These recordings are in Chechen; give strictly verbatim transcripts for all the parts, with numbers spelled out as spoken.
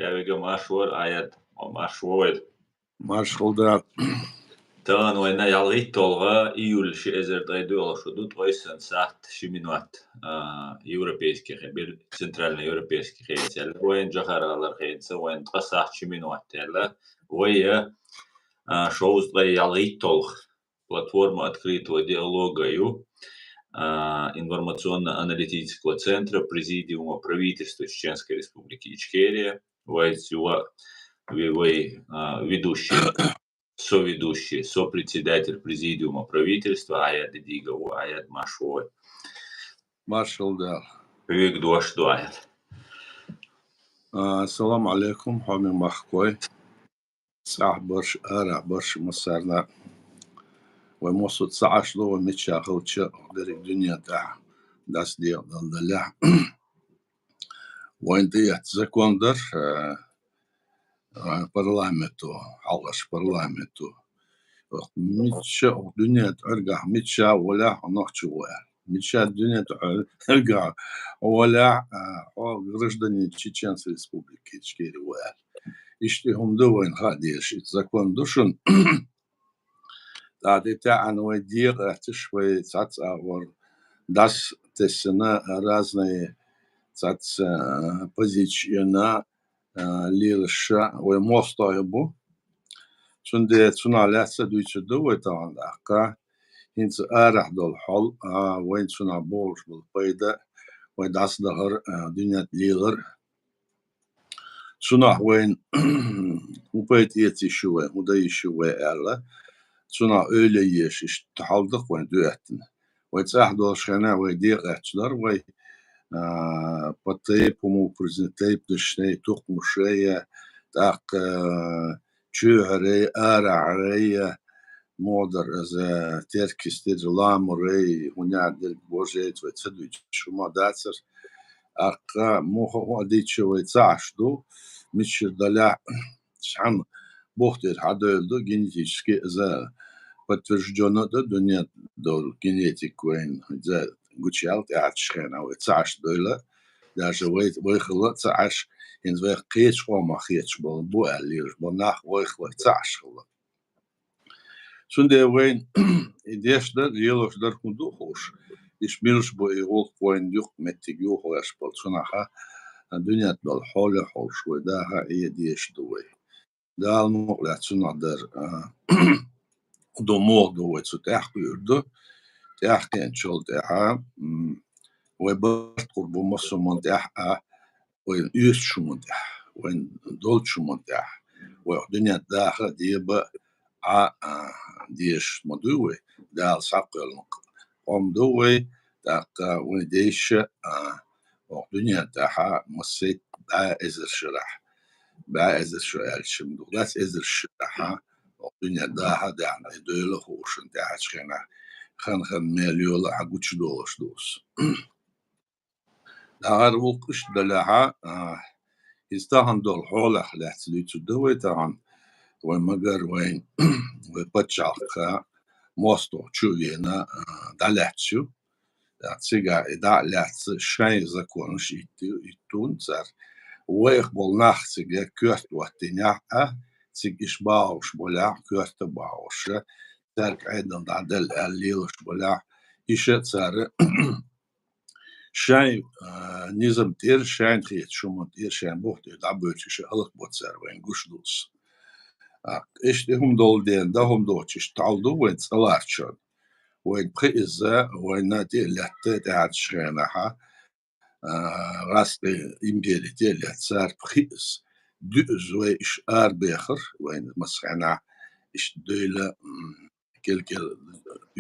Ша вега марш вар, Ӏайад, ма марш вар. Марш хилда. Тахана вайна ялгӀитталгӀа июль ши эзар ткъе доьалгӀа шу ду, ткъе йиссана сахьат ши минот, а, европейский хе-, бер-, центральноевропейский хенца яьлла. Вайн Джахар гӀалара хенца, вайн ткъа сахьат ши минот яьлла. Вай, а, шовзткъе ялгӀитталгӀа платформа открытого диалога ю, а, информационно-аналитического центра Президиума правительства Чеченской Республики Ичкерия. Вай цула ви-, вай, а, ведущий, соведущий, сопредседатель Президиума правительства Ӏайад Дигова, Ӏайад марш вар. Марш хилда. Вега дош ду, Ӏайад. А, салам Ӏалейкум, хьоме махкой. ЦӀахь барш, арахь барш массарна. Вай мосо ца Ӏаш ло, вай мичча хилча, дерриг дуьнен тӀехь дас дегӀ далдалехь. Вайн тӀеэцна закон дар, э, э, парламенто, хьалхарчу парламенто. Мичча дуьнен тӀергахь, мичча волехь, нохчо ву аьлла. Мичча дуьнен тӀергахь волехь, а, хьо гражданин Чеченской Республики Ичкерии ву аьлла. Иштта хӀума ду вайна хаа дезаш, иза закон ду шуна. ТӀаккха тӀе таьӀна вай декъаьццаш, вай цхьацца агӀор дас тесна, разные цхьацца, а, позиции йина, а, лелаш вай мостагӀий бу. Цундела цунах лаьцна дуьйцур ду вай тахана тӀаккха. ХӀинца арахь долу хьал, а, вайн цунах бохуш болу пайда, вай дӀасадахар, а, дуьнен тӀе лелар. Цунах вайн хӀун пайда эца йиш ю вай, хӀун дан йиш ю вай аьлла, цунах эвлаяэш иштта хьал ду-кх вайн дуьхьа. Вай цӀахь долуш хенахь вай декъаьцна дара вай, а, по тайпам, признак тайпанашний, тухумашей, тӀаккха, а, чоьхьарей, арахьарей, муха дара иза, теркйистера, ламарей, хӀун яра дерг божейца вай ца дуьйцуш хӀума дацара. ТӀаккха муха хӀун а дийцича вай ца Ӏаш ду, мичара далехь, цхьана бухтера хьадевлла ду, генетически иза подтверждённо а ду, дуьнен долу генетик вайна иза гучуяьлла тӀаьхьарчу хенахь вай ца Ӏаш девлла, даже вай, вай хилла а ца Ӏаш, хӀинца вайх кхечу къомах хеташ болу бу аьлла лелаш болу нах вайх вай ца Ӏаш хилла. Цундела вайна и деш дар, лелош дар хӀун ду а хууш, иштта милаш бу и гӀуллакх вайна юкъаметтиг юхавеш болу цунах а, дуьнен тӀе долу хьоле хьовш вай даха а, Ӏе а дезаш ду вай. Дала мукъалахь цунах дар, а, ду муха ду вай цу тӀаьхьа кхуьур ду. ТӀаьхьа кхиъначул тӀаьхьа, м, вай барт гӀур бу массо а хӀуманна тӀехь а, вайн оьшучу хӀуманна тӀехь, вайн долчу хӀуманна тӀехь, вай дуьнен тӀе даха а, деба а, а, дезаш ма дуй вай, Дала схьакхоьллина къам ду вай, тӀаккха вайн дайша, а, оха дуьнен тӀехь а массайтта бӀе эзар шарахь, бӀе эзар шо аьлча ма ду, дац эзар шарахь, оха дуьнен даха а даьхна, и девлла а хууш, тӀаьхьарчу хенахь хан-хан мел йола а гучудолуш ду иза. ДӀахьара гӀуллакх иштта далехь, а, иза тахана долу хьолах лаьцна дуьйцур ду вай тахана, вай магар вайн, вай пачхьалкх мостагӀа чу а вена, а, дӀалаьцна ю. ТӀаккха цигахь и дӀа а лаьцна шайн законаш итт-, иттуна цара. Вайх болу нах цига коьрта хӀоттийнехь а, цига иштта багӀуш болехь, коьрта багӀуш, цаьрга Ӏедал дӀаделла аьлла лелаш болехь, иштта цара шайн, а, низам тӀера, шайна хеташ хӀуманна тӀера, шайн бух тӀера дӀабоьлча иштта хӀаллакбо цара, вайна гуш ду иза. А, иштта и хӀума долу дела, дан хӀума доцуш иштта хьал ду вайн цӀа ларчорна. Вайна пхи иза, вайна тӀе а лаьтта тӀаьхьарчу хенахь, а, гӀазкхийн импери тӀе а лаьтта цара пхи иза. Дуьаза вай иштта арабехар, вайна массо а хенахь иштта девлла, м, кӀел-кӀел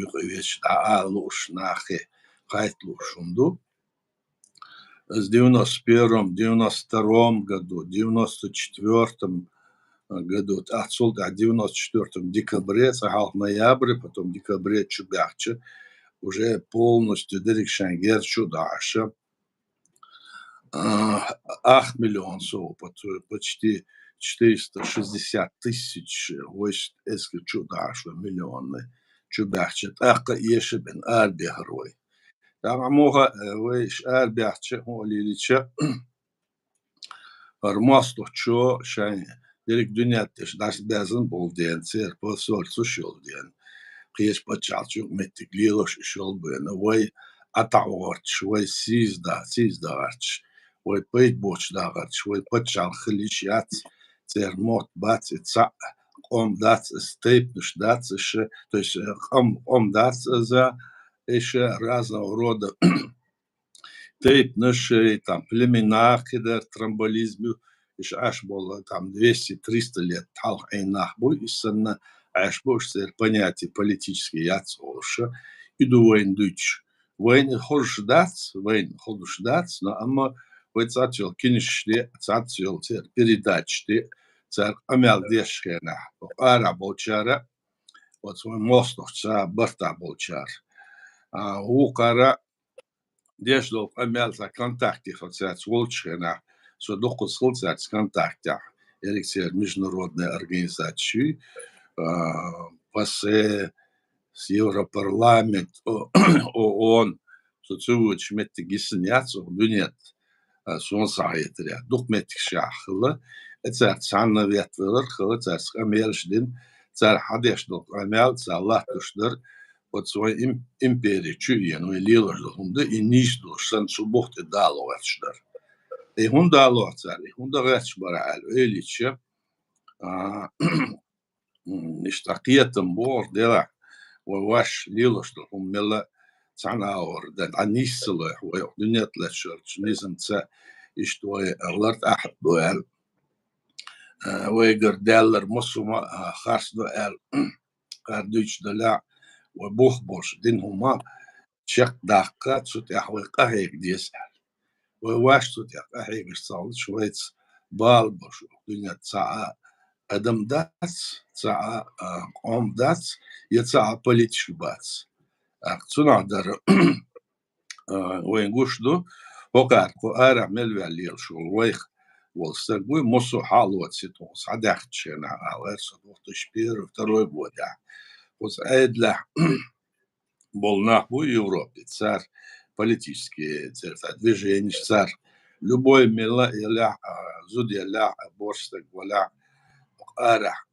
юкъа везаш дӀаала лууш, нахе хайта лууш хӀума ду. Иза девяносто первом, девяносто втором году, девяносто четвёртом году, тӀаккха цул тӀаьхьа девяносто четвёртом декабре, цкъа хьалха ноябре, потом декабре чу баьхча, уже полностью дерриг шайн герз чу а дахьаш, а, ах миллион сов, пот-, почти четыреста шестьдесят тысяч вайшта эскар чу а дахьаш вай, миллионный чу баьхча, тӀаккха эша бен арабехар вай. ТӀаккха муха, э, вай иштта арабаьхча, хӀун а лелийча, хӀара мостагӀчо шайн дерриг дуьнен тӀа дӀасабаьзна болу ден, церан посольствош йолу ден, кхечу пачхьалкхашкахь меттиг лелош уьш йолу бен, вай ӀатӀахӀоттуш, вай сийсаза, сийсаза дахарчаш, вай пайда боцуш дахарчаш, вай пачхьалкх хила йиш яц, церан мотт бац, и цхьаъ къам дац, иза тайпанаш дац, иша, то есть, э, къам, къам дац иза, иша разного рода тайпанаш, и там племена кхидӀа тромболизм ю, иша Ӏаш болу там двести-триста лет хьалха Ӏийна нах бу, и санна Ӏаш бу, уьш церан понятие политический яц олуша, и ду вайна дуьйцуш. Вайна хозуш дац, вайна хозуш дац, но амма вай цӀа ца йолу кинашаш де, цӀа ца йолу церан передачаш де, цара къамел деш хенахь, арахь болчара, оцу вайн мостагӀчу цхьа бартахь болчара. А, вукхара деш долу къамел цхьа контакте со цаьрца волчу хенахь, со дуккхаза хила цаьрца контактехь, ерриг церан международная организация ю, а, ПАСЕ, с Европарламент, О-, ООН, со ца воьдуш меттиг йисина яц оха дуьнен тӀа, а, суна схьахетарехь. Дукха меттигашкахь хилла, и цаьрца цхьаьна веттавелар хилла, цаьрца къамелаш дина, цара хьан деш долу къамел, цара латтош дара, оцу вайн им-, импери чу а еана, вай лелош долу хӀума ду, и нийса долуш санна, цу бух тӀе дало гӀерташ дара. И хӀунда дало цара, и хӀунда гӀерташ бара аьлла, ойла йича, а, м, иштта кхетам бохура делахь, вай ваьш лелош долу хӀума мелла цхьана агӀор дан, а нийса ца лойхь, вай дуьнен тӀа лаьтташ йолчу низамца иштта вай лар тӀаьхьа до аьлла. А, вайгара даьллар массо а хӀума, а, харц до аьлла, кхара дуьйцуш далахь, вай бух болуш дина хӀума чекхдаккха, цу тӀехь вай къахьега деза аьлла. Вай ваьш цу тӀехь къахьегаш ца хилча, вайца бала болуш дуьнен тӀа цхьа а адам дац, цхьа а, а, къам дац, я цхьа а политика бац. ТӀаккха цунах дара, а, вайн гуш ду, хӀокхара кху арахь мел ваьлла лелаш волу вайх волу стаг вуй, массо а хьалоций тхо схьадаьхкачу хенахь, а, вай со две тысячи первый, второй годехь. Кхуза Ӏедалехь болу нах бу Европе, цара политический, церан цхьа движениш, цара любой мелла а ялахь, а, зуда ялахь, а, боьрша стаг валахь, арахь.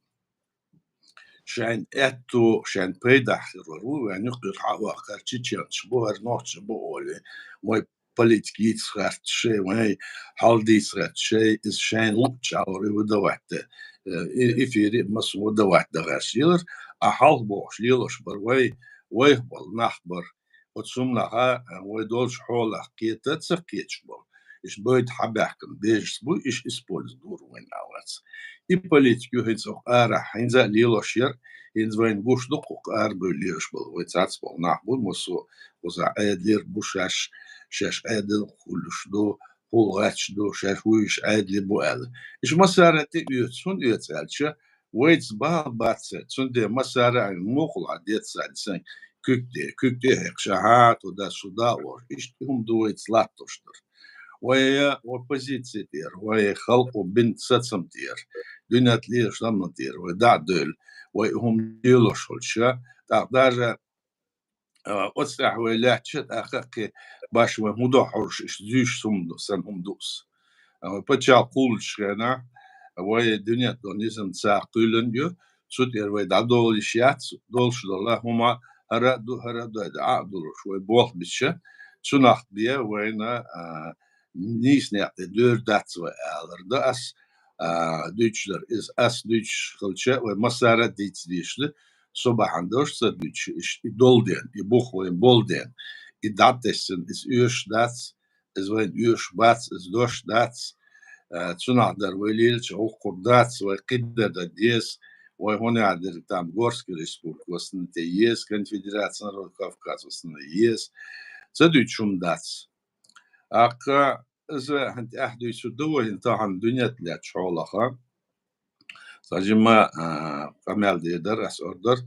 Шайн аьтту, шайн пайдахь хир вара ву, вайн юккъера хьа а ваккхара чеченцаш бу, хӀара нохчий бу олий, вай политика йийца гӀерташ шай, вай хьал дийца гӀерташ шай, иза шайна луъучу агӀор и выдавать де, э, и-, эфире массо а выдавать дан гӀерташ елар, а хьалха бохуш лелош бара вай, вайх болу нах бара. Оцу хӀуманах, а, вай долчу хьолах кхета а ца кхеташ болу. Иштта бойда хьабаьхкина беженцы бу, иштта использовать дора вайна аларца. И политика ю хӀинца хӀокху арахь, хӀинца а лелош яра, хӀинца вайна гуш ду кху арабевлла лелаш болу. Вай цац болу нах бу, массо а кхузахь Ӏедалера бу шаьш, шаьш Ӏедал хуьлуш ду, хьул гӀерташ ду, шаьш вуьйш Ӏедале бу аьлла. Иштта массара а тӀеоьцу, хӀунда оьцу аьлча, вайца бала бац церан, цундела массара а мукъалахь деццадисанг куьг тӀе, куьг тӀе а хьекхаш, ахьа, туда-сюда а олуш, иштта хӀума ду вайца латтош дара. Вай, вай позици тӀера, вай халкъо бина сацам тӀера, дуьнен тӀа лелаш хӀуманна тӀера вай дӀа а девлла, вай хӀума лелош хилча, тӀаккха даже а, оцу тӀехь вай лаьттача, тӀаккха а кхин баш вай хӀун до хьожуш, иштта зуьйш хӀума ду, сан хӀума ду ас. А, вай пачхьалкх кхуллучу хенахь, вай дуьнен тӀа долу низам цара кхоьллина ю, цу тӀера вай дӀадолуш яц, долуш долу хӀума хӀара а ду, хӀара а ду, Ӏа а долуш, вай болх бича, цунах бен вайна, а, нийса некъ тӀе дер дац вай алар ду ас, а, дуьйцуш дара. Иза ас дуьйцуш хилча, вай массара а дийца дезаш ду, со бахьана долуш ца дуьйцуш, и ш-, и долу ден, и бух вайн болу ден, и дӀатесна, иза оьшуш дац, иза вайн оьшуш бац, иза дош дац, а, цунах дара вай лелача гӀуллакх дац, вай кхидӀа дан деза, вай хӀун яхьа дерг там Горская республика васнана тӀе еза, Конфедерация народов Кавказа васнана еза, ца дуьйцуш хӀума дац. ТӀаккха иза хӀинца тӀаьхьа дуьйцур ду вай, хӀинца тахана дуьнен тӀа лаьттачу хьолаха. Сан жимма, а, къамел дийр дара, ас ор дара,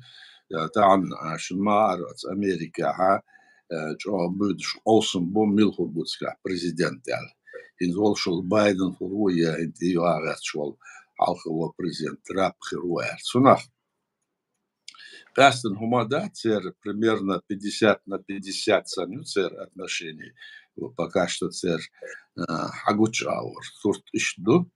я, тахана, а, шуна ма-, ара оцу Америкехьа, а, чӀогӀа буьйцуш къовсам бу, мила хир бу цигахь президент аьлла. ХӀинца волуш волу Байден хир ву, я хӀинца тӀе юха гӀерташ волу хьалха волу президент Трамп хир ву аьлла. Цунах къаьстина хӀума дац церан, примерно пятьдесят на пятьдесят санна ю церан отношение. Пока что церан, а, хьагучу агӀор сурт иштта ду.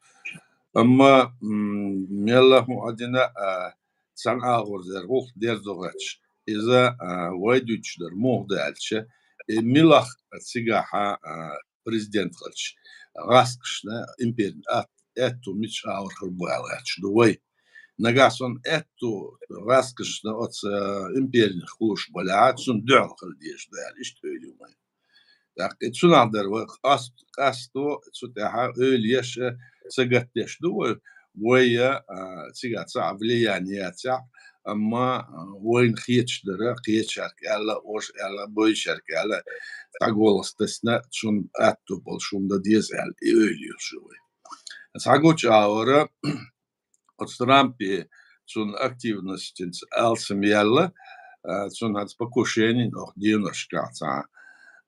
Амма, м, мелла хӀун а дина, а, цхьана агӀор зер гӀуллакх дерзо гӀерташ. Иза, а, вай дуьйцуш дар муха ду аьлча, и милах цигахьа, а, президент хилча, гӀаскхашна империн ат-, аьтту мича агӀор хир бу аьлла гӀерташ ду вай. Нагахь санна аьтту гӀаскхашна оцу, а, империн хулаш балехьа, цунна дуьхьал хила дезаш ду аьлла, иштта ойла ю вайн. ТӀаккха и цунах дара вай къаст-, къасто, цу тӀехьа ойла еш, ца гатдеш ду вай, вай, а, цигахь цхьа а влияние яцахь, амма, а, вайна хеташ дара, кхечаьрга аьлла, оша аьлла, бойчаьрга аьлла, цхьа голос тесна, цунна аьтту болуш хӀума дан деза аьлла, и ойла йолуш ю вай. Схьагучу агӀора, оцу Трампе цунна активностенца алсам яьлла, а, цунна хӀанз покушение, оха деношкахь цхьа,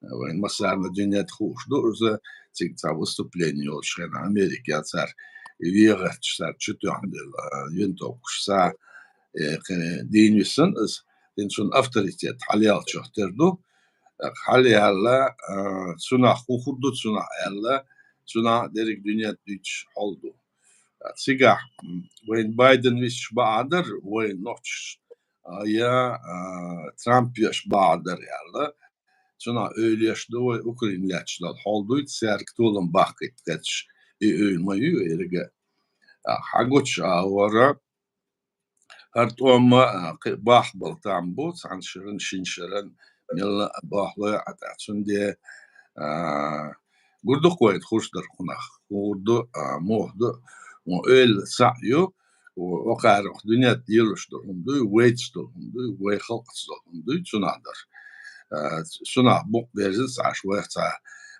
а, вайн массарна дуьнен тӀе хууш ду иза, цига цхьа выступление йолчу хенахь Америкехь цара вегӀарчу цара чу тоьхна делла, а, винтовкаш цхьа, э, кхин дийна висина иза, хӀинца цунна авторитет хьалаяллачух тера ду, хьалаяьлла, а, цунах хӀун хир ду, цунах аьлла, цунах дерриг дуьнен дуьйцуш хьал ду. Цигахь, м, вайн Байден висча бакъахь дара, вайн нохчаш, а, я, а, Трамп веш бакъахь дара аьлла. Цунах ойла еш ду вай, Украина лаьтташ долу хьал дуй, цаьрга толам баккхийта гӀерташ, и ойла ма ю вай еррига. А, хьагучу агӀора, хӀара тӀом а, кхин бахьа болу там бу, цхьана шеран, шина шеран, мелла а бахьалой а тӀе. Цундела, а, гур ду-кх вайна хууш дара кхунах, хуур ду, а, муха ду, вайн ойла схьа а ю, вай, вакхара дуьнен тӀе лелош долу хӀума дуй, вайца долу хӀума дуй, вай халкъаца долу хӀума дуй, цунах дара. А, цунах букъ берзина ца Ӏаш, вайх цхьа,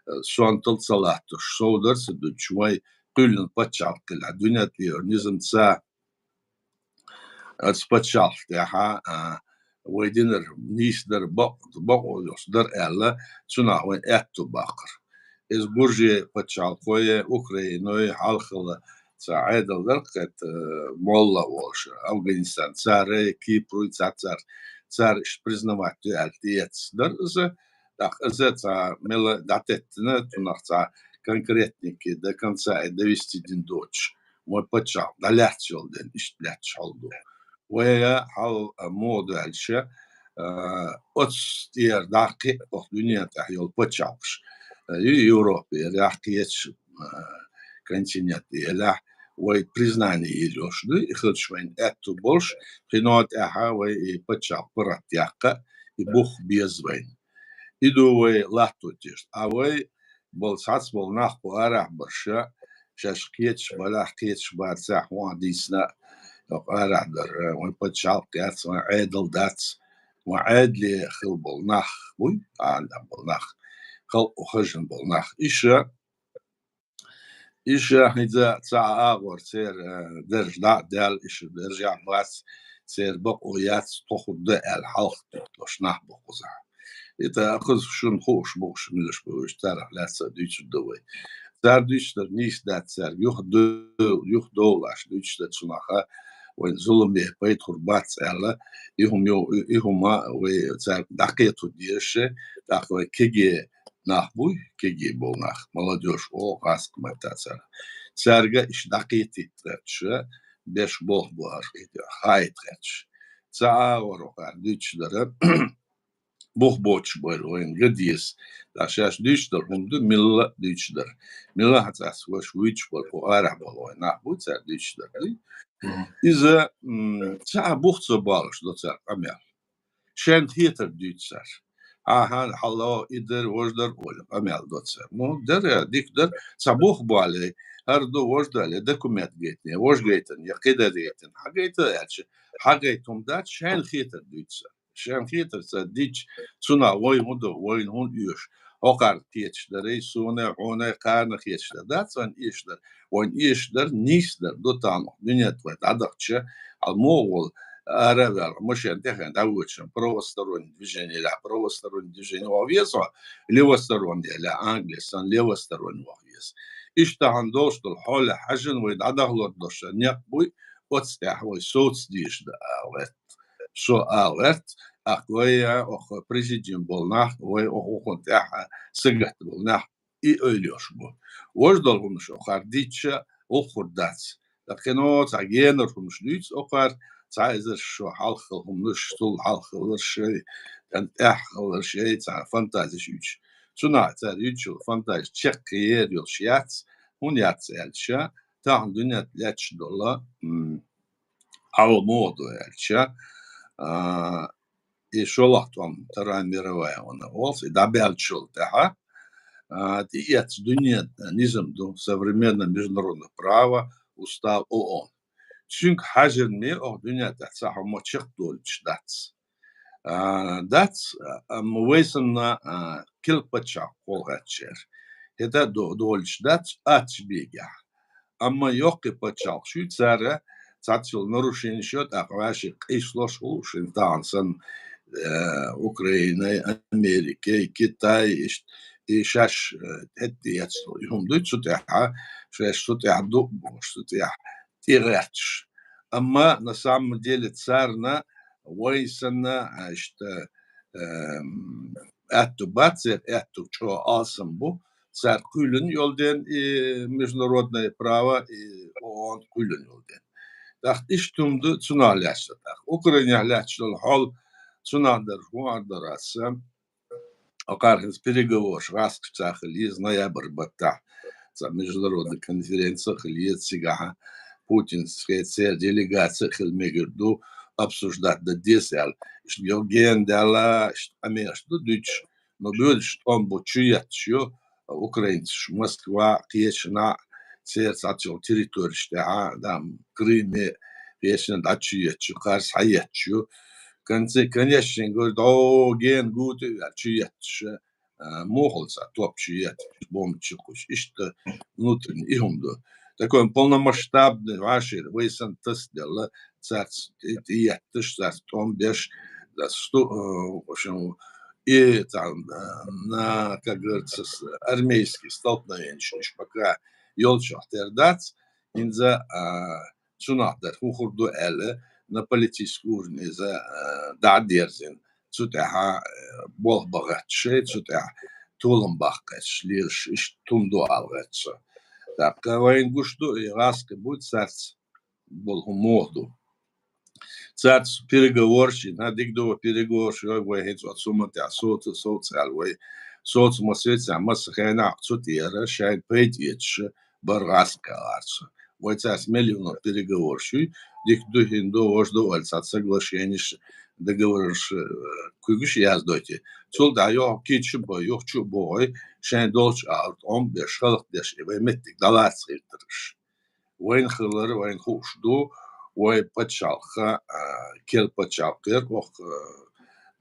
а, сонтал ца латтош, сов дар ца дуьтуш, вай кхоьллина пачхьалкх хилла, дуьнен тӀера низам ца Оцу пачхьалкх тӀехь, а, вай динарг нийса дара, бакъ-, бакъо йолуш дара аьлла, цунах вайн аьтту баккхар. Иза Гуржи пачхьалкхой, Украиной, хьалхала цхьа Ӏедал дара кхета, молла волуш, Афганистан, цара, Кипруй, цхьа цара, цара иштта признавать ду аьлла тӀеэцна дара иза. ТӀаккха иза цхьа мела дӀатеттина, цунах цхьа конкретники до конца и довести дина доцуш. Вайн паччахь дӀалаьцна йолу ден иштта лаьтташ хьал ду. Вай хьал, а, муха ду аьлча, а, оцу тӀера дӀа кхин а оха дуьнен тӀехь йолу паччахьаш, а, и Европа елахь, кхечу, а, континент елахь, вай признание йийр йолуш ду, и хилча вайна аьтту болуш, кхино тӀаьхьа вай и паччахь паргӀат яккха, и бух беза вайна. И ду вай латто тешна. А вай болу цхьацца болу нах кху арахь барша, шаьш кхеташ балахь, кхеташ бацахь, хӀун а дийцина, йоккха арахь дара, вайн пачхьалкх яц, вайн Ӏедал дац, вайн Ӏедале хила болу нах буй, Ӏедалехь болу нах, халкъо хажина болу нах. Иша, иша хӀинца цхьа а агӀор церан, э, дарж дӀа а даьлла, иша даржехь бац, церан бакъо яц, тхо хӀума ду аьлла хьалха дуьтуш нах бу кхузахь. И тӀаккха кхуза шуна хууш бу, уьш милаш бу, уьш царах лаьцна дуьйцур ду вай. Цара дуьйцуш дар нийса дац цаьрга, юха ду-, юха довлаш дуьйцуш дар цунах, вайн зуламе пайда хир бац аьлла, и хӀума йо-, и хӀума вай цаьрга дӀакхетар дезаш, тӀаккха вай кегий нах буй, кегий болу нах, молодёжь оха гӀазкхи маттахь цара. Цаьрга иштта дӀакхетийта гӀерташ, беш болх бу хӀара кхетий, хаийта гӀерташ. Цхьа агӀор вахара дуьйцуш дара, бух боцуш бара вайна ган деза. ТӀаккха шаьш дуьйцуш дара хӀума ду, милла а дуьйцуш дара. Милла а цӀаьс ваша вуьйцуш бара, кху арахь болу вайн нах буй, цара дуьйцуш дара дуй. Мгм. Иза, м, цхьа а бух ца болуш до цара къамел. Шайна хетар дуьйцу цара. Ахьа, хьалло, и дара, важа дара, олу къамел до цара. Ну, дара, дика дара, цхьа бух болий, хӀара ду, важа далий, документ гайтиний, важа гайтина, я кхидӀа гайтина, хьагайта аьлча, хьагайта хӀума дац, шайна хетар дуьйцу цара. Шайна хетар ца дича, цунах вай хӀун ду, вайна хӀун оьшу. ХӀокхарна кхеташ дарий, суна, хьуна, кхарна кхеташ дар. Дац вайн эшаш дар. Вайн эшаш дар, нийса дар. Ду тахана дуьнен тӀе вай дӀадахча, хьал муха волу, ара а ваьлла, машен тӀехь дӀавоьдуш, правостороннее движение лахь, правостороннее движение ваха веза, левостороннее лахь, англис санна, левостороннее ваха веза. Иштта тахана долуш долу хьоле хьаьжжина вай дӀадахлур долуш некъ буй, оцу тӀехь вай совца дезаш дан а гӀерта. Со а гӀерта, ТӀаккха вай, а, оха президент болу нах, вай оха укхунна тӀехь сагатта болу нах, и ойла йолуш бу. Важа долу хӀуманаш охара дича, гӀуллакх хир дац. ТӀаккха кхин а цхьа генара хӀуманаш дуьйцу охара, цхьа эзар шо хьалха хилла хӀуманаш, цул хьалха хилларш, тӀехь хилларш, цхьа фантазиш юьйцуш. Цунах цара юьйцуш йолу фантазиш чекхъяр йолуш яц, хӀунда яц аьлча, тахана дуьнен тӀехь лаьтташ долу, м, хьал муха ду аьлча, а, и шолгӀа тӀом, Вторая мировая ван олу, и дӀабаьллачул тӀаьхьа, а, тӀеэцна дуьненан низам ду, современное международное право, устав ООН. Цуьнга хьаьжжина ма оха дуьнен тӀехь цхьа хӀума чекхдолуьйтуш дац. А, дац, амма вай санна, а, керла пачхьалкх гӀертачара. ХӀета до-, долуьйтуш дац, аттачу бегехь. Амма йоккхий пачхьалкхаш ю, цара цхьацца йолу нарушенеш йо, тӀаккха ваьшшиъ къийсалуш хуьлу, шайн тахана санна, э, Украинай, Америкай, Китай, ишт-, и шаьш, э, хӀетте эцна и хӀума дуй, цу тӀехь, шаьш цу тӀехь ду бохуш, цу тӀехь тӀегӀерташ. Амма на самом деле царна вай санна, а, иштта, эм, аьтту бац, церан аьтту чӀогӀа алсам бу, цара кхоьллина йолу дела и международное право, и ООН кхоьллина йолу дела. ТӀаккха иштта хӀума ду цунах лаьцна тӀаккха. Украинехь лаьтташ долу хьал цунах дара, хӀун ара дара аса. Акхар хӀинца переговораш гӀаскхича хила еза ноябрь баттахь. Цхьа международная конференция хила еза цигахь. Путинца церан делегация хила мегар ду, обсуждать дан деза аьлла. Иштта йо ген даьлла, иштта къамелаш ду дуьйцуш, но боьдуш тӀом бу чу етташ ю, украинцаш Москва, кхечанхьа, церан цхьацца йолу территореш тӀехь, там, Крыме, кхечанхьа дӀа чу етташ ю, кхарса хьаетташ ю. Конце-, конечно, говорю, дӀо ген гута а ваьлла чу етташ, а, мухалца топ чу етташ, бомба чу кхуьссуш. Иштта внутренний и хӀума ду. Такой полномасштабный вӀаший вай санна тасаделла, царца тӀе-, тӀеетташ, царца тӀом беш, царца сту-, э, в общем, и там, э, на, как говорится, с-, армейские столкновения, ш-, ш-, пока йолчохь тера дац, хӀинца, а, цунах дара, хӀун хир ду аьлла, на политический уровне иза, а, дӀа а дерзина, цу тӀехь, а, болх бан гӀерташ, цу тӀехь толам баккха гӀерташ, лелаш, иштта хӀума ду ала гӀерта со. ТӀаккха вайна гуш ду, и гӀаскхи бу царца болу хӀума муха ду. Царца переговораш, хӀа, дика ду вай переговораш, вай, вай хӀинца оцу хӀуманна тӀехь соца, соца аьлла вай. Соца ма соцахь, масса хенахь цу тӀера шайн пайда эцаш бара гӀаскхи аьлла цо. Вай царца мел йина переговораш ю, дика ду, хӀун ду, важа ду аьлла цхьа соглашенеш, договораш, э, куьйгаш яздойти. Цул тӀаьхьа юха кийча а бой, юха чу а богӀий, шайн долчу агӀор тӀом а беш, хӀаллакдеш, и вай меттиг дӀалаца хилийтараш. Вайна хилар, вайна хууш ду, вай пачхьалкха, а, керла пачхьалкх яра оха,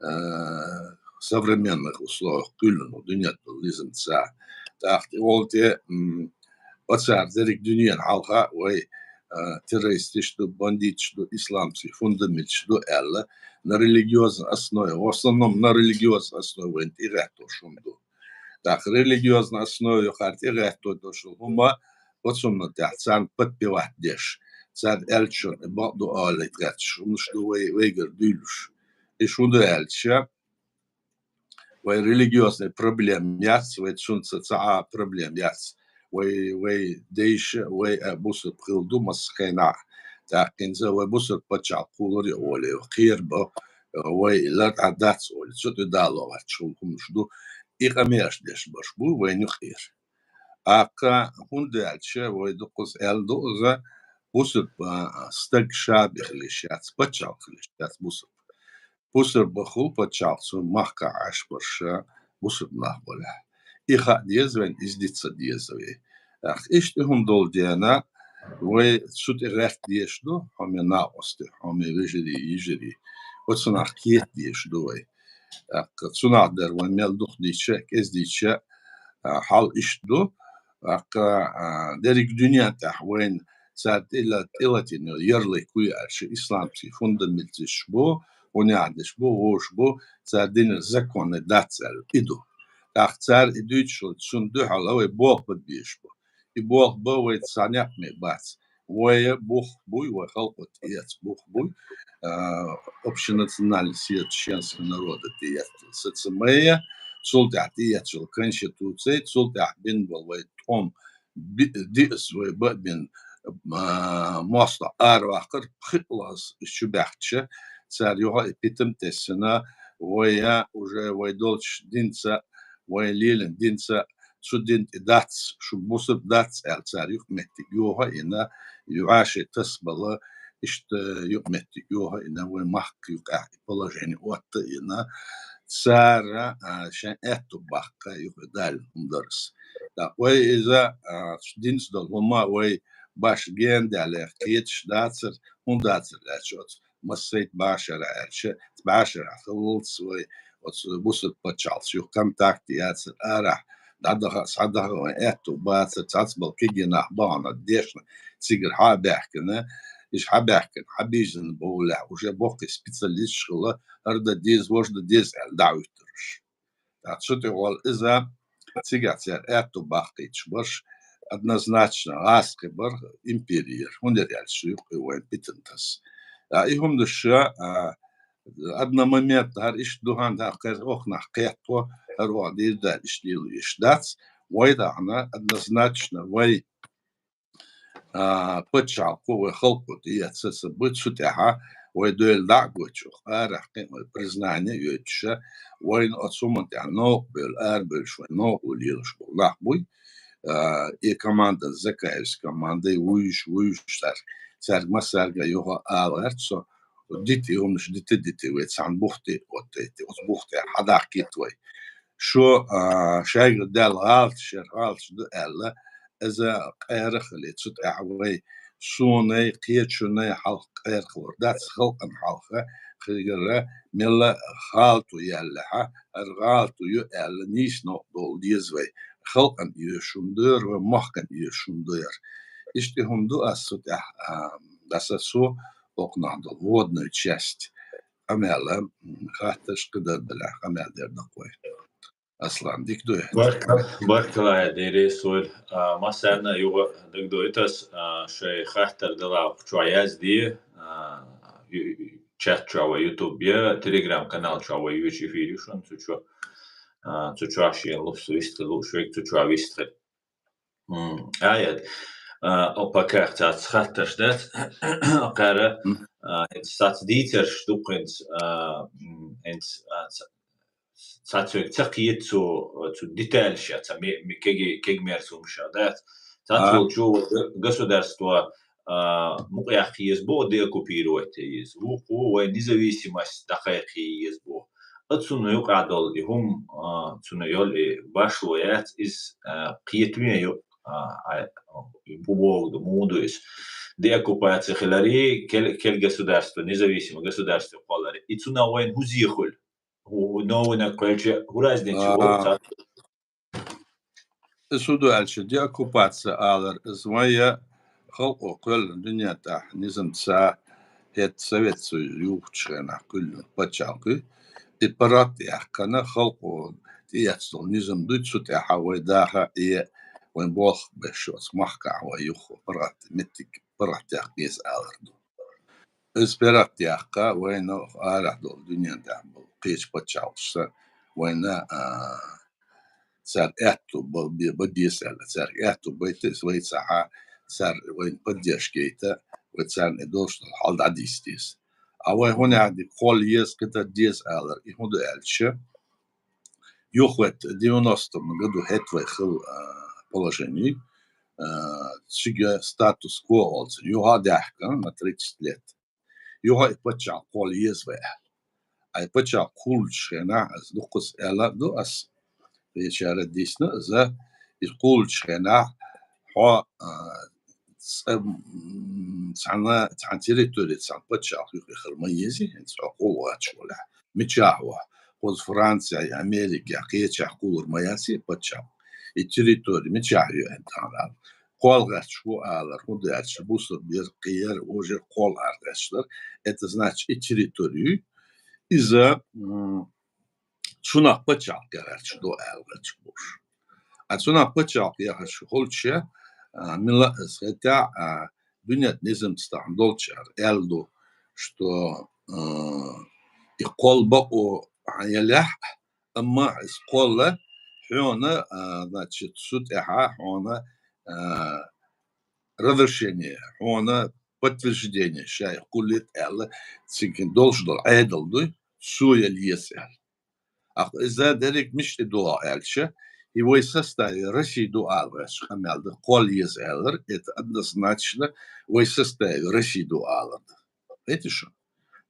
а, современных условиях кхоьллина, дуьненна долу низамца. ТӀаккха тӀе волу тӀе, м, оцара дерриг дуьненна хьалха вай, а, террористаш ду, бандиташ ду, исламский фундаменташ ду аьлла, на религиозной основе, в основном на религиозной основе вайна тӀегӀертош хӀума ду. ТӀаккха религиозной основе хӀара тӀегӀертош долу хӀума, оцунна тӀехь царна подпевать деш, цара аьллачунна бакъ ду олийта гӀерташ хӀуманаш ду вай, вайгара дуьйлуш. И хӀун ду аьлча, вай религиозный проблема яц, вай цунца цхьа а проблема яц. Вай, вай дайша, вай а бусурба хилла ду масса хенахь. ТӀаккха хӀинца вай бусурба пачхьалкх кхуллур а олий, кхерабо, вай лар а дац олий, цу тӀе дало гӀерташ хӀума хӀуманаш ду. И къамелаш деш барш бу вайна юкъера. ТӀаккха хӀунда аьлча, вай дуккхаза аьлла ду иза, бусурба стаг ша бен хила йиш яц, пачхьалкх хила йиш яц бусурба. Бусурба хуьлу пачхьалкх цу махкахь Ӏаш барш бусурба нах балахь. И хаа деза вайна, иза дица деза вай. ТӀаккха иштта и хӀума долу дена, вай цу тӀе гӀерта дезаш ду, хьоме накъостий, хьоме вежарий, йижарий. Оцунах кхета дезаш ду вай. ТӀаккха цунах дара вай мел дукха дийча, кӀеза дийча, а, хьал иштта ду. ТӀаккха, а, дерриг дуьнен тӀехь вайна цара тӀела-, тӀелатийна ярлык ю аьлча, исламский фундаменталисташ бу, хӀун яхьдеш бу, вовш бу, цара динан законе дац аьлла, и ду. ТӀаккха цара и дуьйцуш волу, цунна дуьхьал вай болх бан безаш бу. И болх бан вай цхьа некъ ма бац. вай бух буй, вай халкъо тӀеэца бух буй, а, общенациональный съезд чеченского народа тӀеэца. Саца майя, цул тӀехьа тӀеэца йола конституци, цул тӀехьа бин бола вай тӀом би-, диъас вай ба бин, а, моастагӀа араваккхар, пхиъ лаз чу баьхкача, цар юха и питам тесина, вай я уже вай долча динца, вай лелин динца, цу дин тӀе дац, шу бусург дац аьлла, цар юкъ-меттиг юха ина, юьший тасбала, иштта юкъ-меттиг юха ина, вай махка юкъехь и положение отта ина, цара, а, шайн аьтту баккха юха далин хӀума дарс. ТӀаккха вай иза, а, динца долу хӀума вай баш гена даьлла кхеташ дацар, хӀун дацар аьлча оцу массайт башара аьлча, башара хиллалц вай оцу бусург пачхьалкхаш юха контакт яцар арахь, дӀадаха, схьадаха вайн аьтту бацар, цхьацбал кегий нах бахана дешна цигара хьа а баьхкина, иза хьа баьхкина, хьа бийзина бовлехь, уже боккхий специалисташ хилла, хӀара дан деза, важа дан деза аьлла дӀахӀуьттураш. ТӀаккха цу тӀехула иза цигахь цара аьтту баккхийташ барш, однозначно гӀазкхи бар империяра, хӀунда аьлча шу юкъа вайн питантас. А, и хӀума ду ша, а, одномоментно, хӀара иштта дуьхьал хӀара кхер-, охнах кхетто, хӀара оха дийр даьлла иштта лело еш дац. Вай дахьна, однозначно, вай, а, пачхьалкхо, вай халкъо тӀеэца ца бу, цу тӀехьа вай дойла дӀа а гойтуш, арахь кхин а вай признание а йойтуша, вайна оцу хӀуманна тӀехь новкъа бевлла, арабевллаш вай новкъа лелаш болу нах буй. А, и команда, Закаевс команда, вуьйш, вуьйш цаьрга, цаьрга массаьрга юха ала гӀерта со, дита и хӀуманаш, дита, дита вай цхьана бухте оттайти, оцу бухте хьадахкийта вай. Шу, а, шайгара даьлла гӀалаташ яра, гӀалаташ ду аьлла, иза къера а хилий, цу тӀехь вай суна а, кхечунна а хьалха къера хилар дац, халкъана хьалха хиргара мелла гӀалат ду яьллехьа, хӀара гӀалат ду ю аьлла, нийса новкъа довла деза вай. Халкъана оьшуш хӀума ду хӀара, вай махкана оьшуш хӀума ду хӀара. Иштта и хӀума ду ас цу тӀехь, а, дӀаса со окхунах долу вводной часть. Къамел, м, хаттарш кхидӀа белахь, къамел дер ду-кх вай. Аслан, дика дуй? Баркал-, баркалла, Деррис вуй. А, массарна а юха дагадойту ас, а, шайн хаттар далахь чохь язде, а, ю-, чат чохь вай YouTube я, Telegram канал чохь вай йоьчу эфир ю шуна, цу чохь, а, цу чохь шен луфс вистхила лууш верг цу чохь вистхила. М, ай, ай. А, о, пока цац хаттарш дац. Кхара, М. а, цац дийцарш ду хӀинца, а, м, хӀинца, а, ца-, цац вайга ца кхета цу, цу деталаш, ца ме-, ме-, кеги-, кегмерс хӀумаш дац. Цац А. волчу га-, государство, а, мукъаяккха еза боху, деоккупировать е еза. Вукхо вай независимость дӀакхайкхо еза боху. Оцунна юкъахь долу и хӀума, а, цунна йолу и башло яц, иза, а, кхетаме ю, а, а, бу богу ду, муха ду иза. Деоккупация хилари, кел-, кел государство, независимое государство кхоллари. И цунах вайна хӀун зе хуьлу? ХӀу-, хӀу-, новинаг кхоьлча, хӀун разница ю? А. Ца- Иза хӀун ду аьлча, деоккупация алар, иза вайн я халкъо кхоьллина дуьнен тӀехь низам ца, хӀетта Совет Союз юхучу хенахь кхоьллина пачхьалкх ю. И паргӀат яьккхина халкъо тӀеэцна долу низам дуй, цу тӀехьа вай даха а, Ӏе а, вайн болх беш оцу махкахь вай юххо паргӀат меттиг, паргӀат яккха еза алар ду. Иза паргӀат яккха вайна арахь долу дуьнен тӀехь болу кхечу пачхьалкхашца вайна, а, цара аьтту бан бе-, бан беза аьлла, цаьрга аьтту байта иза вай ца хьа, цара вайна поддержка яйта, вай царна и долуш долу хьал дӀадийца деза. А вай хӀун аьлла дика кхолла еза, кхидӀа деза алар, и хӀун ду аьлча, юххехь девяностом году хӀетта вай хилла, а, положение, а, цига статус-кво олу цунна, юха а даьхкина на тридцать лет. Юха и паччахьалкх кхолла еза вай аьлла. Ай паччахьалкх кхуллучу хенахь, аса дуккхаза аьлла а ду ас, кхечара а дийцина иза, иза кхуллучу хенахь хьо, а, цӀа-, м, цхьана, цхьана территори, цхьана паччахьалкх юкъе хила ма езий, хӀинца хьо кхуллуш волахь. Мичахь ву? Кхуза Францехь, Америкехь, кхечахь кхуллур ма яц и паччахьалкх. И территори мичахь ю хӀинца тахана? Кхолла гӀерташ ву алар, хӀунда аьлча бусург бер, кхер, вожар кхолла ара гӀерташ дара. Это значит, и территори ю. Иза, м, цунах паччахьалкх яхарчу до аьлла гӀерташ болуш. А цунах паччахьалкх яхарчу хӀулча, а, мила аса хетахь, а, дуьненан низамца тахана долчара аьлла ду, что, э, и кхолла бакъо хьан ялехь, амма из кхолла хьона, э, значит, цу тӀехьа хьона, э, разрешение, хьона подтверждение, шайх куллит аьлла, цигин долуш долу Ӏедал дуй, цо яла еза аьлла. Ахьа иза дерриг мича тӀе догӀу аьлча, и вай составе России ду ала гӀерташ къамел ду, кхолла еза аьллар, это однозначно вай составе России ду алар ду. Хетий шу?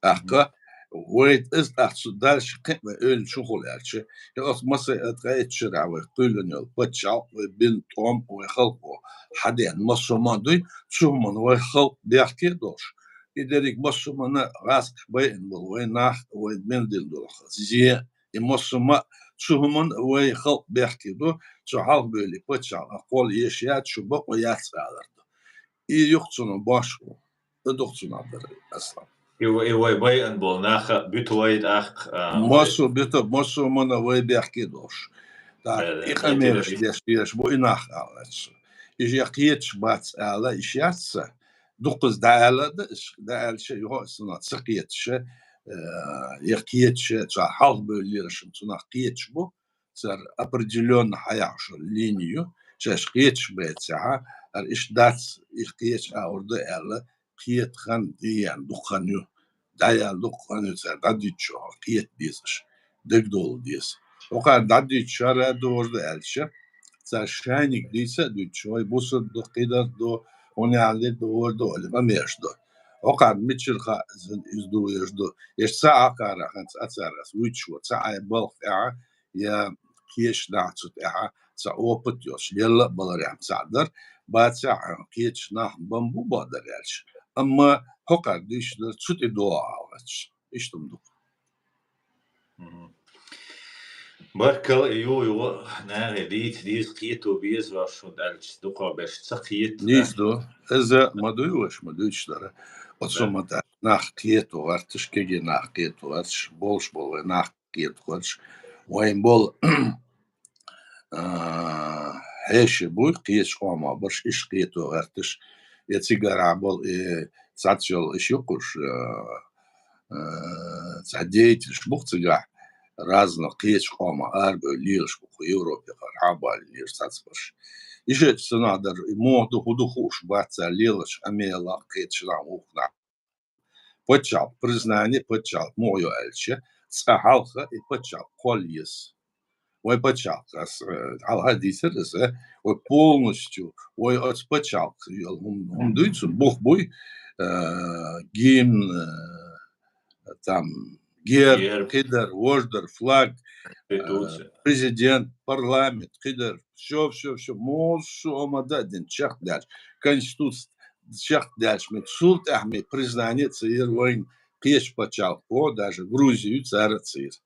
Ахьа вай иза тӀаккха цу дальше кхин а вай ойла чухула аьлча, и оцу масай а ткъа эцчарахь вай кхоьллина йолу пачхьалкх, вай бина тӀом, вай халкъо хьадеана массо а ма дуй, цу хӀуманна вай халкъ бехке а долуш, и дерриг массо а мана гӀазкхаша байина болу вай нах, вай мел дина долу зе, и массо а ма цу хӀуманна вай халкъ бехке ду, цу хьалхабевлла пачхьалкх кхолла езаш яц, шу бакъо яц алар ду. И юха цунах башхо. И духа цунах дара, Аслан. И вай, и вай байина болу нах а буьту вай тӀаккха, а, вай Массо а буьту, массо а мана вай бехке а долуш. Так, Э, и э, къамелаш э, деш, деш бу и нах ала гӀерташ. И же кхеташ бац ала, и шаьцца. Дуккхаза дӀааьлла а да, иш дӀааьлча, юха а цунах ца кхеташ, э, я кхеташ, цу хьалхабевллера шун цунах кхеташ бу, цара определённо хьаяхьуш линию, шаьш кхеташ бецахьа, ара иштта дац, и кхеташ а ур ду аьлла, кхета хан дийян дукха хан ю. ДӀаян дукха хан ю цара дӀадуьйцуш, кхета дезаш, дегдолу деза. ХӀокхара дӀадуьйцуш ара а догӀур ду аьлча, цара шайниг дийца а дуьйцуш, вай бусург ду, кхидар ду, хӀунда аьлла догӀур ду, али ма меш ду. ХӀокхара мичара хаьа иза, иза догӀур ду. Эш ца Ӏакхара хӀанз а цара ас вуьйцуш ву, ца Ӏай балха тӀехьа, я кхечу нах цу тӀехьа ца опыт йолуш, лелла а баларехь цхьаъ дара, бацахь а кхечу нах бан бу бадар аьлча. Амма хӀокхара дийш дара, цу тӀе догӀу алгӀача. Иштта ма ду. Мгм. Баркалла, и ю, ю, нахе дийца, дийца кхето беза ваш, шу даьлча, дукха беш ца кхета. Дийца ду. Иза ма дуй ваша, ма дуьйцуш дара. Оцу Да. ма да, нах кхето гӀерташ, кеге нах кхето гӀерташ, болуш болу вай нах кхетахарш, вайн болу, а, хьеший буй, кхечу къомах барш, иштта кхето гӀерташ. Я цигарахь болу, э, цхьацца йолу иш юкъуш, а, а, цхьа деятелаш бух цигахь, разных кхечу къомах арабевлла лелаш бух, Европе хар хьабаллинера цхьацца барш. Ишачу цунах дара, и муха ду, хӀун ду хууш бац цара лелаш, къамелах, кхечу нах, вукху нах. Пачхьалкх, признание пачхьалкх муха ю аьлча, цкъа хьалха и пачхьалкх кхолла еза. Вай пачхьалкх, ас, э, хьалха а дийцира аса, вай полностью, вай оцу пачхьалкх йолу хӀума, хӀума дуй цунна, бух буй, э, гимн, э, там, герб, Герб. кхидар, вождар, флаг, Конституция. э, президент, парламент, кхидар, всё, всё, всё, массо а ма даьдина, чекхдаьлча, конституция чекхдаьлча, мега цул тӀаьхьа мега признание ца йира вайн кхечу пачхьалкхо, даже Грузию цара а ца йира.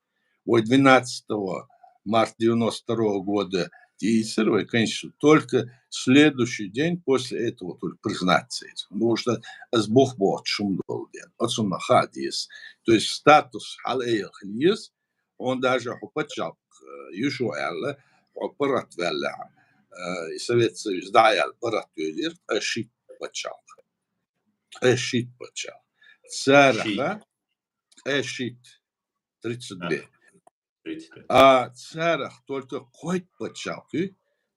Вай двенадцатого марта девяносто второго года дийцира вай конституцию, только следующий день после этого только признать ца йира. Потому что ас бух бохучу шум долу ден. Оцунна хаа деза. То есть статус хьала эйла хила еза, он даже хьо пачхьалкх, э, юшо аьлла, хьо паргӀат ваьллехь, э, и Совет Союз дӀа аьлла паргӀат велира, ткъе шийтта пачхьалкх. Ткъе шийтта пачхьалкх. Цараха Шийтта. ткъе шийтта, тридцать две. А, тридцать две. А царах только кхойтта пачхьалкх ю,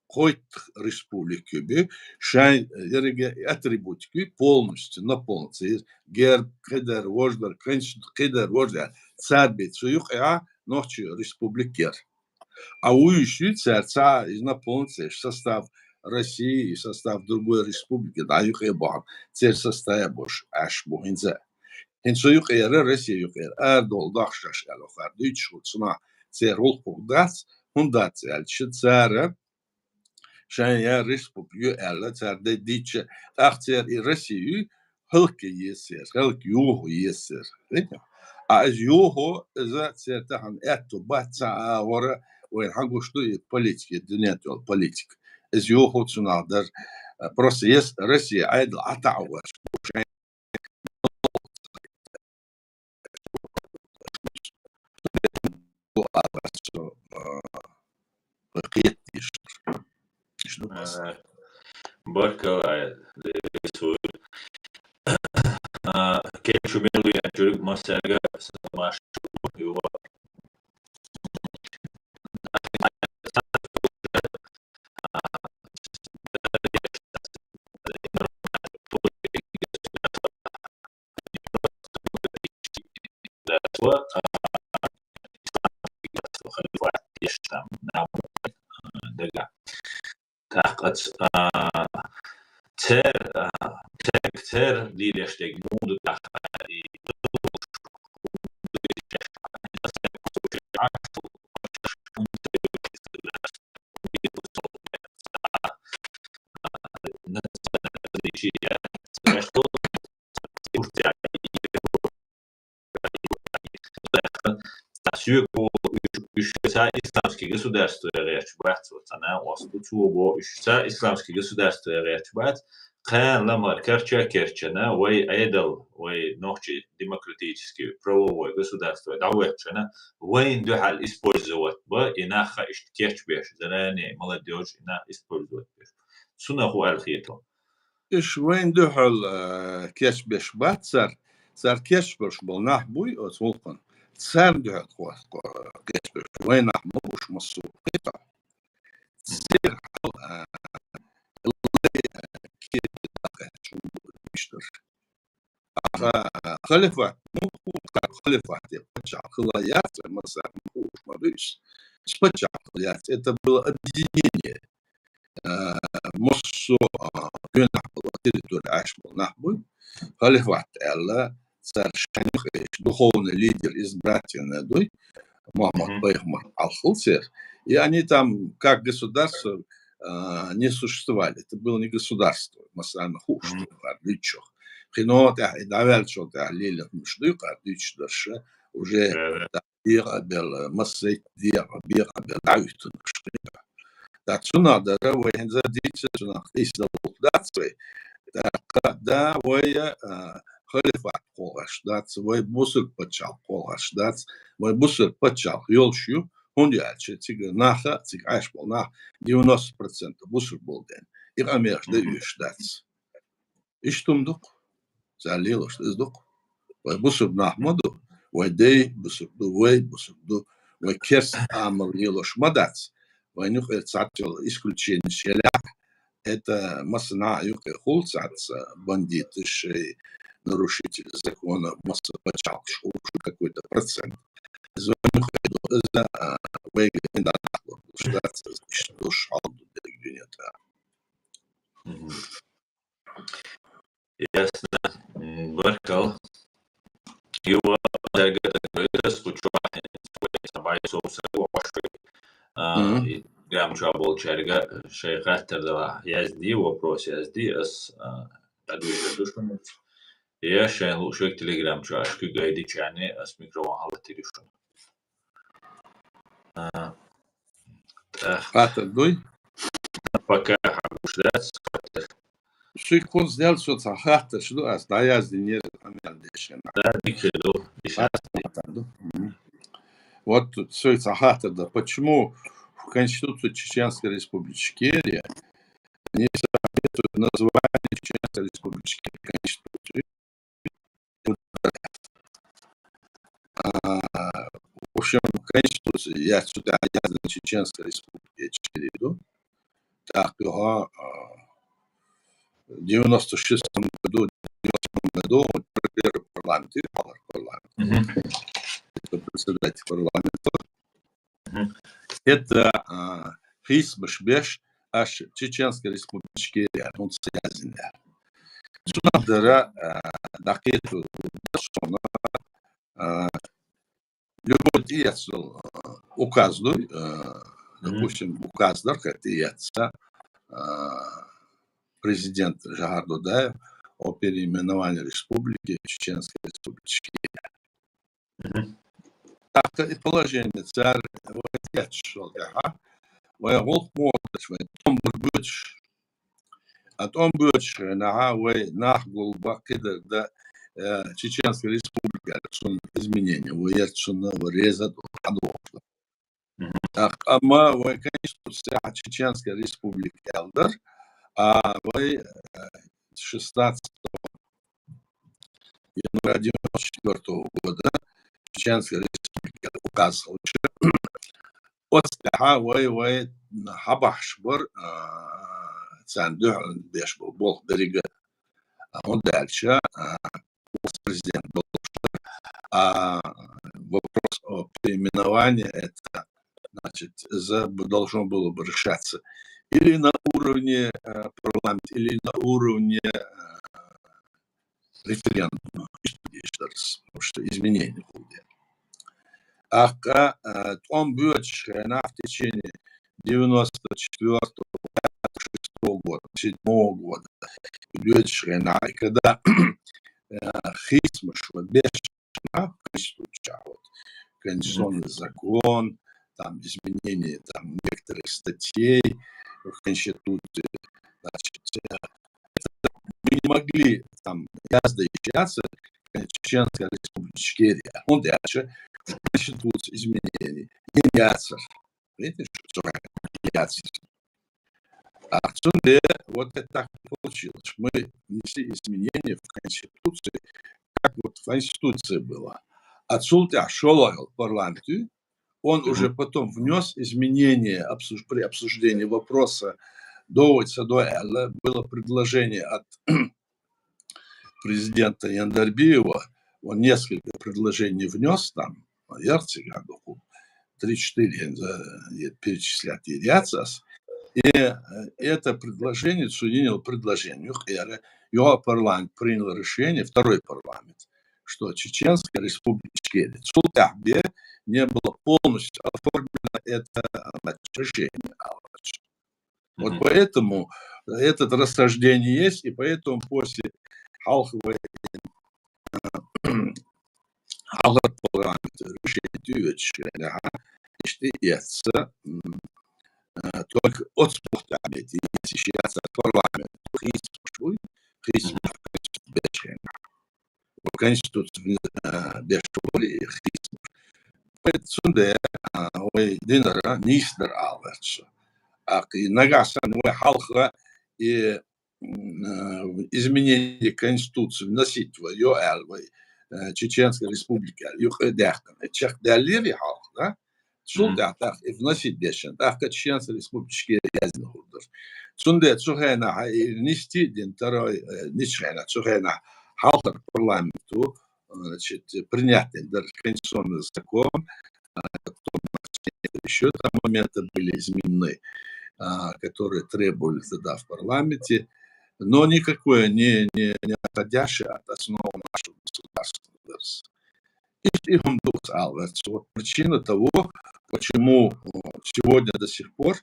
кхойтта республика ю, шайн ерриге атрибутика ю полностью, наполнится. Герб, кхидар, вождар, конституция, кхидар, вождар. Цар бен цу юкъа а нохчий республика яра. А вуьйш ю цара цхьа из наполнится, состав России и состав другой республики, да, юкъе бахьан, церан составе бош, аш бу хӀинца. ХӀинца цу юкъера, Россия юкъера, арадолу дохкаш аьлла, хар дуьйцуш ву, цунах церан гӀуллакх дац, хӀунда дац аьлча, цара шайн я республика ю аьлла, цара де дийча, тӀаккха церан и Россия ю, хӀаллакье еза церан, хӀаллакье йохо еза церан. Видите? А иза йохо, иза церан тахана аьтту бац, цхьа агӀора, вайн хьан гуш ду и политика, и дуьнен тӀехь йолу политика. Иза йохо цунах дара. Просто ес-, Россия Ӏедал Ӏа таӀа ваш. Баркалла, Левис ву. Кечу мел веанчуьрг массаьрга саламаш ю. Халифат деш там, наб, дага. ТӀаккха ц-, а, цер, а, цер, цер лелаш дерг муха ду тӀаккха, и национальный различия, цхьа Турция. Соьга уьш, уьш цхьа исламский государство гӀерташ бац, вот цхьа накъост ду, цо бо, уьш цхьа исламский государство гӀерташ бац, кхана ламар карча керчана, вай Ӏедал, вай нохчий демократический правовой государство дӀавоьттачана, вайна дуьхьал использовать ба, и нах иштта кечбеш, заранее молодёжь, и нах использовать беш. Цунах хӀу аьлла хетал? Уьш вайна дуьхьал, э, кечбеш бац цар, цар кечбеш бола нах буй оцу гӀуллакхана. Царна дуьхьал кхо-, кхо-, кечбеш. Вай нах ма бу уьш массо а кхетахь. Церан хьал, э, лай, э, кхетахь, чу иштта. Аха, халифат, ну, халифат, я паччахь хила яц, масса, ну, уж ма дуйс. С паччахь хила яц. Это было объединение. Э, массо, а, гуьнахь бола территори Ӏаш бола нах буй. Халифат аьлла, цар шайх, духовный лидер, избирательный дуй. Мухьаммад пайхамар алхалцер. И они там, как государство, а, не существовали. Это было не государство. Масана хуш, кхардуьйчух. Кхино тӀехь, и дӀаваьлчул тӀехь лелийнарш дуй, кхардуьйчуш дарша. Уже дегӀабелла, массайт дегӀа, бегӀабелла дӀахӀуьттунарш. ТӀаккха цунах дара, вай хӀинца дийца, цунах къийса далуш дац вай. ТӀаккха да, вай, а, халифат кхолларш дац, вай бусург паччахь кхолларш дац, вай бусург паччахь йолуш ю, хӀунда аьлча цига наха, цига Ӏаш болу нах девяносто процентов бусург болу ден. И къамелаш дан оьшуш дац. Иштта хӀума ду-кх. Царна лелош иза ду-кх. Вай бусург нах ма ду. Вай дай бусург ду, вай бусург ду. Вай керста амал лелош ма дац. Вайна юкъера цхьацца йолу исключениеш елахь, это массанхьа а юкъе хуьлу цхьацца бандиташ, шай нарушители закона, масса пачхьалкхаш хуьлу какой-то процент. Иза вайна юкъе ду, иза, а, вайга хӀинца дӀадахьалур долуш дац, иза иштта долуш хьал ду дерг дуьнен тӀехь. Ясно. М, баркалла. Юха, дерга дакъойтас, кху чохь, а, и гамчохь болчаьрга шайн хаттар далахь, язде, вопрос язде, ас, а, дӀадуьйцур ду шуна. Я шайн луъушверг телеграм чохь, аш куьг айдичарна, ас микрофон хьалатийр ю шуна. А, тӀаккха. Хаттар дуй? Пока хьан гуш дац хаттар. Шуьга кхузза дел со цхьа хаттарш ду, ас дӀаяздинера, къамел дешна. Да, дика ду, дика. Хаттар ду. Мгм. Вот тут соьга цхьа хаттар ду. Почему в Конституции Чеченской Республики Ичкерия не соответствует название Чеченской Республики Ичкерия Конституции? А, в общем, Конституция, я сюда, я на Чеченской Республике Ичкерия иду. Так, ага, а, в девяносто шестом году, девяносто седьмом году он первый парламент, и парламент. Мгм. Это председатель парламента. Мгм. Это, а, хьийсамаш беш, аш Чеченская Республика Ичкерия, он связанная. Цунах дара, а, дакъету, а, любой тӀеэццал, а, указ дуй, а, допустим, указ дар хӀара тӀеэцна, а, президент Жахар Дудаев о переименовании республики Чеченской Республики Ичкерия. Мгм. ТӀаккха и положение цара вай кхеташ волу тӀаьхьа, вай гӀуллакх ма деш, вай тӀом бур боьдуш. А тӀом боьдуш хенахь вай нах гулба кхидерг дан, э, Чеченская Республика, цунна изменение, вай яр цунна вай реза а ду, хьан дохуш ду. Мгм. ТӀаккха амма вай Конституцехь Чеченская Республика аьлла дара, а вай, э, шестнадцатого января девяносто четвёртого года Чеченская Республика указывала. Оцу тӀаьхьа вай, вай хьабахьаш бара, а, царна дуьхьал беш болу болх беррига. А, хӀунда аьлча, а, оцу президент болуш, а, вопрос о переименовании это, значит, за-, должно было бы решаться или на уровне, э, парламента, или на уровне, э, референдума, иштта дийшарц, потому что изменения хӀунда. Ахка, э, тӀом боьдучу хенахь в течение девяносто четвёртого, шестого года, седьмого года, боьдучу хенахь, и когда, э, хийцамаш, вот, беш а, Конституция, вот, конституционный закон, там, изменение, там, некоторых статей в Конституции, значит, э, это мы не могли, там, яздайча, Чеченская Республика Ичкерия, хӀунда аьлча в Конституции изменений не яцара. Видите, что такое яцара? А цундела вот это так и получилось. Мы внесли изменения в Конституцию, как вот в Конституции было. А цул тӀаьхьа шолгӀа йолу парламент ю, он уже потом внес изменения обсуж-, при обсуждении вопроса доводиться до Элла. Было предложение от президента Яндарбиева, он несколько предложений внес там, ярциган духу, три-четыре, я не знаю, перечислять яцас. И, э, это предложение, цунинил предложение, юха, юха парламент принял решение, второй парламент, что Чеченская Республика Ичкерия, цул тӀаьхьа бен не было полностью оформлено это, значит, решение. Вот поэтому это расхождение есть, и поэтому после хьалхара, хьалхара парламента решение дуьйцуш, иштта эцна, м, э, только оцу пункта метте, если сейчас парламент хийцамаш вуй, хийцамаш бечхьана. Конституция, э, беш волу и хийцамаш. Цундела, а, вай динарг нийса дара ала гӀерта со. А кхин нагахь санна вай хьалха и, м, а, изменение Конституции вносить вай йо аьлла вай, э, Чеченская Республика аьлла, юкъа даьккхина. Чекхдаьллера и хьалха, да? Цул тӀаьхьа тӀаккха и вносить дешна, тӀаккха Чеченская Республика Ичкерия яздина хир дара. Цундела цу хенахь и нисдина второй, э, нисчу хенахь, цу хенахь хьалхара парламенто, значит, принять дина дара конституционный закон, а, потом ещё там моменты были изменены, а, которые требовали тогда в парламенте, но никакое не, не, не отходящее от основ нашего государства. И, и хӀума ду ала гӀерта со. Вот причина того, почему, э, сегодня до сих пор,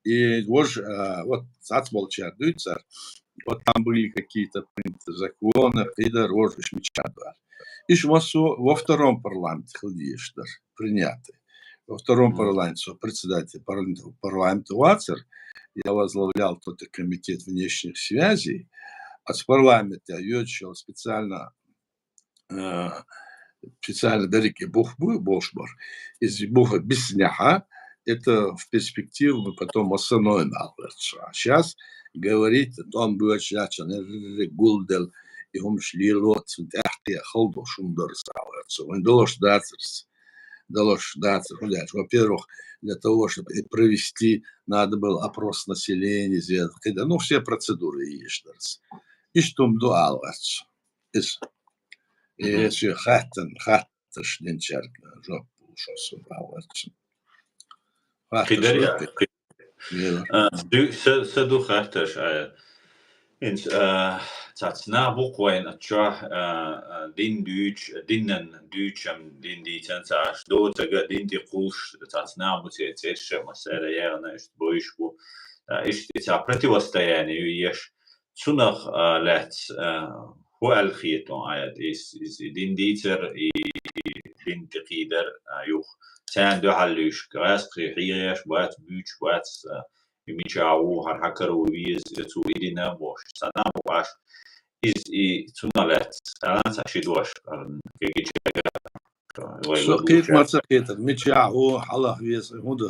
и вот, э, вот цхьацца болчара дуьйцу цара, вот там были какие-то приняты законы, кхидӀа рожаш мича дара. И шу массо во втором парламенте хила дезаш дара, приняты. Во втором парламенте со председатель парламента, парламента вацара, я возглавлял тот комитет внешних связей, а с парламента йоьдуш йолу специально э, специально дерриге бух бу-, болуш бара. Иза буха биснехь, это в перспективе мы потом восстановим, ала гӀерта со. А щас говорить, тӀом боьдуш яц, гулдел, и хӀумаш лело, цунна тӀаьхьа хала долуш хӀума дара ала гӀерта со. Вайн далош дацара. Далош дацара, хӀунда аьлча, во-первых, для того, чтобы и провести, надо было опрос населения сделать. КхидӀа, ну, все процедуры езаш дара. Иштта хӀума ду ала гӀерта со. Иза. Э, шен хаттарш, хаттарш динчаьрга жоп луш со ала гӀерта со. Хаттарш кхидӀа ду, я? Дера. А, ду-, са, са ду хаттарш, а, инс, а, цац нах бу-кх вайна чохь, а, а, дин дуьйцу, динан дуьйцу, дин дийцина ца Ӏаш, доцург а дин тӀе кхуллуш, цац нах бу церан цӀераш а, массара а яьхна, иштта бойуш бу. А, иштта цхьа противостояние ю еш. Цунах, а, лаьцна, а, хӀун аьлла хета хьуна, иза, иза и дин дийцар, и, и дин тӀе кхийдар, а, юха. Царна дуьхьал луьйш, гӀазкхий хьехош бац, буьйцуш бац, а, и мичахь ву, хӀара хьан каро веза, я цо и дина а бохуш, цхьа нах бу-кх Ӏаш, иза и цунах лаьцна, цхьа ши дош, а, кегийчаьрга. Со кхетар ма ца кхетара, мичахь ву, хьалха веза, хӀун ду?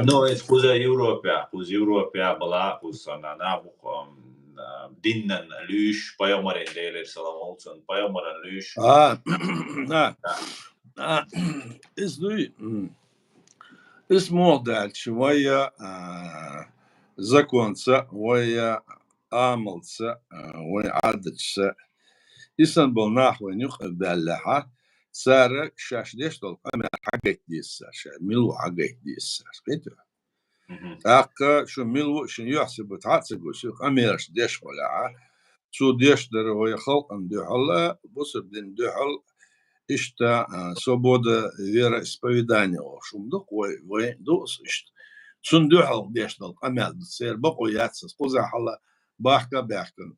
Ну, иза кхуза Европехь, кхуза Европехь бала, кхуза сан нана бу-кх, ам, а, а, динан луьйш, пайхамаран, Делера салам хилда цунна, пайхамаран луьйш. А, а, а, из дуй, м, из муха даьлча вай, а, законца, вай, а, амалца, а, вай Ӏадатца. Исан бола нах вайна юкъе баьллехьа, цара шаьш деш долу къамел хьагайта деза цара, ша мила ву хьагайта деза цара. Кхетий? Мгм. ТӀаккха шу мила ву, шун юьхь-сибат хьа а ца гуш, шу къамелаш деш хилахь, цо деш дар вай халкъана дуьхьал а, бусалба дина дуьхьал а, иштта, а, свобода вероисповедания олуш хӀума ду-кх вай, вай ду аса иштта. Цунна дуьхьал деш долу къамел ду, церан бакъо яц аса, кхузахь хьала бахка а баьхкина.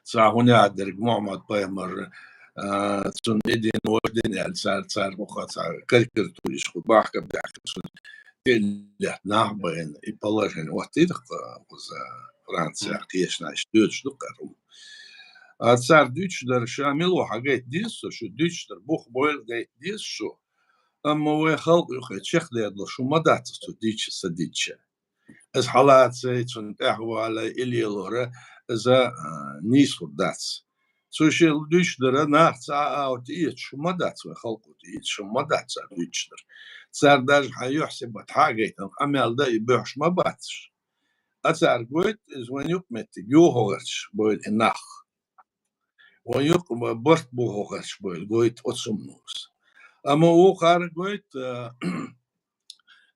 Цхьа хӀун яхьа дерг Мухьаммад-пайхамар, а, цунна и дина, важа дина аьлла, цара, цара муха, цара карикатуриш хӀу бахка а баьхкина, цунна тӀе а летта нах а байна, и положение оттийра-кх кхуза Францехь, кхечанхьа иштта доьдуш ду-кх хӀара хӀума. А цара дуьйцуш дара, ша мила ву хьагайта деза со, шу дуьйцуш дара, бух бойла гайта деза шу. Амма вай халкъ юкъе чекхдер долуш хӀума ма дац цо дийцича, ца дийцича. Иза хьалацай, цунна тӀаьхьавалай, и лелора, иза, а, нийса хӀума дац. Цо шен дуьйцуш дара, нах цхьа а тӀеэцаш хӀума дац, вай халкъо тӀеэцаш хӀума дац цара дуьйцуш дара. Цара даже хьан юьхь-сибат хьа а гайтина, къамел дан и боьхуш ма бац уьш. А цара гойту, иза вайн юкъаметтиг йохо гӀерташ бойла и нах. Вайн юкъа барт бохо гӀерташ бойла, гойту оцу хӀумано иза. Амма вукхара гойту, а,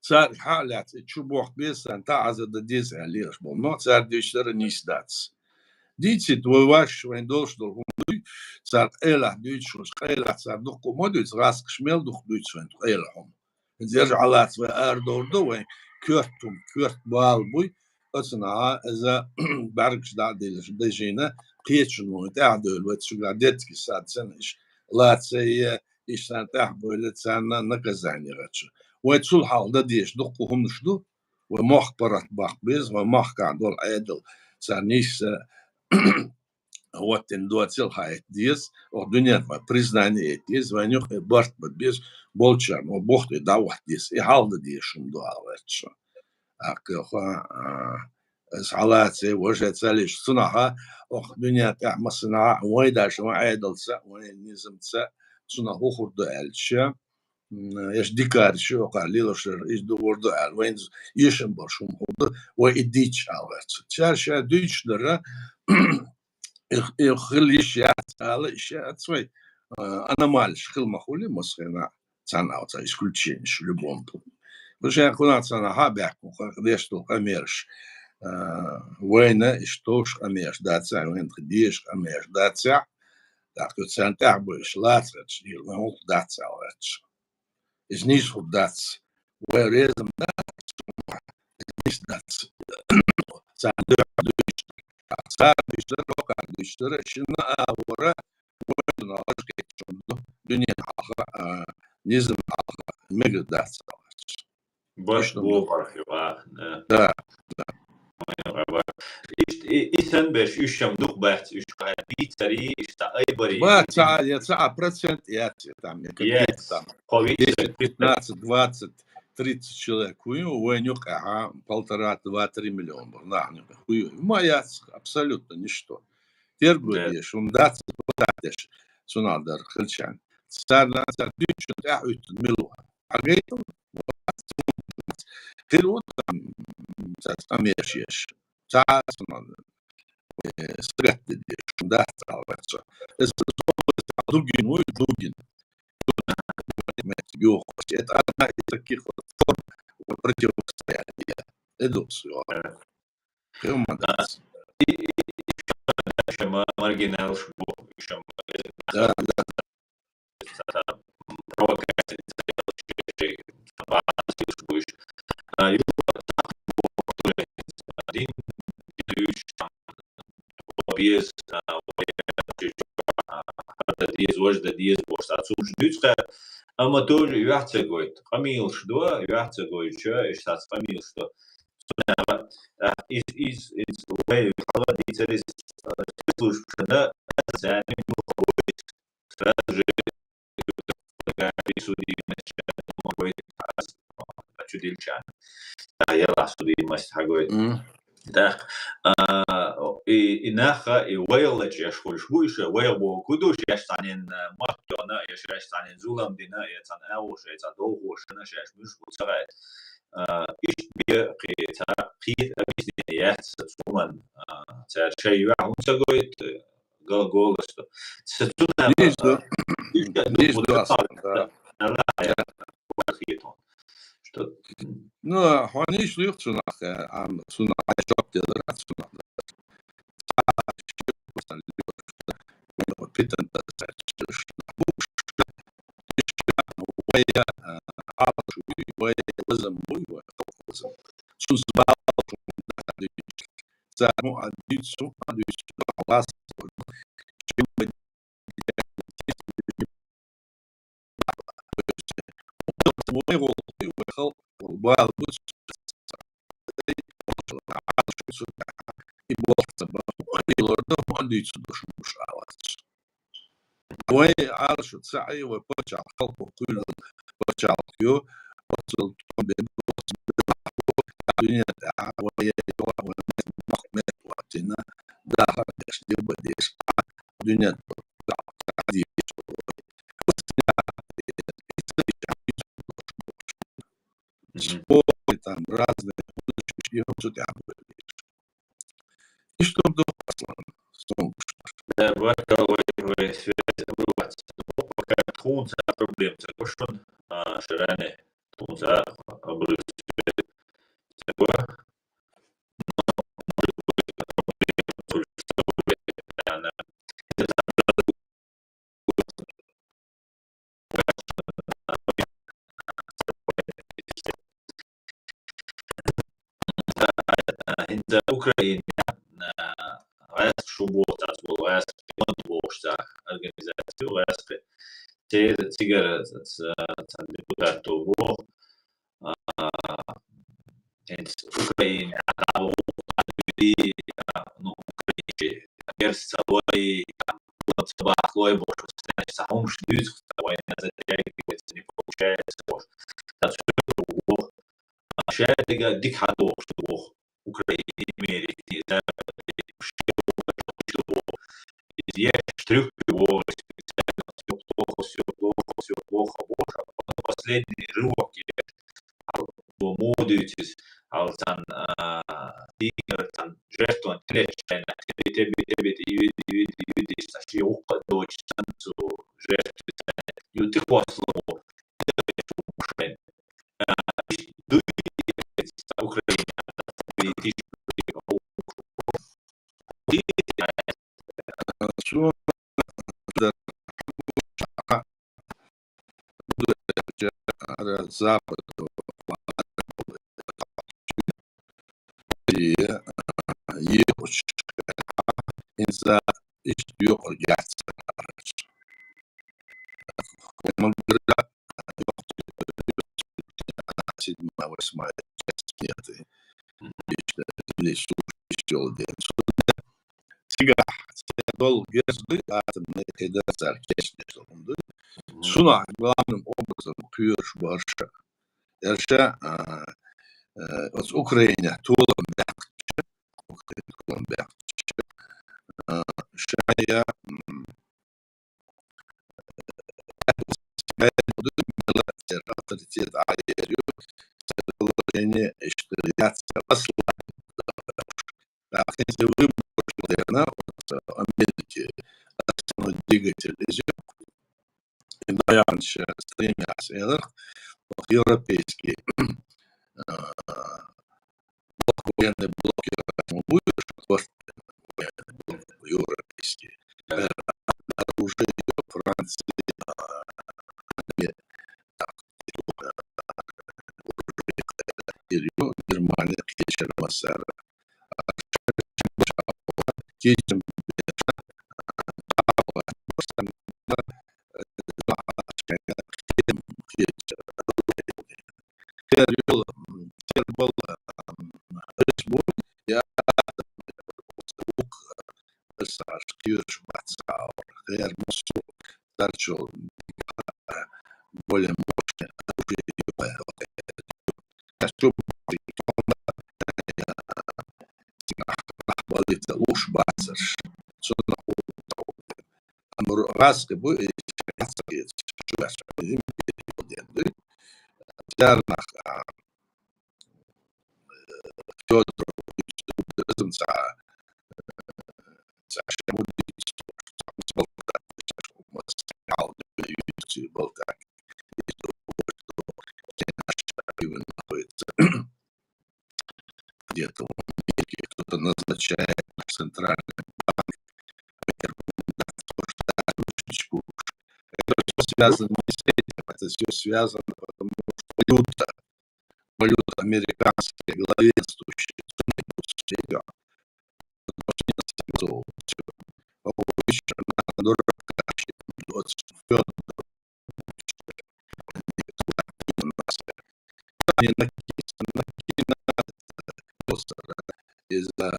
цара хьа а лаьцна, и чу бохка беза, царна таӀзар дан деза аьлла лелаш болу. Но цара дуьйцуш дара нийса дац. Дийцийта вай ваша вайна долуш долу хӀума дуй, цара къайлахь дуьйцуш, къайлахь цара дуккха а ма дуьйцу, гӀаскхаша мел дукха дуьйцу вайна къайлахь хӀума. Иза ержа хьалаца вай арадовр ду, вайн коьрта хӀума, коьрта бала буй, оцунахьа иза бӀаьргаш дӀа а дайжийна, кхечунна вайн тӀаьхьа девлла, вай цуьнга деттигаш саццина, иштта лацай, иштта царна тӀаьхьа бойла, царна наказание гӀерташ. Вай цул хьалха дан дезаш дуккха хӀуманаш ду, вай мохк паргӀат баккха беза, вай махкахь долу Ӏедал царна нийса хӀоттийна доцийла хаийта деза, оха дуьненна вайн признание яйта деза, вайн юкъе барт бан беза, болчарна вай бух тӀе дӀахӀотта деза. И хьалха дан дезаш хӀума ду ала гӀерташ. ТӀаккха, а, иза хьалацай, важа ца лиш, цунахьа, оха дуьнен тӀехь массанахьа, вайн даже вайн Ӏедалца, вайн низамца, цунах хӀун хир ду аьлча, м, эш дикариш ю, оха лелаш дара, иза ду, вара ду аьлла, вайна эшам болуш хӀума хир ду, вай и дийцича ала гӀерташ. Цара ша дуьйцуш дара, и, и хила йиш яц ала, йиш яц вай, а, аномалиш хила ма хуьлий массо а хенахь, цхьана а цхьа исключениш в любом плане. Вай шайн кхунах цхьана хьа а баьхкина, кху деш долу къамелаш, а, вайна иштта товш къамелаш дацахь, вайна тхан дезаш къамелаш дацахь, тӀаккха царна тӀаьхьа бойуш лаца гӀерташ, вайн гӀуллакх дац ала гӀерташ. Иза нийса хӀума дац. Вай реза ма дац, иза нийса дац. Царна дуьхьал дуьйцуш дара, цара дуьйцуш дара, рокъа дуьйцуш дара, шина а вара, вайна гӀажкхеташ хӀума ду, дуьненан хьалха, а, низам хьалха мегар дац ала гӀерташ. Барт бохарх ю, а, да. Да, да. Иштта и, и санна берш, уьш ам дукха бац, уьш хьан дийцарий, уьш цхьа айбарий. Бац, цхьа, я цхьа процент яц, я там, я копейка там. Кхо виъ саг. Десять, пятнадцать, двадцать, тридцать человек хӀун ю, вайн юкъахьа полтора, два, три миллиона бар нахана юкъе хӀун ю. Ма яц абсолютно ничто. Терго деш, хӀума дац, деш, цунах дар хилчарна. Царна, цара дуьйцучун тӀаьхьа уьттан мила ву. Хьагайтал, хир ву там, цаьрца къамелаш еш. Цхьа а цунах, э, сагатде деш, хӀума дац ала гӀерташ. Иза Дугин вуй, Дугин. Йохуш, это одна из таких вот форм противостояния. Эдукс, ё. Хир ма дац. И, и, и, шама маргиналш бу, шама. Да, да. Провокация, базис буш. А, ю-, один, там, без, а, а, хьада деза, важда деза, бос, а, цуш дуьцкъа, амма тоже юьхь ца гойту. Къамелаш ду, юьхь ца гойтуш, иштта цхьа къамелаш ду. А, из, из, из, вай, хьала дийцар из, а, службашна, царна сразу же судимость хьагойту, а, чу дилча. А, яла судимость хьагойту. Мгм. ТӀаккха, а, и, и нах, и вайгӀа лачкъаш хуьлуш бу уьш, вайгӀа бохург хӀун ду, шаьш цхьаннен, а, мотт йоьхна, я шаьш цхьаннен зулам дина, я цхьанна агӀор, я цхьа довхош, шаьш муьлш бу ца гӀайта. А, иштта бен кхин цхьа кхета объяснение яц цу хӀуманна, а, цара шайн юьхь хӀунда ца гойту, гал-, голосто. Ца цунах, Нийса ду. а, иштта Нийса ду, ду, аса, да. Да, да, да. Что, м. Ну, хьо нийса луьйху цунах, э, ам, цунах, ай жоп делира цунах. Питан да, вай, э, Ӏалаш вуй, вай, вазам вуй, вай, халкъ вазам. Цунца бала Цар хӀун а дуьйцу, хӀун а дуьйцу, хьалас. Вай гӀуллакхе, вай халкъ, вай бала буц, и болх ца бан, хӀун а лор ду, хӀун а дуьйцур ду шуна уьш, алац. Вай Ӏалашо ца Ӏе, вай пачхьалкх халкъо кхоьллина пачхьалкх ю, оццул тӀом бен, оццул дуьнен тӀехь, вай яй йола, вай мет, мах мет ваттина, дахар деш, диба деш, дуьнен тӀехь деш. Мгм. Спорт, там, разные, и оцу тӀехь буьйлуш. Иштта ду, Аслан, стом гуш. Да, баркалла, вай, вай связь обрывается. Ну, пока тхуна цхьа проблема ца го шуна, а, шаране, тхуна цхьа обрыв связи ца го. ХӀинца Украинехь, а, гӀаьскхи шу боху цхьацца болу, гӀаьскхи фонд бохуш цхьа организаци ю, гӀаьскхи. Церан цигара ца-, ца-, цхьа депутат боху, а, хӀинца Украинехь дӀавахархой, а, ну, украинций, герз ца лой, а, ца бахлой бохуш, цаьрца хӀумаш дуьйцу, вайна затягивается, не получается бохуш. Ткъа цо боху, а, шадерг дика хьадогӀуш ду боху, Украинин мере, и за, и шен боху, и еш трюк боху, всё плохо, всё плохо, всё плохо боху, а потом последний рывок еш, хьал бо муха дуьйцу иза, хьал цхьана, а, дийнара цхьана жертван тӀе лечча, шайна тебе, тебе, тебе, и види, и види, и види, иштта шен вукхо а доцуш санна цу жертве, ю тӀе кхоссало боху, шайна. А, иштта дуй Украина, Запад, и, а, и, из, иштта юкъара яц. Седьмая, восьмая часть планеты. Мгм. Иштта, или су-, иштта йолу ден. Цигахь, цигахь долу герз дуй, атомный, кхидӀа цара кечдеш долу хӀума дуй. Мгм. Цунах главным образом кхоьруш бу хӀара ша. ХӀара ша, а, а, оцу Украинехь толам баьккхича, Украинехь толам баьккхича, а, шая, м, авторитет Ӏаер ю, положение, иштта, яц, тӀаккха иза выбор дена, вот, Америки, основной двигатель иза. И наверное, сейчас стремятся, элар, вот, европейский, а, блок, военный блок, я возьму, будешь, вот, военный блок европейский. Э, оружие Франции, а, Англи-, так, Германия кхечира массара. Кечам, Церан йола, церан бала, м, ас бу, я, ас кхоьруш бац, кхеран массо а царчул более мощный оружие. Ас чу мур гӀаскхи бу, и гӀаскхи чу баьча, и перевод ду. Царнах, а, Фёдоров, цхьа, цхьа шамудиц, цхьа мас болтак, цхьа мас болтак. Где-то в Америке кто-то назначает наш центральный банк, это всё связано не с этим, это всё связано, потому что валюта, валюта американская, главенствующая, всё. Потому что она дорого, вот, всё. Они накинули, накинули просто, да, из-за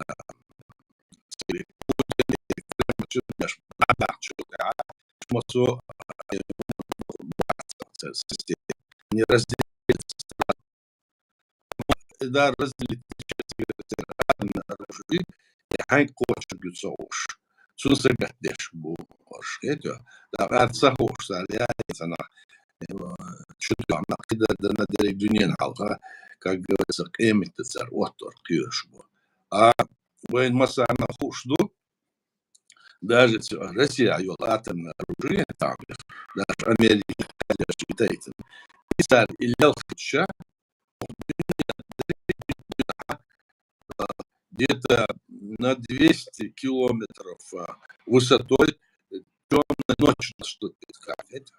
не разделить. Да, разделить оружие, и хьанг кочугу ца уш. Цун сагатдеш бу орш, хетё. Да, ар ца хуш, сар, я, я, цана, э, чудо, на, кида, да, на дерек дунен халха, как говорится, къемит цар, оттор, кирш бу. А вайн масана хуш ду, даже ц-, Россия йол атомное оружие, там, даже Америка, даже Китай, там. И цар, и лел хуча, где-то на двести километров, а, высотой, э, тёмной ночью наступит, как это.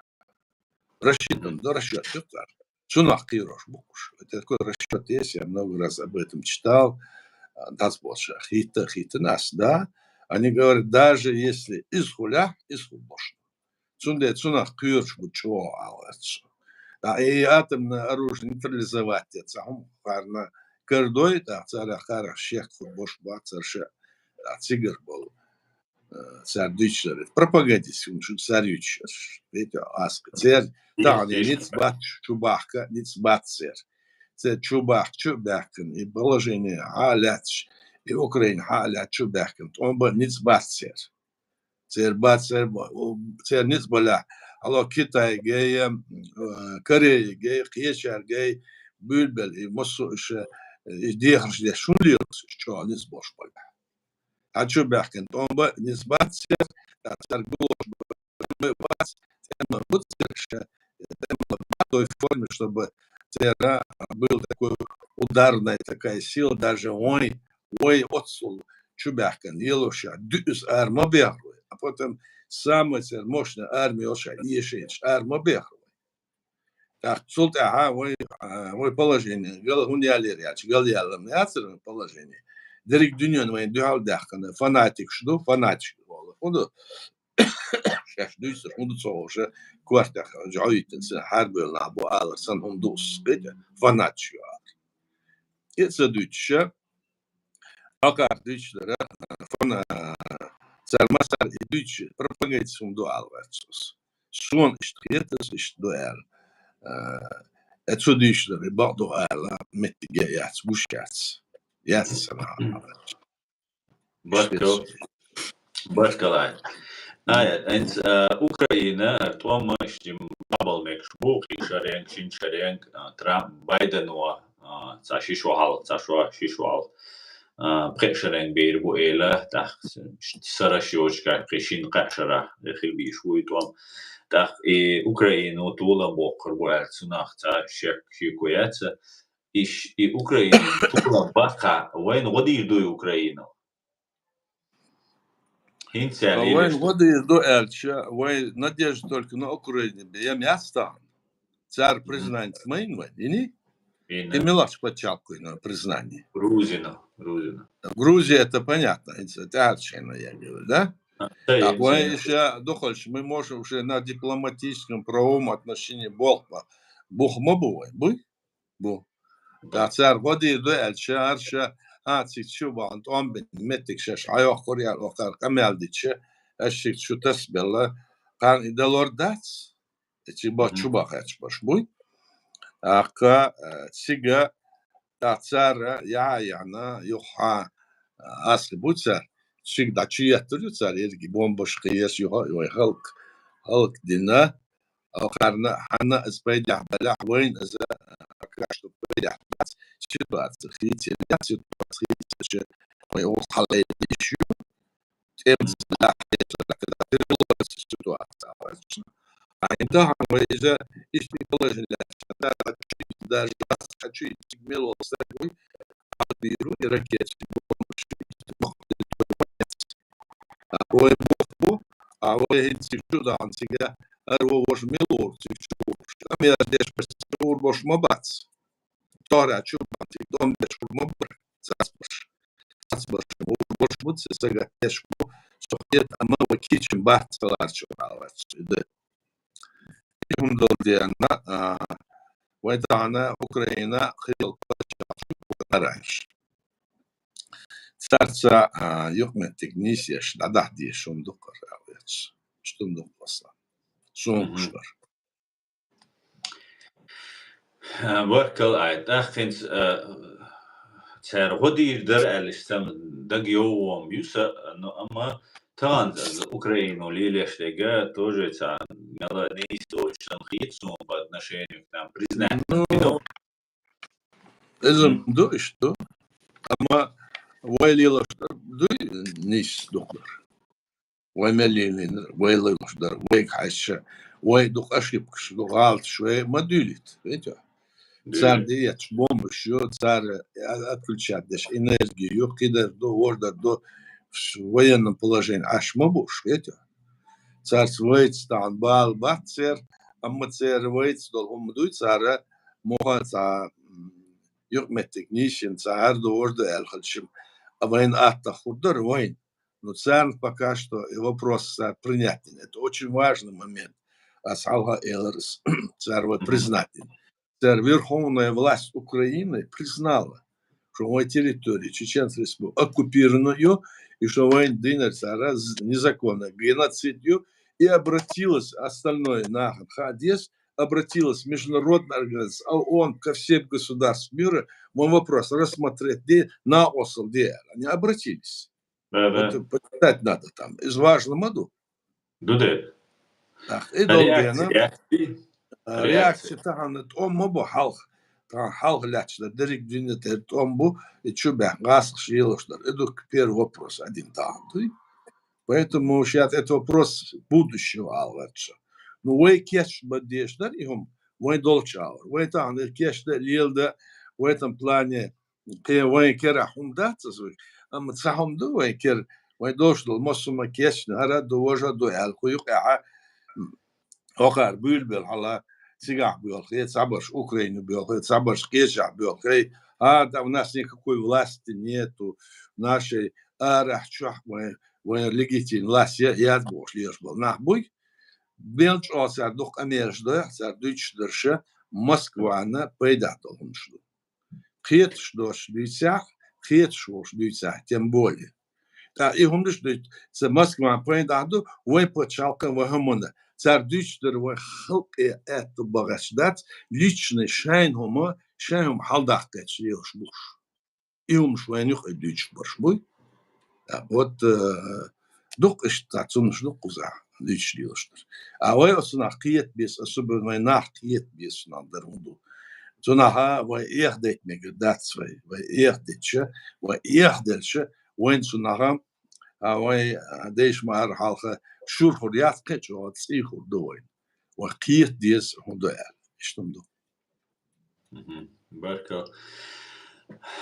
Рассчитан, да, расчёт, всё так. Цунах кирош букуш. Это такой расчёт есть, я много раз об этом читал. А, дац больше. Хита, хита нас, да. Они говорят, даже если из хуля, из хубош. Цунде цунах кхуьраш бу чӀогӀа аларца. Да, и атомное оружие нейтрализовать яц, а хӀума харна кардой, да, царах харах шех хур бош бац, цар ша, да, цигар болу. Э, цар дуьйцуш дарит. Пропагандист, хӀума шу цар юьйцуш. Вете аска. Цер таӀне ниц бац, чу бахка ниц бац цер. Цер чу бахка чу баьхкина, и положение хьа а лаьцаш, и Украина хьа а лаьцаш чу баьхкина. ТӀом бан ниц бац цер. Цер бац, цер бо-, цер ниц балехь, хьало Китайгай, э, Корейгай, кхечаргай, буьйлбелла, и массо а иша, э, и дехарш деш, шун лелаш, чӀогӀа ниц болуш балехь. Хьан чу баьхкина тӀом бан ниц бац цер, цар гулош бан бац, тӀема бу цер ша, тӀема бац той форме, чтобы цера был такой ударная такая сила, даже вайн, вай оццул чу баьхкина лелош, дуьзза ара ма бехар вай. А потом самая цер мощная армия йолуш, ешийча ара ма бехар вай. ТӀаккха цул тӀаьхьа вай, а, вай положение, гал хӀунда ялийра аьлча, гал яьлла ма яцара вай положение. Дерриг дуьнен вайн дуьхьал даьккхина фанатикаш ду, фанатикаш ду олу. ХӀун ду? Шаьш дуьйцуш, хӀун ду ца хууш, кортех жӀойтина сан, хьарбевлла нах бу алар санна хӀума ду ас, кхетий, фанаташ ю алар. И ца дуьйцуш, акхар дуьйцуш дара, фана-, цара масар и дуьйцуш, пропагандист хӀума ду алар цо ас. Суна иштта хета ас, иштта ду аьлла. Э, э, цо дуьйцуш дара, бакъ ду ала меттиг яц, гуш яц. Яц сан алар. Баркал-, баркалла. Ай, хӀинца, а, Украина, тӀом ма иштта дӀабала мегаш бу, кхин шаренга, шин шаренга, а, Трамп, Байдено, а, цхьа ши шо хьалха, цхьа шо, ши шо хьалха, а, пхеа шаренга бийр бу эла, тӀаккха сараш йоцуш кхин шин-кхаа шарахь хила бийш бу и тӀом. ТӀаккха и Украина толам боккхур бу аьлла, цунах цхьа шек шеко яц. Иш, и Украина толам баккхахь, вайна гӀо дийр дуй Украина? ХӀинца а вайна гӀо дийр ду аьлча, вай надежда только на Украина бен яц тахана. Цара признание ма йина вайна, йиний? И мелахчу пачхьалкхойн признание? Грузина, Грузина. Грузия, это понятно, хӀинца тӀаьхьарчу хенахь яьлла, да? А, тӀаккха вай иша дохалча, мы можем уже на дипломатическом правовом отношении болх бан. Бух ма бу вай, буй? Бу. ТӀаккха цара гӀо дийр ду аьлча, хӀара ша, а, цига чу бахана тӀом бина меттиг шаьш хьайоккхур яра, оха къамел дича, аш цига чу тасабелла, кхарна и далор дац? И цига баха чу бахача баш буй? ТӀаккха, э, цига, тӀаккха цара яхьа яхьна, юххьа, э, асли бу цара, цига дӀачуеттар ю цар, еррига бомбаш кхийса юха, вай хӀалак, хӀалак дина, а, кхарна, хӀанна из пайдехь балехь, вайна из, а, пока что пайдехь бац ситуация, хийцаелла ситуация, хийцаелча, вай оцу хьалайдеш ю, тӀемца лаьхьа, ситуация. А интахьа вай иза иштта положение лаьцна, даже хачу цига мел волу стаг вуй, а бийр ву и ракеташ, и бомбаш, и а вай боху бу, а вай хӀинца цига чу дахьана цига, ара вон ваша мел ву цига чу ву. Амма яра деш, цига ву бохуш ма бац. Тора чу бан цига дом деш ву ма бара, цацбаш. Цацбаш ву бохуш бу, цига сага деш ву, со хета, амма вай кийча бац ца ларчу, а вац. И да. И хӀума долу дена, а, вай тахана Украина хилла пачхьалкх гараж. Царца, а, юкъаметтиг нийсъеш, дӀадахьа дезаш хӀума ду-кх ара, а вац. Иштта хӀума ду-кх, Аслан. Суна гуш дара. А, баркалла, Ӏай. ТӀаккха хӀинца, а, цара гӀо дийр дара аьлла, иштта дага йовхо ю сан, ну, амма тахана аса Украину лелош дерг тоже цхьа мел нийса доцуш санна хета суна по отношению к нам признать. Ну, иза ду, иштта ду. Амма вай лелош дар дуй нийса дукха дар. Вай мел лелийнарг, вай лелош дар, вайга хьаьжча, вай дукха ошибкаш, дукха гӀалаташ вай ма дуьйлийта, вай тӀе. Цара де етташ бомбаш ю, цара а-, отключать деш энерги ю, кхидар ду, вордар ду, военном положении Ӏаш ма бу уьш, вай тӀе. Царца вайца тахана бала бац церан, амма церан вайца долу хӀума дуй, цара муха цхьа, м, юкъаметтиг нийсъян, цхьа хӀара ду, вара ду аьлла хилча, а вайна аттах хӀума дара вайна. Ну, царна пока что и вопрос цара принять дина. Это очень важный момент. Ас хьалха элира ас, цара вай признать дина. Цара верховная власть Украины признала, что вай территория, Чеченская Республика, оккупирована ю, и что вайна динар цара з-, незаконно геноцид ю, и обратилась остальное нахана хаа деза, обратилась международная организация, ООН, ко всем государствам мира, вайн вопрос рассмотреть де, накъостал де аьлла. Они обратились. Да, да. Вот почитать надо там. Иза важно ма ду. Ду де. Так, и долу дена. Реакция, реакция. А, реакция тахана тӀом ма бу хьалха. Тахана хьалха лаьтташ дар, дерриг дуьнен тӀера тӀом бу, и чу баьхна гӀазкхаша лелош дар. И ду первый вопрос один тахана дуй. Поэтому сейчас это вопрос будущего алгӀача. Ну, вай кечбан дезаш дара и хӀума, вайн долчу агӀор. Вай тахана кечдан, леладан, в этом плане, кхин вайн керахь хӀума дац аса вай. Амма цхьа хӀума ду вайн кера, вайн долуш долу массо а хӀума кечна, хӀара а ду, важа а ду аьлла, кху юкъехь, м, хӀокхара буьйлабелла хьала, цигахь боьлхий, цхьабарш Украине боьлхий, цхьабарш кхечахь боьлхий. А, да, у нас никакой власти нету, нашей арахь чохь вайн, вайн легитимная власть я, яц бохуш лелаш болу нах буй. Мел чӀогӀа цара дукха къамелаш дойхь, цара дуьйцуш дарша Москвана пайдехь долу хӀумаш ду. Кхеташ доцуш дуьйцехь, кхеташ волуш дуьйцехь, тем более. ТӀаккха и хӀуманаш дуьйцу, ца Москван пайдехь ду, вайн пачхьалкхан, вайн хӀуманна. Цара дуьйцуш дара вайн халкъе аьтто бахьаш дац, личный шайн хӀума, шайн хӀума хьаладаккхийташ лелаш бу уьш. И хӀумаш вайна юкъа дуьйцуш барш буй. А, вот, э, дукха иштта цхьа цуннаш ду кхузахь дуьйцуш лелаш дара. А вай оцу нах кхета беза, особенно вай нах кхета беза цу нах дара хӀун ду. Цу наха вай эхь дайта мегар дац вай. Вай эхь дича, вай эхь делча, вайн цу наха, а, вай, а, дайша ма-, ара хьалха шура хӀур яц, кхин а чӀогӀа цӀий хӀур ду вайн. Вай кхета деза хӀун ду аьлла. Иштта хӀума ду. Мгм. Баркалла.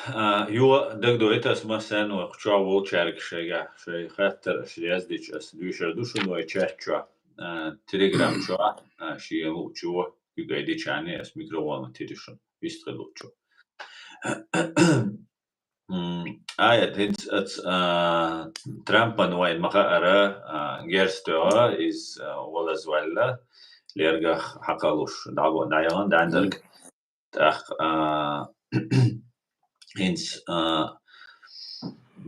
А, юха дагадоуьйту ас массарна вай кху чохь волчаьрга шайгахь, шайн хаттар аша яздича, ас дуьйцур ду шуна вай чат чохь, а, Telegram чохь, а, шена луучо, куьг айдича ас микрофон ма тири шуна, вистхи луучо. М, Аят, хӀинца аца, а, Трампан вайн ма хаара, а, герз тоьхна, иза, а, валазваьлла, лергах хьакхалуш, дӀа-, дӀаяхана, дӀаьндарг. ТӀаккха, а, хӀинца, а,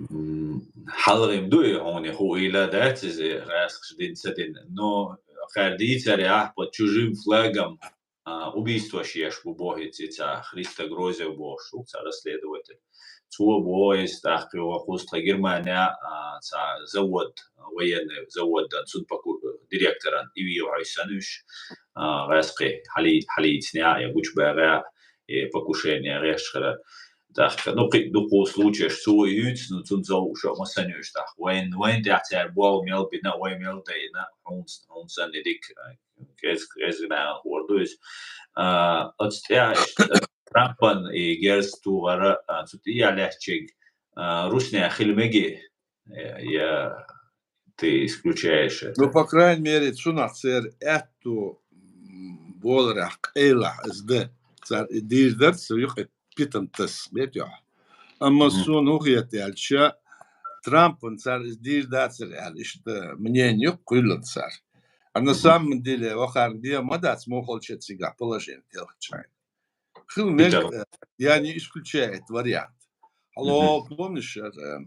м, хьалха-м ду и хьуна, хууйла дац иза, гӀаскхаша дина ца дина. Но кхара дийцаре ахь под чужим флагом, а, убийство шеш бу бохиц, и ца Христа Грозев бохуш, ца расследователь. Цо боху иза тӀаккха йогӀу кхузтха Германия, а, ца завод, военный завод, цун поку-, директоран и вийгӀой сануьш, а, гӀаьскхи хьали-, хьалийцинехь, я гучубагӀехь, и покушение гӀеш хилар. ТӀаккха, ну, кхин дукха случаеш цо юьйцу, ну, цунна цо шо ма санна юьйцу, тӀаккха вайн, вайн тӀехь цара болх мел бина, вай мел дайна, хьунца, хьунца санна дика, кӀез-, кӀезга нахана хӀора ду иза. А, оцу тӀехь иштта Трампан и герз тухара, а, цу тӀехь лаьттачиг, а, русне хила меги, я, я ты исключаешь это? Ну, по крайней мере, цунах церан аьтту, м, боларехь къайлахь ас дан. Цара и дийр дара, цу юкъа питам тасса, бет йохь. Амма Мгм. Суна хӀун хета аьлча, Трампан цара иза дийр дацара аьлла, иштта мнение юкъа кхуьйллина цара. А на Мгм. самом деле, вахарна бен ма дац, мохалча цигахь положение телхачайна. Хила мег, Питам. э, я не исключаю этот вариант. Алло, Мгм. помнишь, это,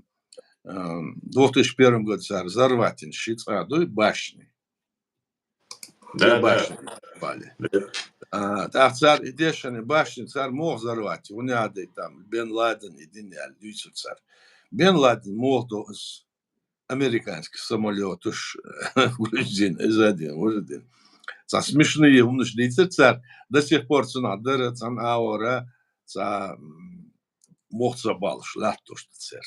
э, две тысячи первом году цара взорвать йина ши цӀа дуй башни. Да, Те да. Башни пали. Да. А, тӀаккха цара и дешан башни, цара мох взорвать, хӀунда аьлча там Бен Ладен и дина аьлла дуьйцура цара. Бен Ладен мох до из американский самолёташ, грузин, из один, уже дин. Цхьа смешные хӀуманаш дийцира цара, до сих пор цунах дара, цхьана агӀора, цхьа, м, мох ца балуш, латтош ду церан.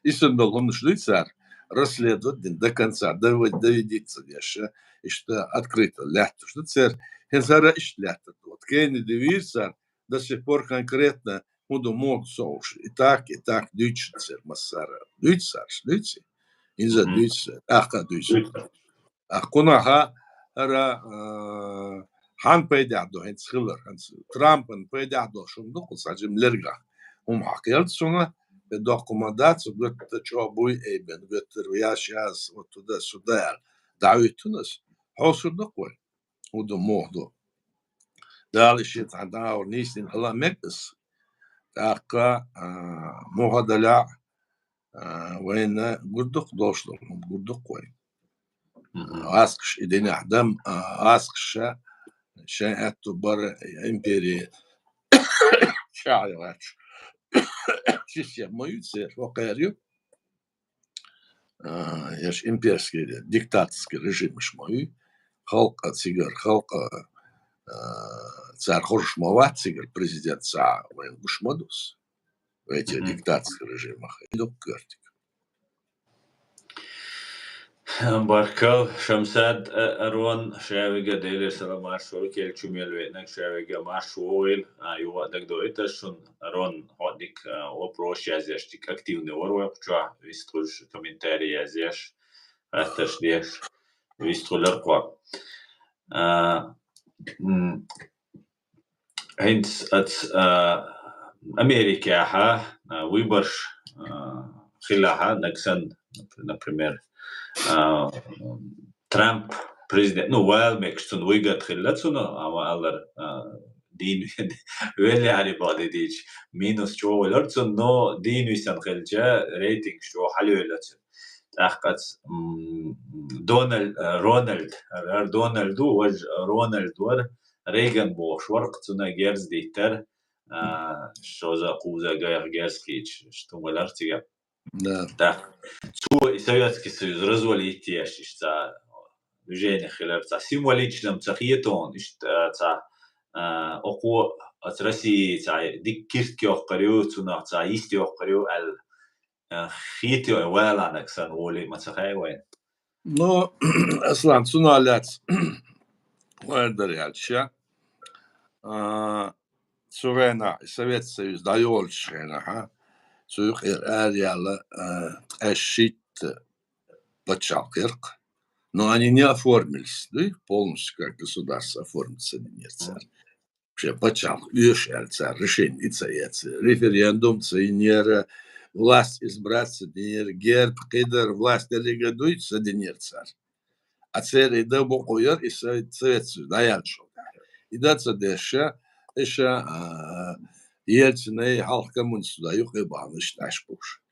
И санна долу хӀуманаш дуй цара, расследовать дина до конца, довод-, доведить ца деш, иштта открыто латтош ду церан. ХӀинца хӀара иштта лаьттар ду. Вот Кеннеди вийра цара, до сих пор конкретно хӀун ду мох ца хууш. И так, и так дуьйцуш ду церан массара. Дуьйцу цара, дуьйцу. Иза Мгм. дуьйцу, тӀаккха дуьйцу. Дуьйцу. А кхунах хӀара, а, хьан пайдехь ду хӀинца хилар? ХӀинца Трампан пайдехь долуш хӀума ду, кху цхьа жима лергахь. ХӀума хьакхелла цунна, и доккха ма дац, гуттар чӀогӀа буй айбина, гуттар яш яз, вот туда-сюда аьлла. ДӀахӀуьттуна ас. Хьовсур ду-кх вай? ХӀун ду, муха ду? Дала и шен цхьа дагӀор нийсдина хила мега ас. ТӀаккха, а, муха далахь, а, вайна гур ду-кх долуш долу хӀума, гур ду-кх вайна. Мгм. ГӀаскхаш и динехь дам, а, гӀаскхаша шайн аьтту бара импери чӀагӀйогӀучу система ма ю церан, хӀокхеран ю. А, еш имперский, диктаторский режимаш ма ю. Халкъа цигара, халкъа, а, цара хозуш ма вац цигара президент схьа вайна гуш ма ду ас. Вай те Мгм. диктаторский режимах. И ду-кх коьртиг. Баркалла, Шамсад, а, Арон, ша вига Делера салам маршо, кел чу мел веанаг, ша вига маршо вогӀийла, а, юха а дагадоуьйту ас шуна, Арон, хьо дика, а, вопрос язъеш, дика активный вара вай кху чохь, вистхуьлуш, комментарий язъеш, хаттарш деш, вистхуьлура кхо. А, м, ХӀинца аца, а, Америкехьа, а, выбораш, а, хилахьа, нагахь санна, например, а, Трамп президент, ну, вала мегаш цунна выгода хилла цунна, амма аллара, а, дийна веллехьари боху дийча, минус чӀогӀа велара цунна, но дийна висина хилча, рейтингаш чӀогӀа хьалайойла цуьнан. ТӀаккха аца, м, Дональд, а, Рональд, ара Дональд ду, важа Рональд вара, Рейган бохуш вара-кх, цунна герз диттара, а, шозза, кхузза гайха герз хийча, иштта хӀума велара цига. Да. ТӀаккха цо и Советский Союз развалить еш, иштта цхьа движение хилар, цхьа символична-м ца хета хьуна, иштта, а, цхьа, а, окхо, оцу России цхьа дика киртка йоккхур ю, цунах цхьа йист йоккхур ю аьлла, а, хета йо, валанаг санна, гӀоле а ма ца хаьа вайна. Ну, Аслан, цунах лаьцна хӀун эр дара аьлча, а, цу хенахь Совет Союз дӀайолучу хенахь, а, цу юкъера араяьлла, а, ткъе шийтта пачхьалкх яра-кх. Но они не оформились, да, полностью как государство оформиться не цара. Вообще пачхьалкх оьшу аьлла цара решение и ца эцара. Референдум ца йинера, власть избраться динера, герб кхидара, власть делегадуй ца динера цара. А церан и дан бокъо яра, и Совет, Совет Союз дӀаяьллачул тӀаьхьа. И дан ца деш, иша, а, Ельцинай хьалха коммунисташ юкъе бахьана иштта Ӏаш бууш.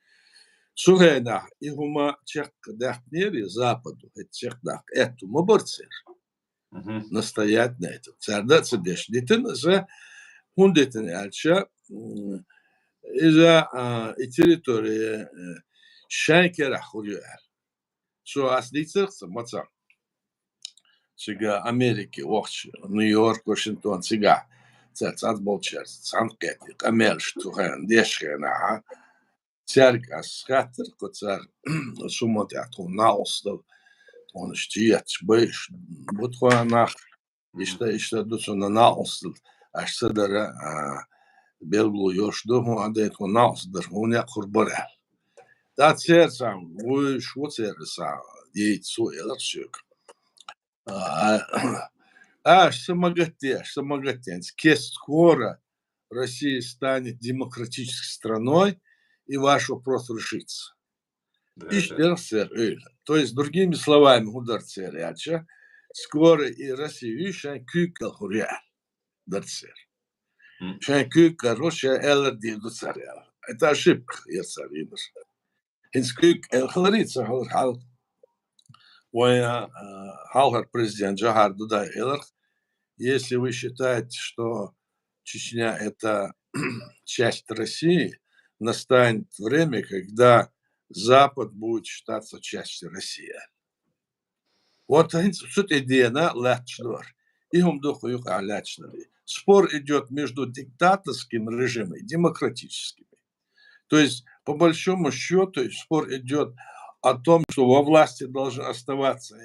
Цу хенахь и хӀума чекхдаьккхинера Западу, хӀета чекхдаккха аьтту ма бара церан. Настоять на этом. Цара дан а ца деш дитина иза, хӀунда дитина аьлча, иза, а, и территори, э, шайн керахь хуьлу аьлла. Цо ас дийцарх ца маца. Цига Америке вахча, Нью-Йорк, Вашингтон, цига цаьрца болчаьрца цхьаьна кхетий, къамелаш тухайн деш хенахьа. Цаьрга ас хаттар, кхо цар сумма тӀехь тхуна накъостал, тхуна иштта етташ байш бу тхуна нах, иштта, иштта ду цунна накъостал, аш ца дара, а, белгало йолуш ду, хӀун а дай тхуна накъостал дара, хӀун некъ хур бара аьлла. ТӀаккха церан цхьа вуьйш ву церан цхьа дийца цо элира соьга. А, аш ца магатде, аш ца магатденца, кест скоро Россия станет демократической страной, и ваш вопрос решится. Иштта дерх церан ойла. То есть, другими словами, хӀун дара церан аьлча, скоро и Россия вуьйш шайн куьйга кӀел хур яа дара церан. Шайн куьйга кӀел хур, шайн аьллар дийр ду цара аьлла. Это ошибка, яра цара йинарш. ХӀинца куьйга кӀел хиларе ца хилар хьал. Вайн, а, хьалхара президент Джохар Дудаев элира, если вы считаете, что Чечня — это часть России, настанет время, когда Запад будет считаться частью России. Вот хӀинца цу тӀе дена лаьтташ дара. И хӀума дукха юкъахь лаьтташ дара. Спор идёт между диктаторским режимом и демократическим. То есть, по большому счёту, спор идёт о том, что во власти должны оставаться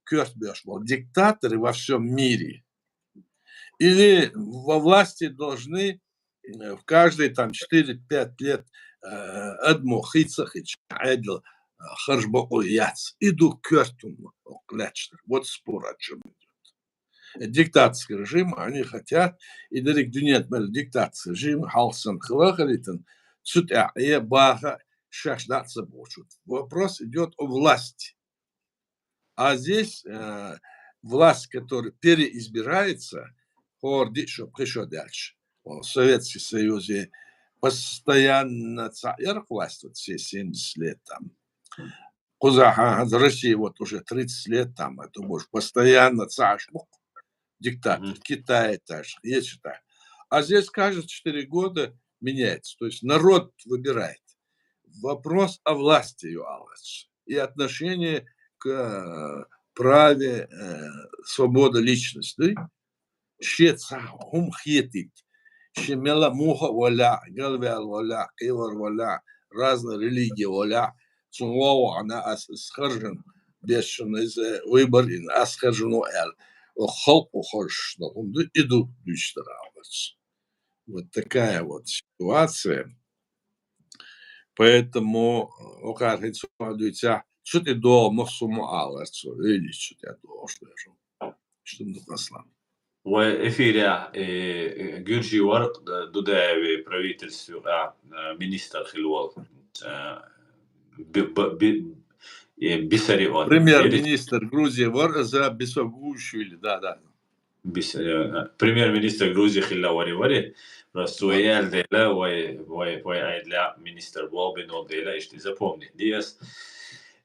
коьртабеш болу диктаторы во всём мире. Или во власти должны, э, в каждые там четыре-пять лет, э, адамо хийца а хиъча, Ӏедал, э, харжа бакъо яц. И ду коьрта хӀума, оха лаьтташ дара. Вот спор о чём идёт. Диктаторский режим, они хотят, и дерриг дуьнен тӀе мел диктаторский режим хьалха санна хила а хилийтина, цу тӀехь э баха шаьш дӀа а ца бохуш. Вопрос идёт о власти. А здесь, э, власть, которая переизбирается, хӀора диъ шо, пхи шо даьлча, о, Советский Союзе постоянно цхьаъ яра власть, вот все семьдесят лет там. Кхузахь, хӀанз Россия вот уже тридцать лет там, это уж постоянно цхьаъ аш бу-кх диктатор, Китай этажа, еча этажа. А здесь каждые четыре года меняется. То есть народ выбирает. Вопрос о власти ю алац. И отношение к, э, праве, э, свободы личности. Шен цхьа хӀума хетийта. Шен мела муха а валахь, галваьлла валахь, кхевар валахь, разные религии валахь, цунна вогӀу вахана ас, ас харжина, бес шуна иза выбор йина, ас харжина ву аьлла, оха халкъо харжаш долу хӀума ду, и ду дуьйцуш дара аларца. Вот такая вот ситуация. Поэтому, э, окхара хӀинца ма дуьйцахь, цу тӀе догӀу массо а ма алара цо, вевлийча цу тӀе догӀуш дара. Иштта ду, Аслан. Вай эфирехь, э, гуьржий вара, э, Дудаеве правительстве юкъахь, э, министр хилла волу, э, би-, ба-, би-, э, Бисарион. Премьер-министр Грузии вара иза Бисогуишвили, да, да. Бис-, э, премьер-министр Грузии хилла вари, вари. Просто цо аьлла дела, вай, вай, вай Ӏедалехь министр болх бина волу дела, иштта иза помнить ди ас.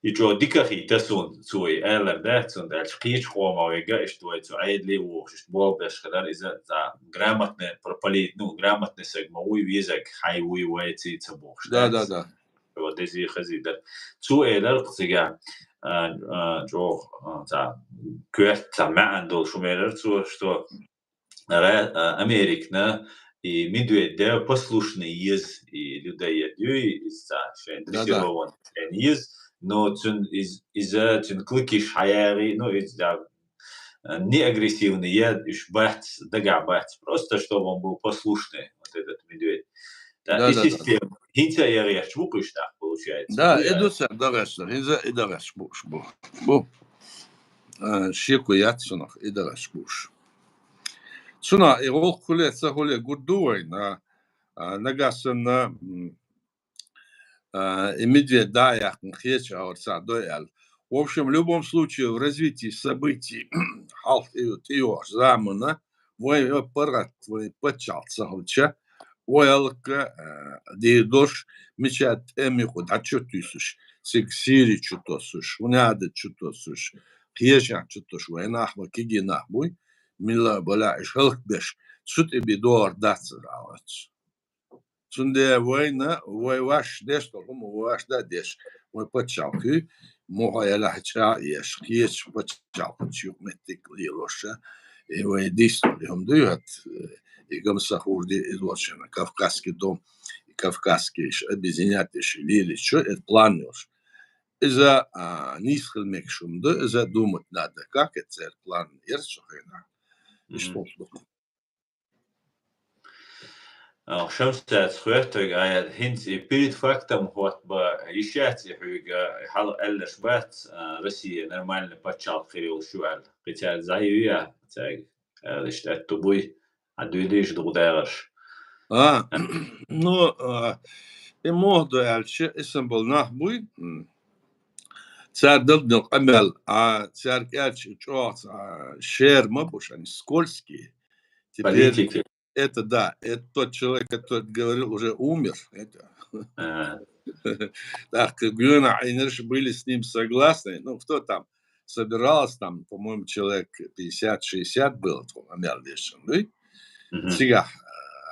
И чӀогӀа дика а хийтта суна цо и аьлларг, да, цундела аьлча кхечу къомах вега, иштта вай цу Ӏедале а вогӀуш, иштта болх беш хилар, иза цхьа грамотный про-, полит-, ну, грамотный саг ма вуй везарг, хьайн вуй вай ций ца бохуш, да, да, да. Цо дезий хазий дара. Цо элира-кх цигахь, а, а, чӀогӀа, а, цхьа коьрта, цхьа маьӀна долуш хӀума элира цо, что Ра-, а, Американа и Медведьда послушный еза, и людоед ю, и иза цхьа шайн дрессированный шайн еза, но цуьнан из-, иза цуьнан клыкаш хьаягӀий, ну, иза, а, не агрессивный я, уьш бац, дагахь бац, просто чтобы он был послушный, вот этот медведь. Да, и система. ХӀинца а яхьеш бу-кх уьш тӀаккха, получается. Да, и ду цара дагӀаш, хӀинца и дагӀаш бу уьш бу. Бу. А, шеко яц цунах, и дагӀаш бу уьш. Цунах и гӀуллакх хуьле, ца хуьле гур ду вайна, а, нагахь санна, м, а, и Медведь дӀа а яьккхина, кхечахьара цхьаъ дой аьлла. В общем, в любом случае, в развитии событий, хьалха тӀе-, тӀейогӀучу заманна, вай паргӀат, вай пачхьалкх ца хилча, вай хӀаллакьхӀа, а, дийр долуш, мича тӀеман юкъа дӀа чу туьйсуш, цига Сири чу тосуш, ХӀунадат чу тосуш, кхечанхьа чу тосуш вай нах ма кегий нах буй, милла а бале а уж хӀаллакбеш, цу тӀе бе догӀар дац из, Ӏалац. Цундела вайна, вай вайша деш долу хӀума, вай вайша дан а деш, вай пачхьалкх, муха ялахь чӀагӀ а еш, кхечу пачхьалкхашна юкъаметтиг лелош, и вай дийцина долу хӀума дуй хӀара, и гамсахурди, и лочана, Кавказский дом, и Кавказский иш объединять еш, лелийча, это план йолуш. Иза, а, нийса хила мегаш хӀума ду, иза думать надо, как это церан план яра цу хенахь. Иштта хӀума ду. А, Шамсаца хоьттуьйту, а, хӀинца и перед фактом хӀотта бан йиш яц и хьоьга, хьала аьлларш бац, а, Россия нормальный пачхьалкх хир йолуш ю аьлла. Кхин цаьрга зӀе ю я, цаьрга, а, иштта аьтту буй, а, дуьйлийша дукха дагӀарш. А, ну, а, и муха ду аьлча, и сан болу нах буй, м, цара дала долу къамел, а, цаьрга аьлча чӀогӀа, а, шер ма бу шайна, скользкий. Теперь политики. Это да, это тот человек, который говорил, уже умер. Это. Ага. Так, гуна айнерш были с ним согласны. Ну, кто там собирался, там, по-моему, человек пятьдесят-шестьдесят было, там, амел дешан, да? Мгм. Цигахь.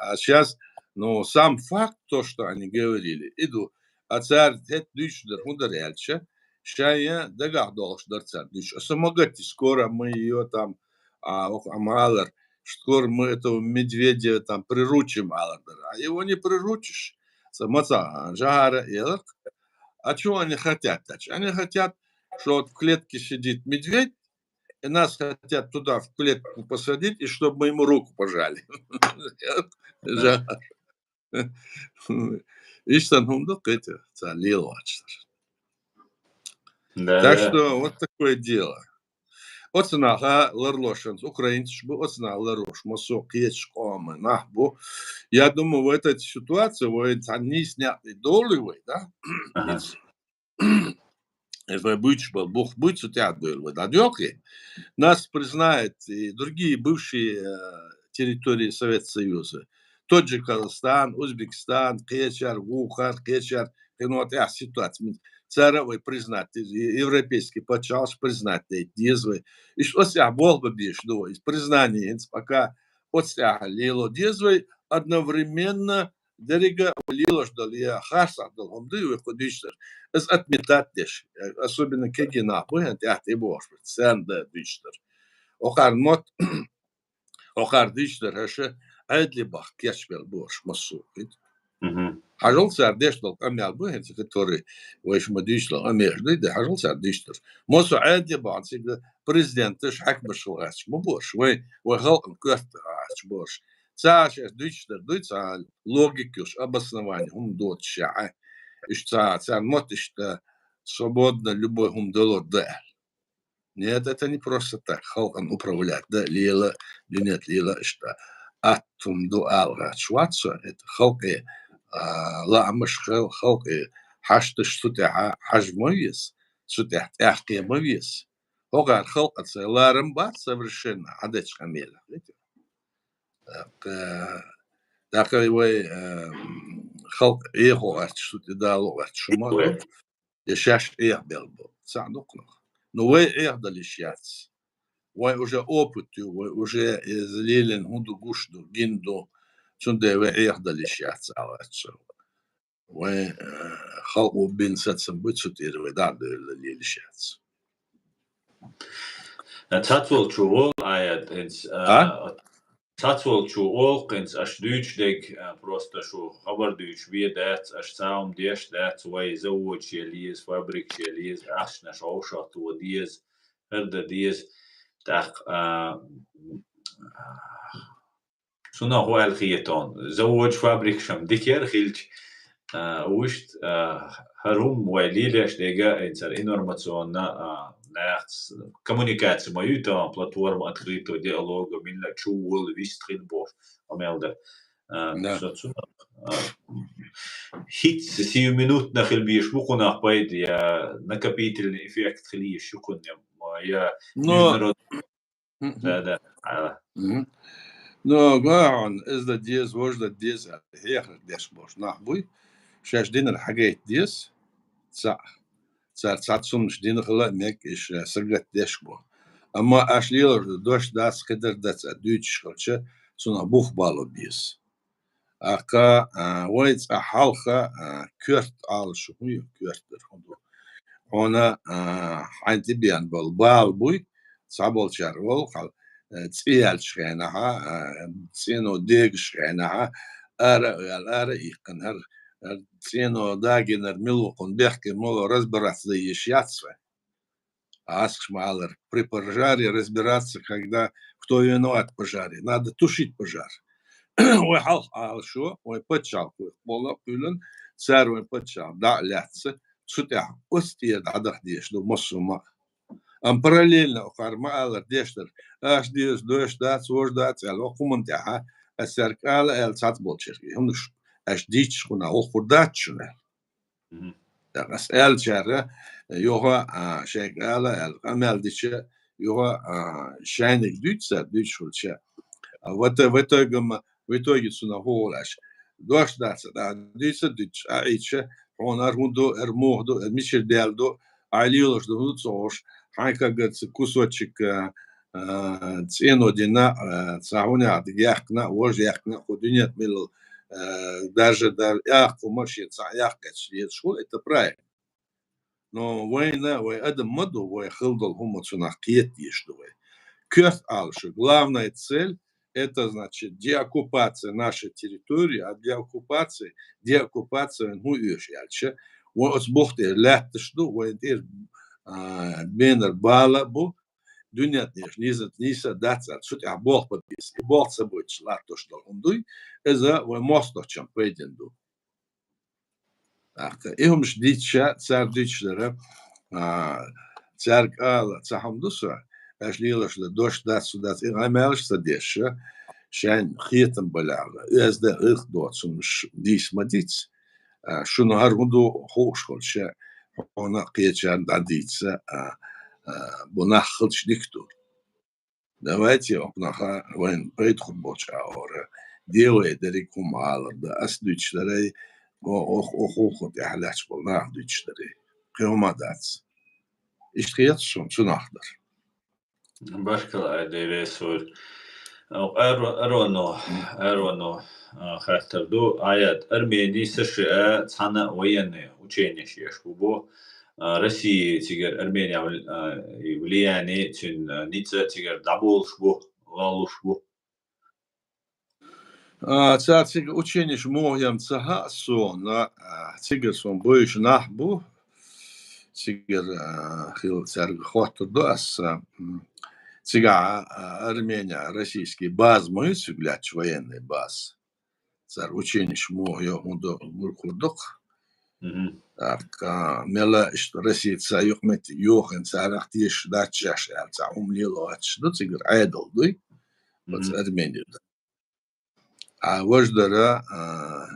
А сейчас, ну, сам факт, то, что они говорили, иду, а цара хӀетта дуьйцуш дара, хӀун дара аьлча, шайн дагахь долуш дара цара дуьйцуш. Аса ма гатти, скоро мы её там, а, охьа ма аллара, скоро мы этого медведя там приручим, алар дара. А его не приручишь. Ца ма ца, жагьара элакх. А чего они хотят, тач? Они хотят, что вот в клетке сидит медведь, и нас хотят туда в клетку посадить, и чтобы мы ему руку пожали. Жагьара. Иштта хӀума ду кхетар, цара лелочуьйтуш. Да, так да. Что вот такое дело. Оцу наха ларлошанца украинцаш бу, оцу наха ларлош массо а кхечу къоман нах бу. Я думаю, в этой ситуации вай цхьа нийса некъ тӀе долу вай, да? Ага. Нийса. Вай буьйцуш болу бух буй, цу тӀехь а дуьйла вай дӀадоьлхий. Нас признают и другие бывшие, э, территории Совета Союза. Тот же Казахстан, Узбекистан, кхечара, вухар, кхечара, кхино тӀехь ситуация. Цара а вай признать, е-, европейский пачхьалкхаш признать дайта деза вай. Иштта оцу тӀехь болх бан безаш ду вай. Иза признание хӀинца пока оцу тӀехь лело деза вай, одновременно деррига а лелош долу я харцахь долу хӀума дуй вай кху дуьйцуш дара. Иза отметать деш, особенно кегий нах бу хӀинца тӀехь тӀе бохуш бара, царна дан дуьйцуш дара. Охьара мотт, охьара дуьйцуш дара хӀаша, Ӏедале бахка кечбелла бохуш массо а хӀума. Мгм. Хьажал цара деш долу къамел бу хӀинца, который вайша ма дуьйцуш долу къамелаш дуй, де хьажал цара дуьйцуш дара. Массо а Ӏедале бахка цига президенташ, хьаькамаш хила гӀерташ ма бу уьш, вай, вай халкъана коьрта гӀерташ бу уьш. Цара шаьш дуьйцуш дара дуй, цхьа логика йолуш, обоснование, хӀума доцуш а. Иштта цара, царна мотт иштта свободно любой хӀума далур ду аьлла. Нет, это не просто так. Халкъана управлять дан, лела, дуьнен тӀе лела иштта. Атта хӀума ду ала гӀерташ вац со, это халкъе, а, лаамаш хал-, халкъе хьашташ цу тӀехь хьажа ма веза, цу тӀехь тӀаьхье ма веза. ХӀокхара халкъаца ларам бац совершенно хьадечу къамелах. ТӀаккха, тӀаккха вай, э, халкъ Ӏехо гӀерташ, цу тӀе дало гӀерташ хӀума а ду, я шаьш Ӏехабелла бу. Цхьаъ ду кхунах. Ну, вай Ӏехадала йиш яц. Вай уже опыт ю, вай уже иза лелийна хӀун ду гуш ду, гина ду. Цундела вай Ӏехадала йиш яц ала гӀерташ. Вайн, э, халкъо бина сацам бу, цу тӀера вай дӀа а девлла лелаш яц. Цхьацволчо олу, Ӏаят, хӀинца, а? Цхьацволчо олу, хӀинца аша дуьйцуш дерг, а, просто шу хабар дуьйцуш бен дац, аша цхьа хӀума деш дац, вай заводаш яла еза, фабрикаш яла еза, ахчанаш вовшахтоха деза, хӀара дан деза. ТӀаккха, а, Цунах ваьлла хетон, заводаш, фабрикаш-м дика яра хилча, а, вуьшта, а, хӀара хӀума вай лелаш дерг, хӀинца информационно, а, нахаца коммуникаци ма ю, там платформа открытого диалога, милла чу волу вист хила бохуш, къамел дар. А, да. Со цунах, а, хӀинца сиюминутно хила безаш бу кхунах пайда, я накопительный эффект хила езаш ю кхунна, я, но, международ- Мгм. Да, да. А. Мгм. Но, гуахьан, иза дан деза, важа дан деза, хьехар деш болуш нах буй. Шаьш динарг хьагайта деза. Цхьаъ. цар цхьацца хӀуманаш дина хила а мег, иш сагатдеш бу. Амма аш лелар дош дац, кхидар дац а дуьйцуш хилча, цунах бух бало беза. ТӀаккха, а, вай цӀа хьалха, а, коьрта Ӏалашо хӀун ю, коьртара хӀун ду? Хьона, а, хьайна тӀебеана бола бала буй, цхьаболчар волу хьал, э, цӀе яьллачу хенахьа, а, цӀено дегаш хенахьа, ара а ваьлла, ара а иккхина, хӀара, хӀара цӀено дагийнарг мила ву, кхунна бехке мало разбираться дан езаш яц вай. Ас ма-аллара, при пожаре разбираться, когда кто виноват в пожаре. Надо тушить пожар. Вай хьалха Ӏалашо, вай пачхьалкх вай болу а кхуьйлина, цара вай пачхьалкх дӀа а лаьцна, цу тӀехь оцу тӀера дӀадаха дезаш ду массо а ма. Амма параллельно кхара ма-аллара деш дара, аш деза, дош дац, вож дац аьлла, хӀокху хӀуманна тӀехьа, ас цаьрга ала аьлла цхьацца болчаьрга, хӀунаш аш дийцча хӀуна, хӀокхур дац шуна аьлла. Мгм. ТӀаккха ас аьллачара, юха, а, шайга ала аьлла, къамел дича, юха, а, шайниг дуьйцу цара, дуьйцуш хилча. А, в ит-, в итоге ма, в итоге цунах хӀун волу аьлча, дош дац, а, дуьйцу, дуьйцуш, а, Ӏийча, хьуна хӀара хӀун ду, хӀара муха ду, хӀара мичара даьлла ду, Ӏай лелаш ду, хӀун ду ца хууш, хьайн кагарца кусочек, а, а, цӀено дина, а, цхьа хӀун яхь диг яьккхина, вож яьккхина, кху дуьнен тӀа милла, а, даже, даже яккха хӀума шен цхьа яккхача лелаш хула, это правильно. Но вайна, вай адам ма ду, вай хила долу хӀума цунах кхета дезаш ду вай. Коьрта Ӏалашо, главная цель, это, значит, деоккупация нашей территории, а для оккупации, деоккупация вайн хӀун оьшу аьлча, вай оцу бух тӀера лаьтташ ду, вайн тӀера, а, бенар бала а бу, дуьнен тӀера нийса, нийса дац аьлла, цу тӀехь болх бан беза. И болх ца бойтуш латтош долу хӀума дуй, иза вай мостагӀчун пайдина ду. ТӀаккха и хӀумаш дийцча, цара дуьйцуш дара, а, цаьрга ала, цхьа хӀума ду со, аш лелаш дан дош дац, цу дац, и къамелаш ца деш, шайна хетам балехь, оьзда гӀиллакх доцу хӀумаш дийца ма дийца. А, шуна хӀара хӀун ду хууш хилча, хьуна кхечарна дӀадийца, а, а, бу нах хилча дика ду. Давайте окху наха вайн пайда хур болчу агӀора, де вай дерриг хӀума алар дан, ас дуьйцуш дарай, о-, ох-, оху хӀун тӀехь лаьтташ болу наха дуьйцуш дарай. Кхин хӀума дац. Иштта хеташ суна цу нах дара. Баркалла, Айдайрес вур. Аро-, ароно, ароно, а, хаттар ду. Аяд, Армени, США цхьана военный ученеш еш бу бу. А, Россия цигара Армения вл-, а, и влияние цуьнан, а, ницкъ цигара дӀаболуш бу, гӀалуш бу. А, цара цига ученеш муха ям ца хаьа суна, а, цигара суна бевзаш нах бу. Цигара, а, хила цаьрга хоттур ду ас, а, м, цигахь, а, Армения, российский база ма ю цига лаьтташ, военный база. Цара ученеш муха йо, хӀун до, гур хӀур дукха. Мгм. ТӀаккха, а, мела иштта Россица юкъаметтиг йохийна, царах тешаш дац шаьш аьлла, цхьа хӀума лело гӀерташ ду, цигара Ӏедал дуй, оцу Мгм. Армени ду. А важа дара, а,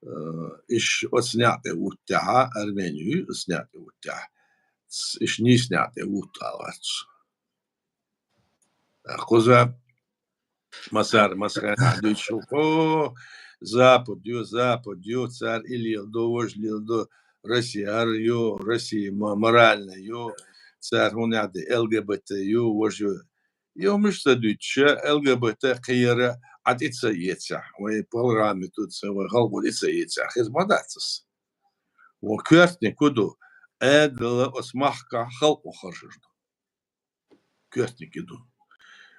а, иш оцу некъ тӀе вуттехьа, Армени ю, оцу некъ тӀе вуттехьа. Ц-, иш нийса некъ тӀе вутта аларца. А, кхуза Масар, масхенахь дуьйцуш ву. О, Запад ю, Запад ю, цара и леладо, важа леладо, Россия ара ю, Россия мо-, моральная ю, цара хӀунда аьлла Л Г Б Т ю, важа ю. Йо, муьш ца дуьйцуша, Л Г Б Т кхера Ӏа тӀе ца эцахь, вай парламенто ца, вай халкъо тӀе ца эцахь, хеза ма дац ас. Вон коьртаниг хӀун ду, Ӏедало оцу махкахь халкъо харжар ду. Коьртаниг и ду.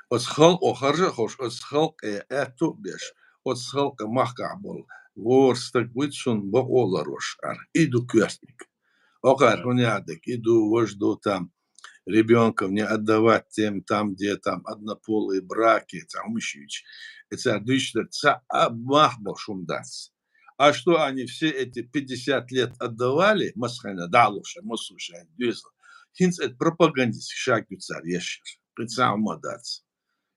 Оцу халкъо харжа а ховш, оцу халкъе аьтту а беш, оцу халкъе махкахь болу вора стаг вуй цунна бакъо ларош ара. И ду коьртаниг. Окхара хӀун яхьа дерг, и ду, важа ду там, ребёнков не отдавать тем, там, где там однополые браки, цхьа хӀумаш йийцу. И цара дуьйцуш дерг цхьа а мах болуш хӀума дац. А что они все эти пятьдесят лет отдавали, масхана дӀалуш, массо шайн доьзал. ХӀинца это пропагандистский шаг ю цара еш яра. Кхин цхьа хӀума дац.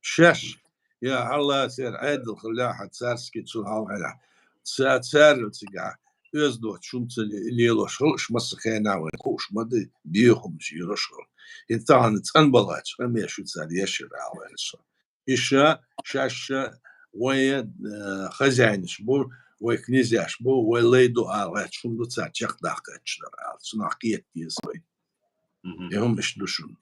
Шаьш, я Алла, церан Ӏедал хилла хьан царский цу хьалхьера. Ца-, царал цигахь оьзда доцу шумца ле-, лелош хилла, уьш масса хенахь вайн хууш ма ду, бехамаш йоьруш хилла. ХӀинца тахана цӀанбалгӀачу къамеш ю цара еш яра, Алла со. Иша, шаьш, вайн, э, хозяйнаш бу, вай князьяш бу, вай лай ду ала гӀерташ хӀума ду цар чакхдаккха гӀерташ дар ала. Цунах кхета деза вай. Мгм. И хӀума иштта ду шуна.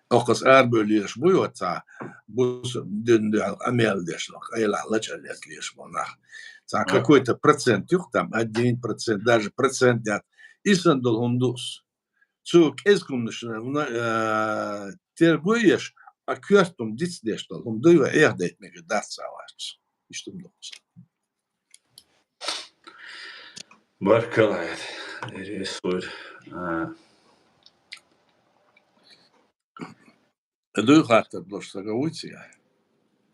Оха аса арабевлла лелаш бу, вот цхьа бус дин дуьхьал къамел деш, къайлах лачкъа лез лелаш бу нах. Цхьа А. какой-то процент юх, там, один процент, даже процент ят. Исан дол хӀума дус. Цу кӀезиг хӀуманаш, э, терго еш, а коьрта хӀума диц деш дол хӀума дуй, ва эхь дайта мега дац ца варц. Иштта хӀума дус. Баркалла, Ӏайад. Ирес хуйр. А. Дуй хаттар дош сага вуйцига?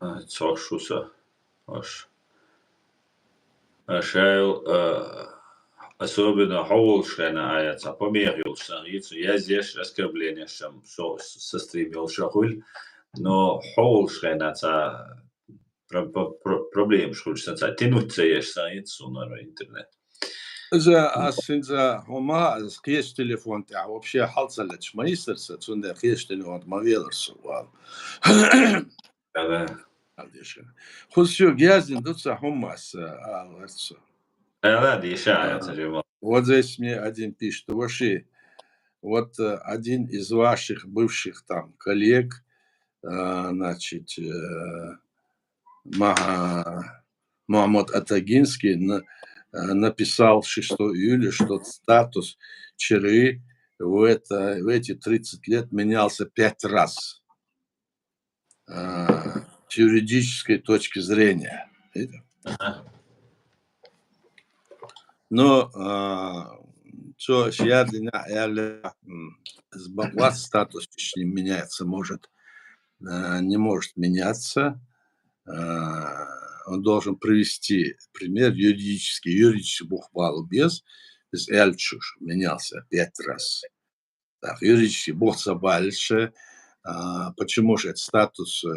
А, цо шу са. Ош. А, шайл, а, особенно хьо волуш хенахь, Ӏайад, цхьа помеха йолуш сан йицу, яздеш, оскорбленеш ам со, со стрим йолуш а хуьлу, но хьо волуш хенахь цхьа про-, про-, про-, проблемаш хуьлуш сан, цхьа тянуть ца еш сан йицу суна интернет. Иза ас хӀинца хӀума, ас кхечу телефон тӀехь вообще хьал ца леташ ма йисар сан, цундела кхечу телефон тӀе ма велар со вала. Ала. Ала деша. Хус ю гязин ду ца хӀума ас, ала варца. Ала деша, А, ца жема. Вот здесь мне один пишет: «Ваши, вот, э, один из ваших бывших там коллег, э, значит, э, Ма-, Мухаммад Атагинский на-, э, написал шестого июля, что статус Чери в это, в эти тридцать лет менялся пять раз, э, с юридической точки зрения». Видите? Ага. Но, э, цо шиядли на аьлла, м, с бакъвац статус с ним меняется, может, э, не может меняться. Э, он должен привести пример юридический, юридический бух балу без, без аьлла чуш менялся пять раз. Так, юридический бух ца баллише, а, почему же этот статус, э,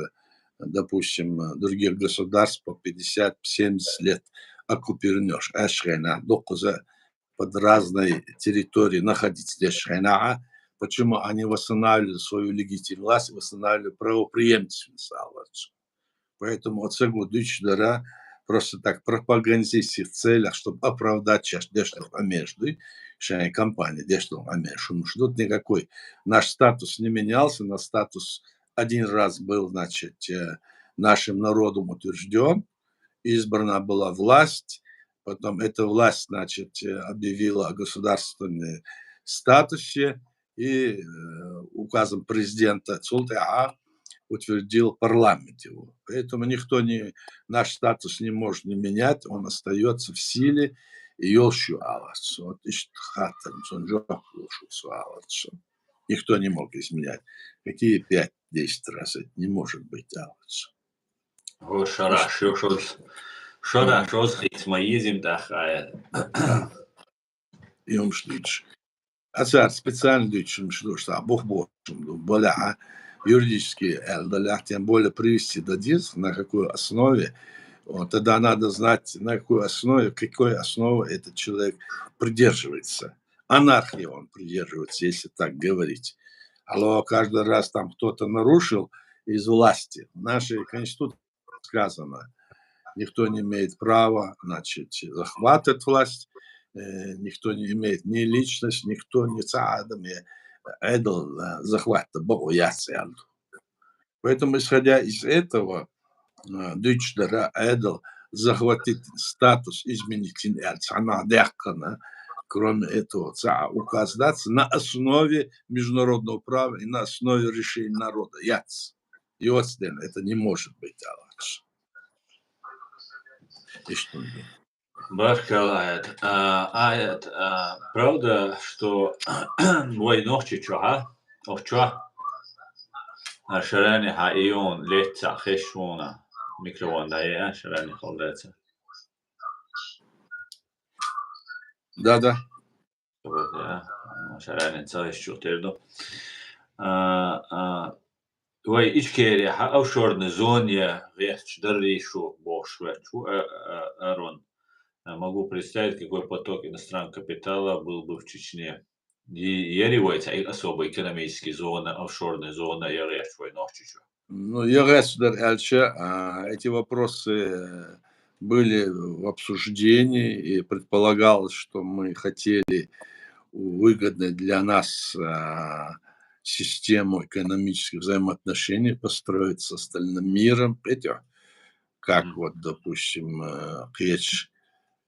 допустим, э, других государств по пятьдесят, семьдесят лет оккупированных, аш хенахь дуккхуза под разной территории находиться деш хенахь, почему они восстанавливают свою легитимную власть, восстанавливают правопреемственность, аларца. Поэтому оцу гу дуьйцуш дара просто так пропагандистских целях, чтобы оправдать шаьш деш долу къамелаш дуй, шайн компания деш долу къамелаш хӀумаш ду, никакой наш статус не менялся, наш статус один раз был, значит, э, нашим народом утверждён, избрана была власть, потом эта власть, значит, э, объявила о государственном статусе, и, э, указом президента цул тӀаьхьа утвердил парламент его. Поэтому никто не, наш статус не может не менять, он остаётся в силе, и йолуш ю аларца. Вот иштта хаттар, сон жоп луш ву со аларца. Никто не мог изменять. Какие пять-десять раз? Это не может быть аларца. Хо шарахь шо-, шо-, шарахь шозза хийца ма йизим тӀаккха, Ӏайад. И хӀумаш дуьйцуш. А цара специально дуьйцуш хӀумаш ду, что бух бохуш хӀума ду. Балехь, юридически аьлла далехь, тем более привести дан деза, на какой основе. Вот, тогда надо знать, на какой основе, какой основы этот человек придерживается. Анархии он придерживается, если так говорить. Алло, каждый раз там кто-то нарушил из власти. В нашей Конституции сказано, никто не имеет права, значит, захватывать власть, э, никто не имеет ни личность, никто не цаадам, э, Ӏедал, э, захват бакъо яц аьлла. Поэтому, исходя из этого, э, дуьйцуш дара Ӏедал захватить статус изменить йина аьлла цхьа нах даьккхина, кроме этого, цхьа указ дац на основе международного права и на основе решения народа. Яц. И вот стен, это не может быть, аларца. Иштта ду. Баркалла, Ӏайад. А, Ӏайад, а, правда, что вай Нохчийчохь, охчо, а, шарани хьа июн летца хеш вуна микрофон дае, а, шарани холдеца. Да, да. Шарани ца хеш чу тер ду. А, а, Вай Ичкерехь офшорный зоне гӀерташ дарий шу бохуш ваьчча ву, а, а, Арон. А, могу представить, какой поток иностранного капитала был бы в Чечне. И яри вай цхьа особая экономическая зона, офшорная зона, я гӀерташ вай Нохчийчу. Ну, я гӀерташ дар аьлча, а, эти вопросы, э, были в обсуждении, и предполагалось, что мы хотели выгодной для нас а, систему экономических взаимоотношений построить с остальным миром, этих, как вот, допустим, э, кхечу,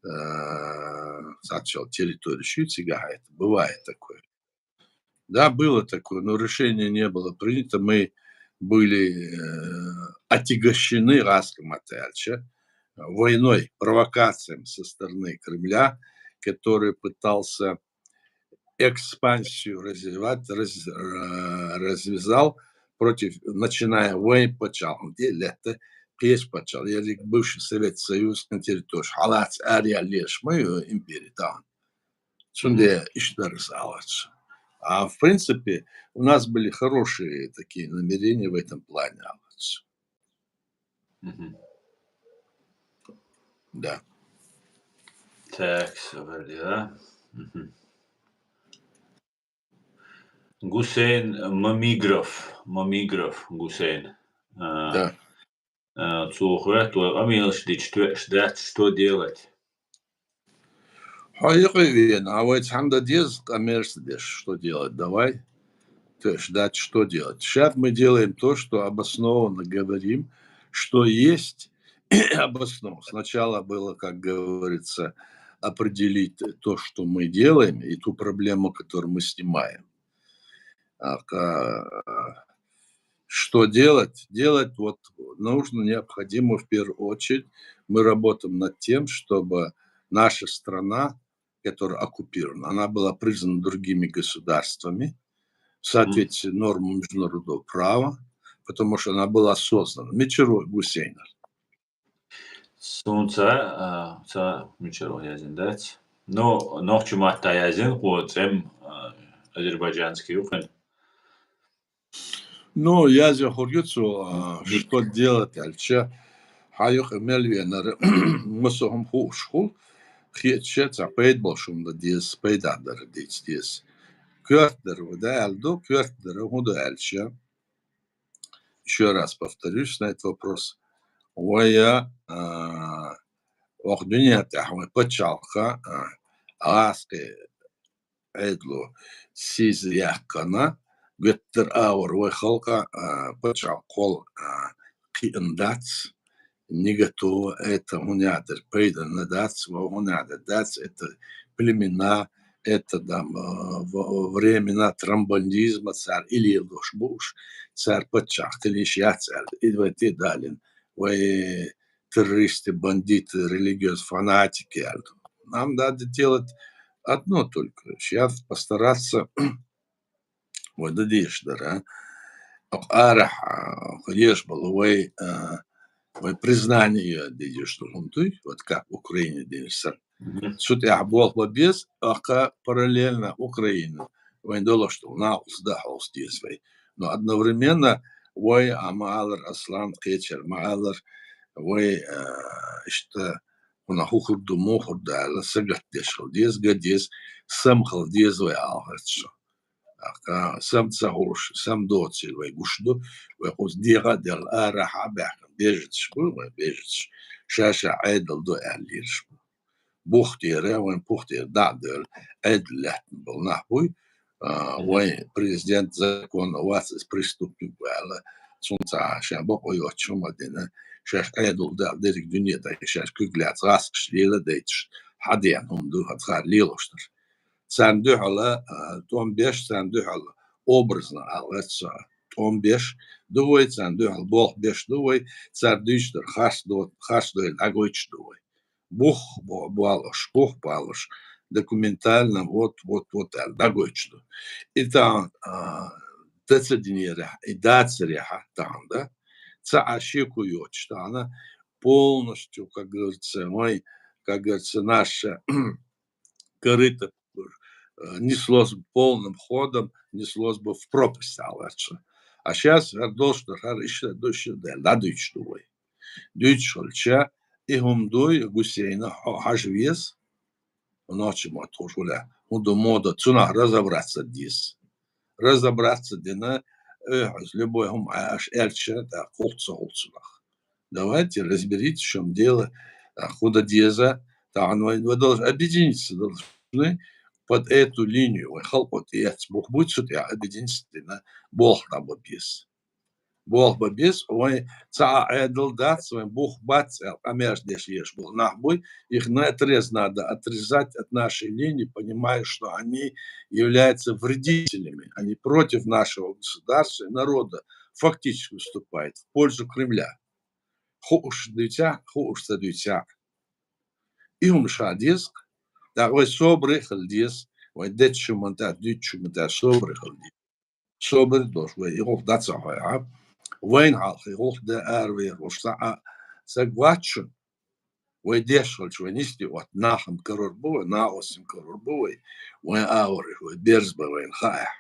э, сначала территорию Швеции, это бывает такое. Да, было такое, но решение не было принято. Мы были э, отягощены, гӀаскхи маттахь аьлча, войной, провокациями со стороны Кремля, который пытался экспансию развивать, раз- э, развязал против, начиная вай паччахьалкхен, лаьтта кхечу паччахьалкхен, ерриг бывший Советский Союз на территории, хьалаца араяьлла лелаш ма ю империя тахана. Цундела иштта дара аса алац. А в принципе, у нас были хорошие такие намерения в этом плане, алац. Мгм. Да. Так, сабар дела. Мгм. Гусейн Мамигров. Мамигров Гусейн. А, Да. а, цо хоьтту, вай къамелаш дича тоьаш дац, что делать? Хьо юкъе вена, а вай цхьана дан деза къамелаш деш, что делать, давай. То есть ждать, что делать. Сейчас мы делаем то, что обоснованно говорим, что есть обоснованно. Сначала было, как говорится, определить то, что мы делаем, и ту проблему, которую мы снимаем. А, ка- Что делать? Делать вот нужно, необходимо в первую очередь. Мы работаем над тем, чтобы наша страна, которая оккупирована, она была признана другими государствами в соответствии с нормами международного права, потому что она была создана. Мичара ву Гусейн? Сона ца, а, ца мичара ву яздина дац. Ну, нохчийн маттахь яздина кхо цӀен, а, азербайджанский ю кхин. Ну, язъяхар ю цо, а, что делать аьлча, хьо юкъе мел венар, массо а хӀума хууш хул, кхеташ цхьа пайда болуш хӀума дан деза, пайда дар дийца деза. Коьрта дар ву, да, аьлла ду, коьрта дар хӀун ду аьлча, ещё раз повторюсь на этот вопрос. Вай, а, оха дуьнен тӀехь вай пачхьалкха, а, гӀазкхи Ӏедало сийсаз яьккхина, гуттар а вар вай халкъа, а, пачхьалкх кхолла, а, кхиъна дац, не готово это, хӀунда аьлча пайдана дац, ва хӀунда аьлча дац, это племена, это там, а, в-, времена трамбандизма, цара и лелош бу уж, цара паччахь хила йиш яц аьлла, и вай тӀе а далийна, вай террористы, бандиты, религиозные фанатики аьлла. Нам надо делать одно только. Сейчас постараться вай дан дезаш дар, а? Оха арахь, а, оха еш бола вай, а, вай признание йоь дезаш ду хӀума дуй, вот как Украине дезаш санна. Цу тӀехь болх бан беза, оха параллельно Украина, вайн долуш долу накъост дан хьовса деза вай. Но одновременно вай, а, ма-аллара, Аслан кхечара ма-аллара, вай, а, иштта хӀунда хӀун хир ду, муха хир ду аьлла, сагатдеш хила деза, ган деза, сама хила деза вай алхарца. Аха, сама ца хуьлуш, сама доцийла вай гуш ду, вай кхуза дегӀа а делла, арахь а баьхкина, беженцаш бу вай, беженцаш, ша-ша Ӏедал ду аьлла лелаш бу. Бух тӀера, вайн пух тӀера дӀа а девлла, Ӏедал лаьттина болу нах буй, а, вайн президент законна вац, иза преступник ву аьлла, цунна цхьа шайн бакъо йоцуш хӀума а дина, шаьш Ӏедал даьлла дерриг дуьне тӀехь шаьш куьг лаьцна гӀазкхаша лела а дайташ, хьадеана хӀума ду хӀара цара лелош дара. Царна дуьхьал, а, тӀом беш, царна дуьхьал образно аьлла, тӀом беш ду вай, царна дуьхьал болх беш ду вай, цара дуьйцуш дар харц до-, харц дойла дӀагойтуш ду вай. Бух бо-, болуш, бух болуш, документально, вот, вот, вот аьлла дӀагойтуш ду. И тахана, а, дан ца динарехь, и дацарехь тахана, да? Цхьа а шеко йоцуш тахана полностью, как говорится, мы, как говорится, наше корыто, э, неслось бы полным ходом, неслось бы в пропасть, аьлла цо. А щас хӀара долуш дар, хӀара иштта ду, иштта ду аьлла, дӀадуьйцуш ду вай. Дуьйцуш хилча, и хӀума дуй, Гусейна хьо-, хьажа веза, нохчийн мотт хууш валахь, хӀун ду мо дан, цунах разобраться деза. Разобраться дина, э, хьо любой хӀума Ӏаш аьлча, тӀаккха хӀуллуш ца хуьлу цунах. Давайте разберитесь, в чём дело. ТӀаккха хӀун дан деза, тахан вай, вай должны объединиться, должны под эту линию, вай халкъо тӀеэцна бух буй, цу тӀехь объединиться дина, болх дӀабан беза. Болх бан беза, вайн цхьа а Ӏедал дац, вайн бух бац аьлла, къамеш деш еш болу нах буй, их наотрез надо отрезать от нашей линии, понимая, что они являются вредителями, они против нашего государства и народа фактически выступают в пользу Кремля. Хууш дуьйцахь, хууш ца дуьйцахь. И хӀума ша деза, тӀаккха вай собаре хила деза, вай деччу мантар, дуьйцучу мантар собаре хила деза. Собар долуш вай и гӀуллакх дӀа ца хьойхьа, вайна хьалха и гӀуллакх дан аравер волуш цхьа а стаг вац шуна. Вай деш хилча, вай нисде отта, нахана карор бу вай, накъостана карор бу вай, вайн агӀор вай берзабан вайна хаахь.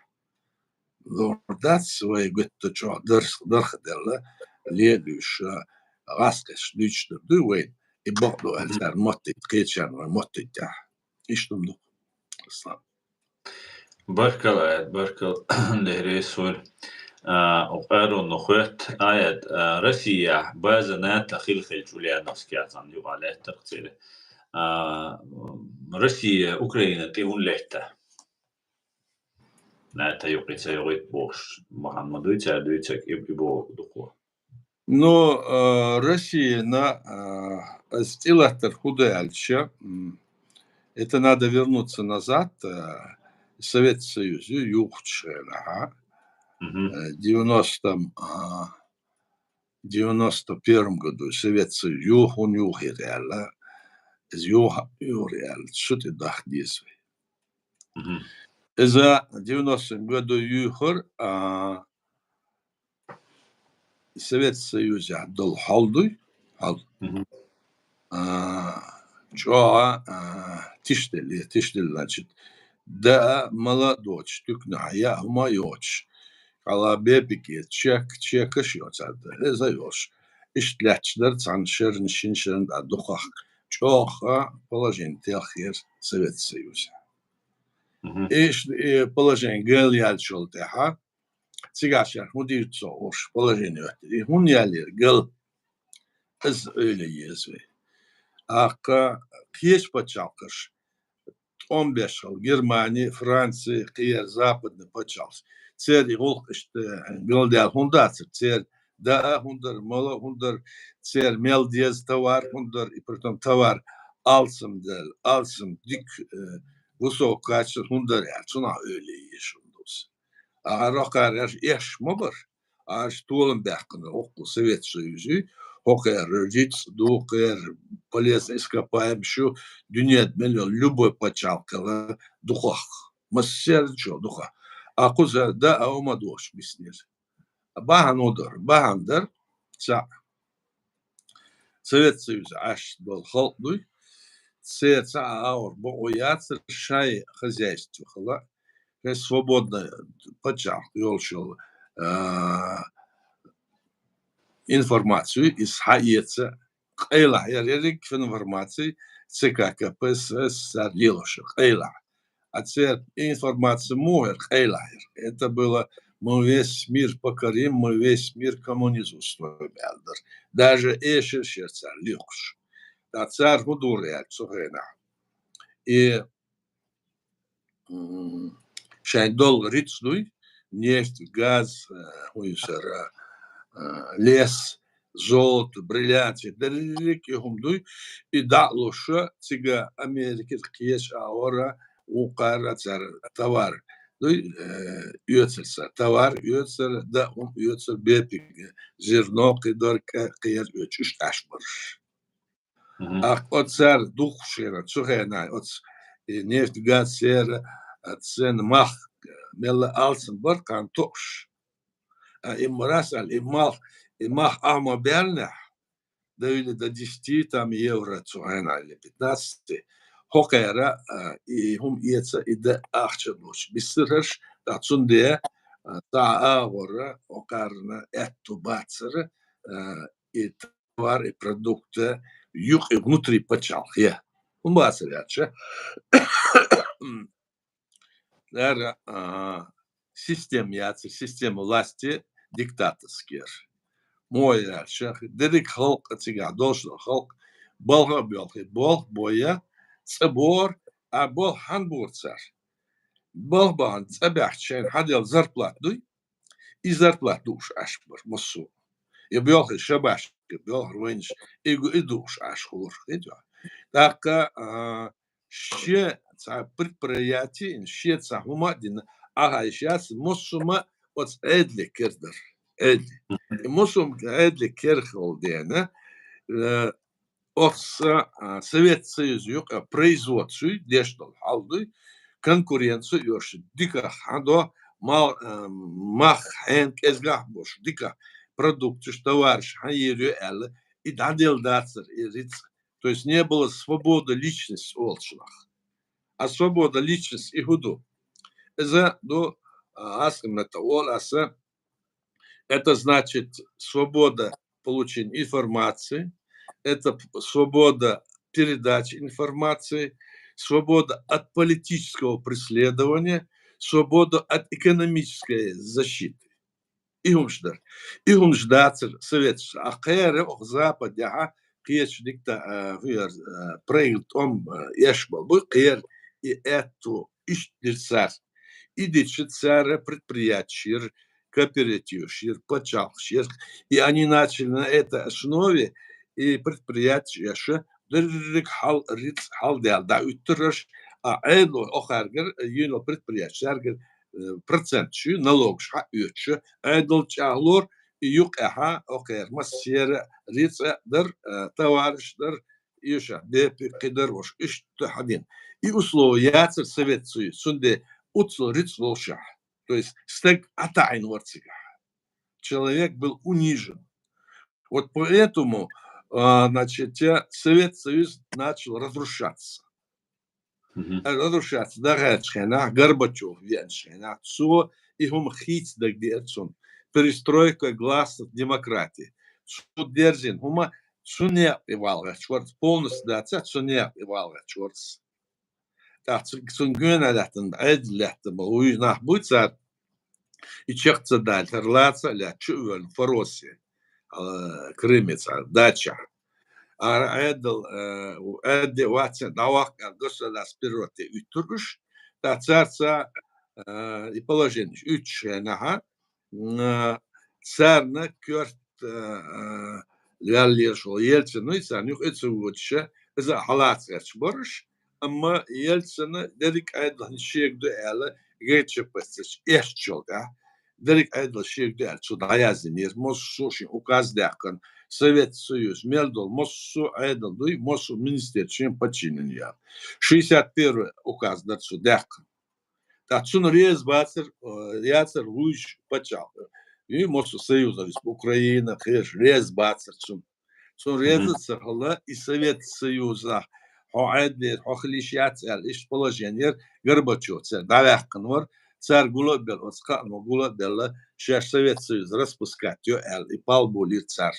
Лор дац вай гуттар а чӀогӀа дарх-, дархаделла, лелуьйш, гӀазкхаша дуьйцуш дар дуй вайна, и бакъду аьлла, царна моттийта, кхечарна вай моттийта тӀехь. Иштта хӀума ду-кх, Аслан. Баркалла, Аят, баркалла, дехьрейс вур. А, укх аронах хоьтту, Аят, а, Россияхь база НАТО хила хилча, Ульяновскехь цхьана юкъахь лаьттара церан. А, Россия Украина тӀе хӀунда летта? НАТО юкъе ца йогӀийта бохуш, бахьана ма дуй цара дуьйцург, и, и боху дукха. Ну, а, Россияна, а, аса тӀелаттар хӀун ду аьлча, м, это надо вернуться назад, а, Совет Союз ю-, юхучу хенахь, а, Мгм. э, девяностом, а, девяносто первом году Совет Союз юха, хӀунда юхийра аьлла, иза юха юхура аьлла, цу тӀе даха деза вай. Мгм. Иза девяностом году юьйхира, а, Совет Союзехь долу хьал дуй, хьал. Мгм. А, чӀогӀа, а, тишделла, тишделла, значит, даа, мала а доцуш, туьканахь яа хӀума а йоцуш, хьала бепиг а, чек, чекаш а йоцуш, иза а йолуш. Иштта лаьтташ дара цхьана шерна, шина шерна тӀе дукхах чӀогӀа положение телхира Совет Союзехь. Мгм. Иштта и положение гал яьллачул тӀаьхьа, цигахь шаьш хӀун дийр ца хууш, положение оьттира. И хӀунда яьллера гал? Иза ойла е еза вай. ТӀаккха кхечу пачхьалкхаш, тӀом беш хилла Германи, Франци, кхера западный пачхьалкхаш. Церан и гӀуллакх иштта галдаьлла хӀунда дацара? Церан даа а хӀунда дара, мала а хӀунда дара, церан мел деза товар хӀунда дара, и притом товар алсам дара, алсам дика, э, высокого качества хӀунда дара аьлла, цунах ойла е еза хӀума ду иза. Ахьа рокхара аьлча, эшаш ма бара. Аша толам баьккхина хӀокху Совет Союзе, хӀокхара рицкъ ду, кхера полезный ископаемый шу, дуьненан мел йолу любой пачхьалкх хилла дукхах. Массеран чу дукхах. А кхуза даа а хӀума доцуш биснера. Бахьана хӀун дара? Бахьана дара, цхьаъ. Совет Союзехь Ӏаш долу халкъ дуй, церан цхьа а агӀор бакъо яцара, шайн хозяйство хилла, шайн свободный пачхьалкх йолуш йолу, а, информацию иза схьаэца къайлаха яра, ерриг информаци ЦК КПСС цара лелош яра къайлаха. А церан информаци муха яра къайлаха яра? Это было: «Мы весь мир покорим, мы весь мир коммунизму устроим», аьлла дара. Даже эшарш яра цара лоькхуш. Ткъа цара хӀун дора аьлла цу хенахь? И, м, шайн долу рицкъ дуй, нефть, газ, э, хӀун ю цара, э, лес, золото, бриллианты, дерриг и хӀума дуй, и дӀа а луш, цига Америкера, кхечу агӀора, вукхара цара товар дуй, э, оьцура цара, товар оьцура, даа хӀума оьцура, бепиг, зерно, кхидерг, кхера оьцуш, иштта Ӏаш бара уьш. Мгм. ТӀаккха оцу цара духкучу хенахь, цу хенахь оцу и нефть, газ, церан, а, цена, мах мелла алсам бара кхана тоъуш. А и ма раз аьлла, и мах, и мах ахьа ма баьллинехь, довели до десяти там евро цу хенахь или пятнадцати. ХӀокхара, а, и хӀума эца, и даа ахча долуш биссараш, ткъа цундела, а, цхьа а агӀора, хӀокхарна аьтту бацара, а, и товар и продукты юкъа внутри пачхьалкх я. ХӀун бацара аьлча, цара, а, система яцара, система власти диктаторская. Муха яра аьлча, дерриг халкъ, цигахь долуш долу халкъ, балха а боьлхий, болх бой, цӀа бора, а болх хьан бора цар? Балха бахана цӀа баьхча шайна хьаделла зарплата дуй, и зарплата дууш Ӏаш бар массо а. Я боьлхий шабаш, я боьлхар вайнаш, и гу и дууш Ӏаш хулар, хетва. ТӀаккха, а, шен цхьа предприяти, шен цхьа хӀума а дина, Ӏахайша яц, массо а оцу Ӏедале кер дар. Ӏедале. И массо а Ӏедале кер хила дена, э, оцу, а, Совет Союз юкъа производство деш долу хьал дуй, конкуренцию йош дика хьан до, мал, а, мах хьен кӀезгахь бош, дика продукцеш, товараш хьан йийр ю аьлла, и дӀаделла дацар, и рицкъ. То есть не было свободы личности олчунах. А свобода личности и хӀу ду? Иза ду, а, ас именно это ол аса, это значит свобода получения информации, это п-, свобода передачи информации, свобода от политического преследования, свобода от экономической защиты. И хӀумаш дар. И хӀумаш дацар советаш. А кхера оха Западехьа кхечу дикта, а, хӀуяр, а, проект тӀом, а, эш бал бу, кхера и аьтту иштта дира цара. И дича цара предприятеш йира, кооперативаш йира, пачхьалкхаш йира. И они начали на этой основе и предприятеш эша, дерриг хьал, рицкъ хьал дел дӀа уьттураш, а Ӏедало охаргар, юнал предприятеш царгар, э, процент шу, налогаш хьа оьцуш, Ӏедал чӀагӀлор, и юкъехьа, окхер, массера рицкъ дар, э, товараш дар, иша, бепи, кхидар, вош, иштта хьадин. И условия яцар Совет Союз, цунде уцал рицкъ лолшахь. То есть стаг атаӀин вар цигахь. Человек был унижен. Вот поэтому, а, значит, те-, Совет Союз начал разрушаться. Разрушаться. ДагӀаьчу хенахь, Горбачев веанчу хенахь, цо и хӀума хийца дагдеара цунна. Перестройка, гласность, демократия. Цо дерзина хӀума цу некъ и валгӀачу варца, полностью даца, цу некъ и валгӀачу варца. ТӀаккха цу-, цунна гена лаьттан, Ӏедал лаьттан бала вуй нах буй цара, и чекх ца дали, хӀара лаца а лаьтта, чу а воьллина, Фаросе, а, Крыме цара, дачахь. А Ӏедал, а, Ӏедде вацин дӀаваккха аьлла, государство перевороте уьттур уьш, тӀаккха царца, а, и положение уьттуш хенахьа, м, а, царна коьрт, а, а, ваьллера шо, Ельцин вуй царна юха эца вочуша, иза а хьалаца гӀерташ бараш, амма Ельцина дерриг Ӏедална шега ду аьлла, ГЧП-ца эшчул тӀаьхьа, дерриг Ӏедал шега ду аьлла, цо дӀаяздинера, массо а шен указ даьккхина, Совет Союз мел долу, массо а Ӏедал дуй, массо а министерство шен подчиненный яьлла. Шестьдесят первый указ дар цо даьккхина. ТӀаккха цунна реза бацар, э, яцар вуьйш паччахь. И массо а союзна респу-, Украина, кхераш реза бацар цунна. Цунна реза ца хала, и Совет Союза хьо Ӏедалера, хьо хила йиш яц аьлла, иштта положение яр Горбачев церан дӀаваьккхина вар, цара гула а белла, оцу кхаъ ма гула а белла, шаьш Совет Союз распускать йо аьлла, и палбулийра цара.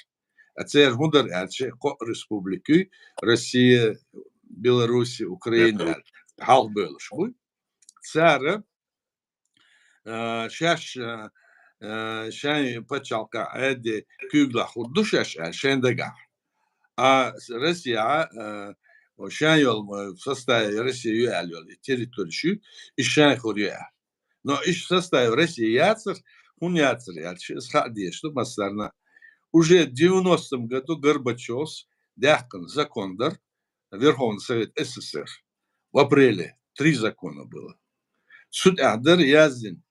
А церан хӀун дара аьлча, кхоъ республика юй, Россия, Белоруссия, Украина аьлла, хьалха бевлаш буй. Цара, а, шаьш, а, а, шайн пачхьалкха Ӏедде куьйгалахь хӀур ду шаьш аьлла, шайн дагахь. А Россия, а, шайн йолу, а, в составе России ю аьлла йолу и территория шу, и шайн хӀур ю аьлла. Но иштта в составе России яцар, хӀун яцар аьлча, иза хаа дезаш ду массарна. Уже девяностом году Горбачевс даьккхина закон дар, Верховный Совет СССР в апреле три закона было. Цу тӀехь дара яздина,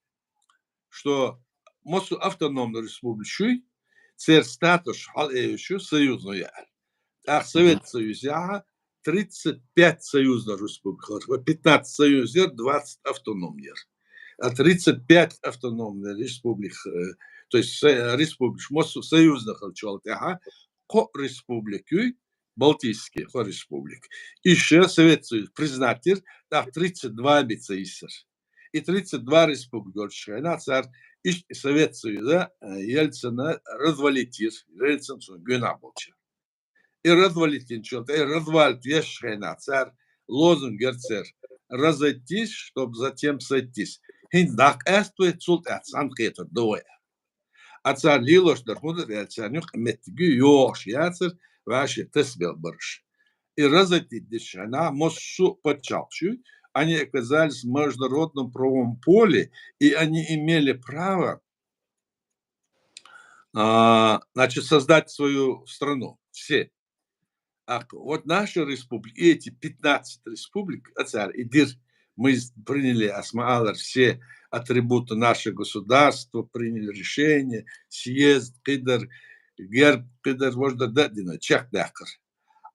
что массо а автономный республика шуй, церан статус хьалаэваш ю союзный яьлла. ТӀаккха Совет Союз яхьа тридцать пять союзных республик, пятнадцать союз яр, двадцать автономный яр. А тридцать пять автономных республик, э, то есть со-, республик, массо а союзных хилчул тӀаьхьа, кхоъ республик юй, Балтийский кхо республик. Иштта Совет Союз признать йир, тӀаккха тридцать два бица йисар. И тридцать два республик йолчу хенахь цара иштта Совет Союза, э, Ельцина развалить йир, Ельцин цунна гуьнахь болчу. И развалить йинчул тӀе, и развалить веш хенахь цара лозунг яр церан: «Разойтись, чтоб затем сойтись». ХӀинца дӀакъаьста вай, цул тӀаьхьа цхьаьнакхетар до вай. А цара лелош дар хӀун дара аьлча, царна юкъа меттиг ю, йогӀуш яцара, ваьши тасбел бараш. и разойтись, она, массу паччахьалкхаш, они оказались в международном правовом поле, и они имели право, а, значит, создать свою страну. Все. А вот наши республики, и эти пятнадцать республик, а цар и дир, мы с- приняли, асма алар, все атрибуты нашего государства, приняли решение, съезд кхийдар, герб кхийдар, вожда дадина, чех дакар.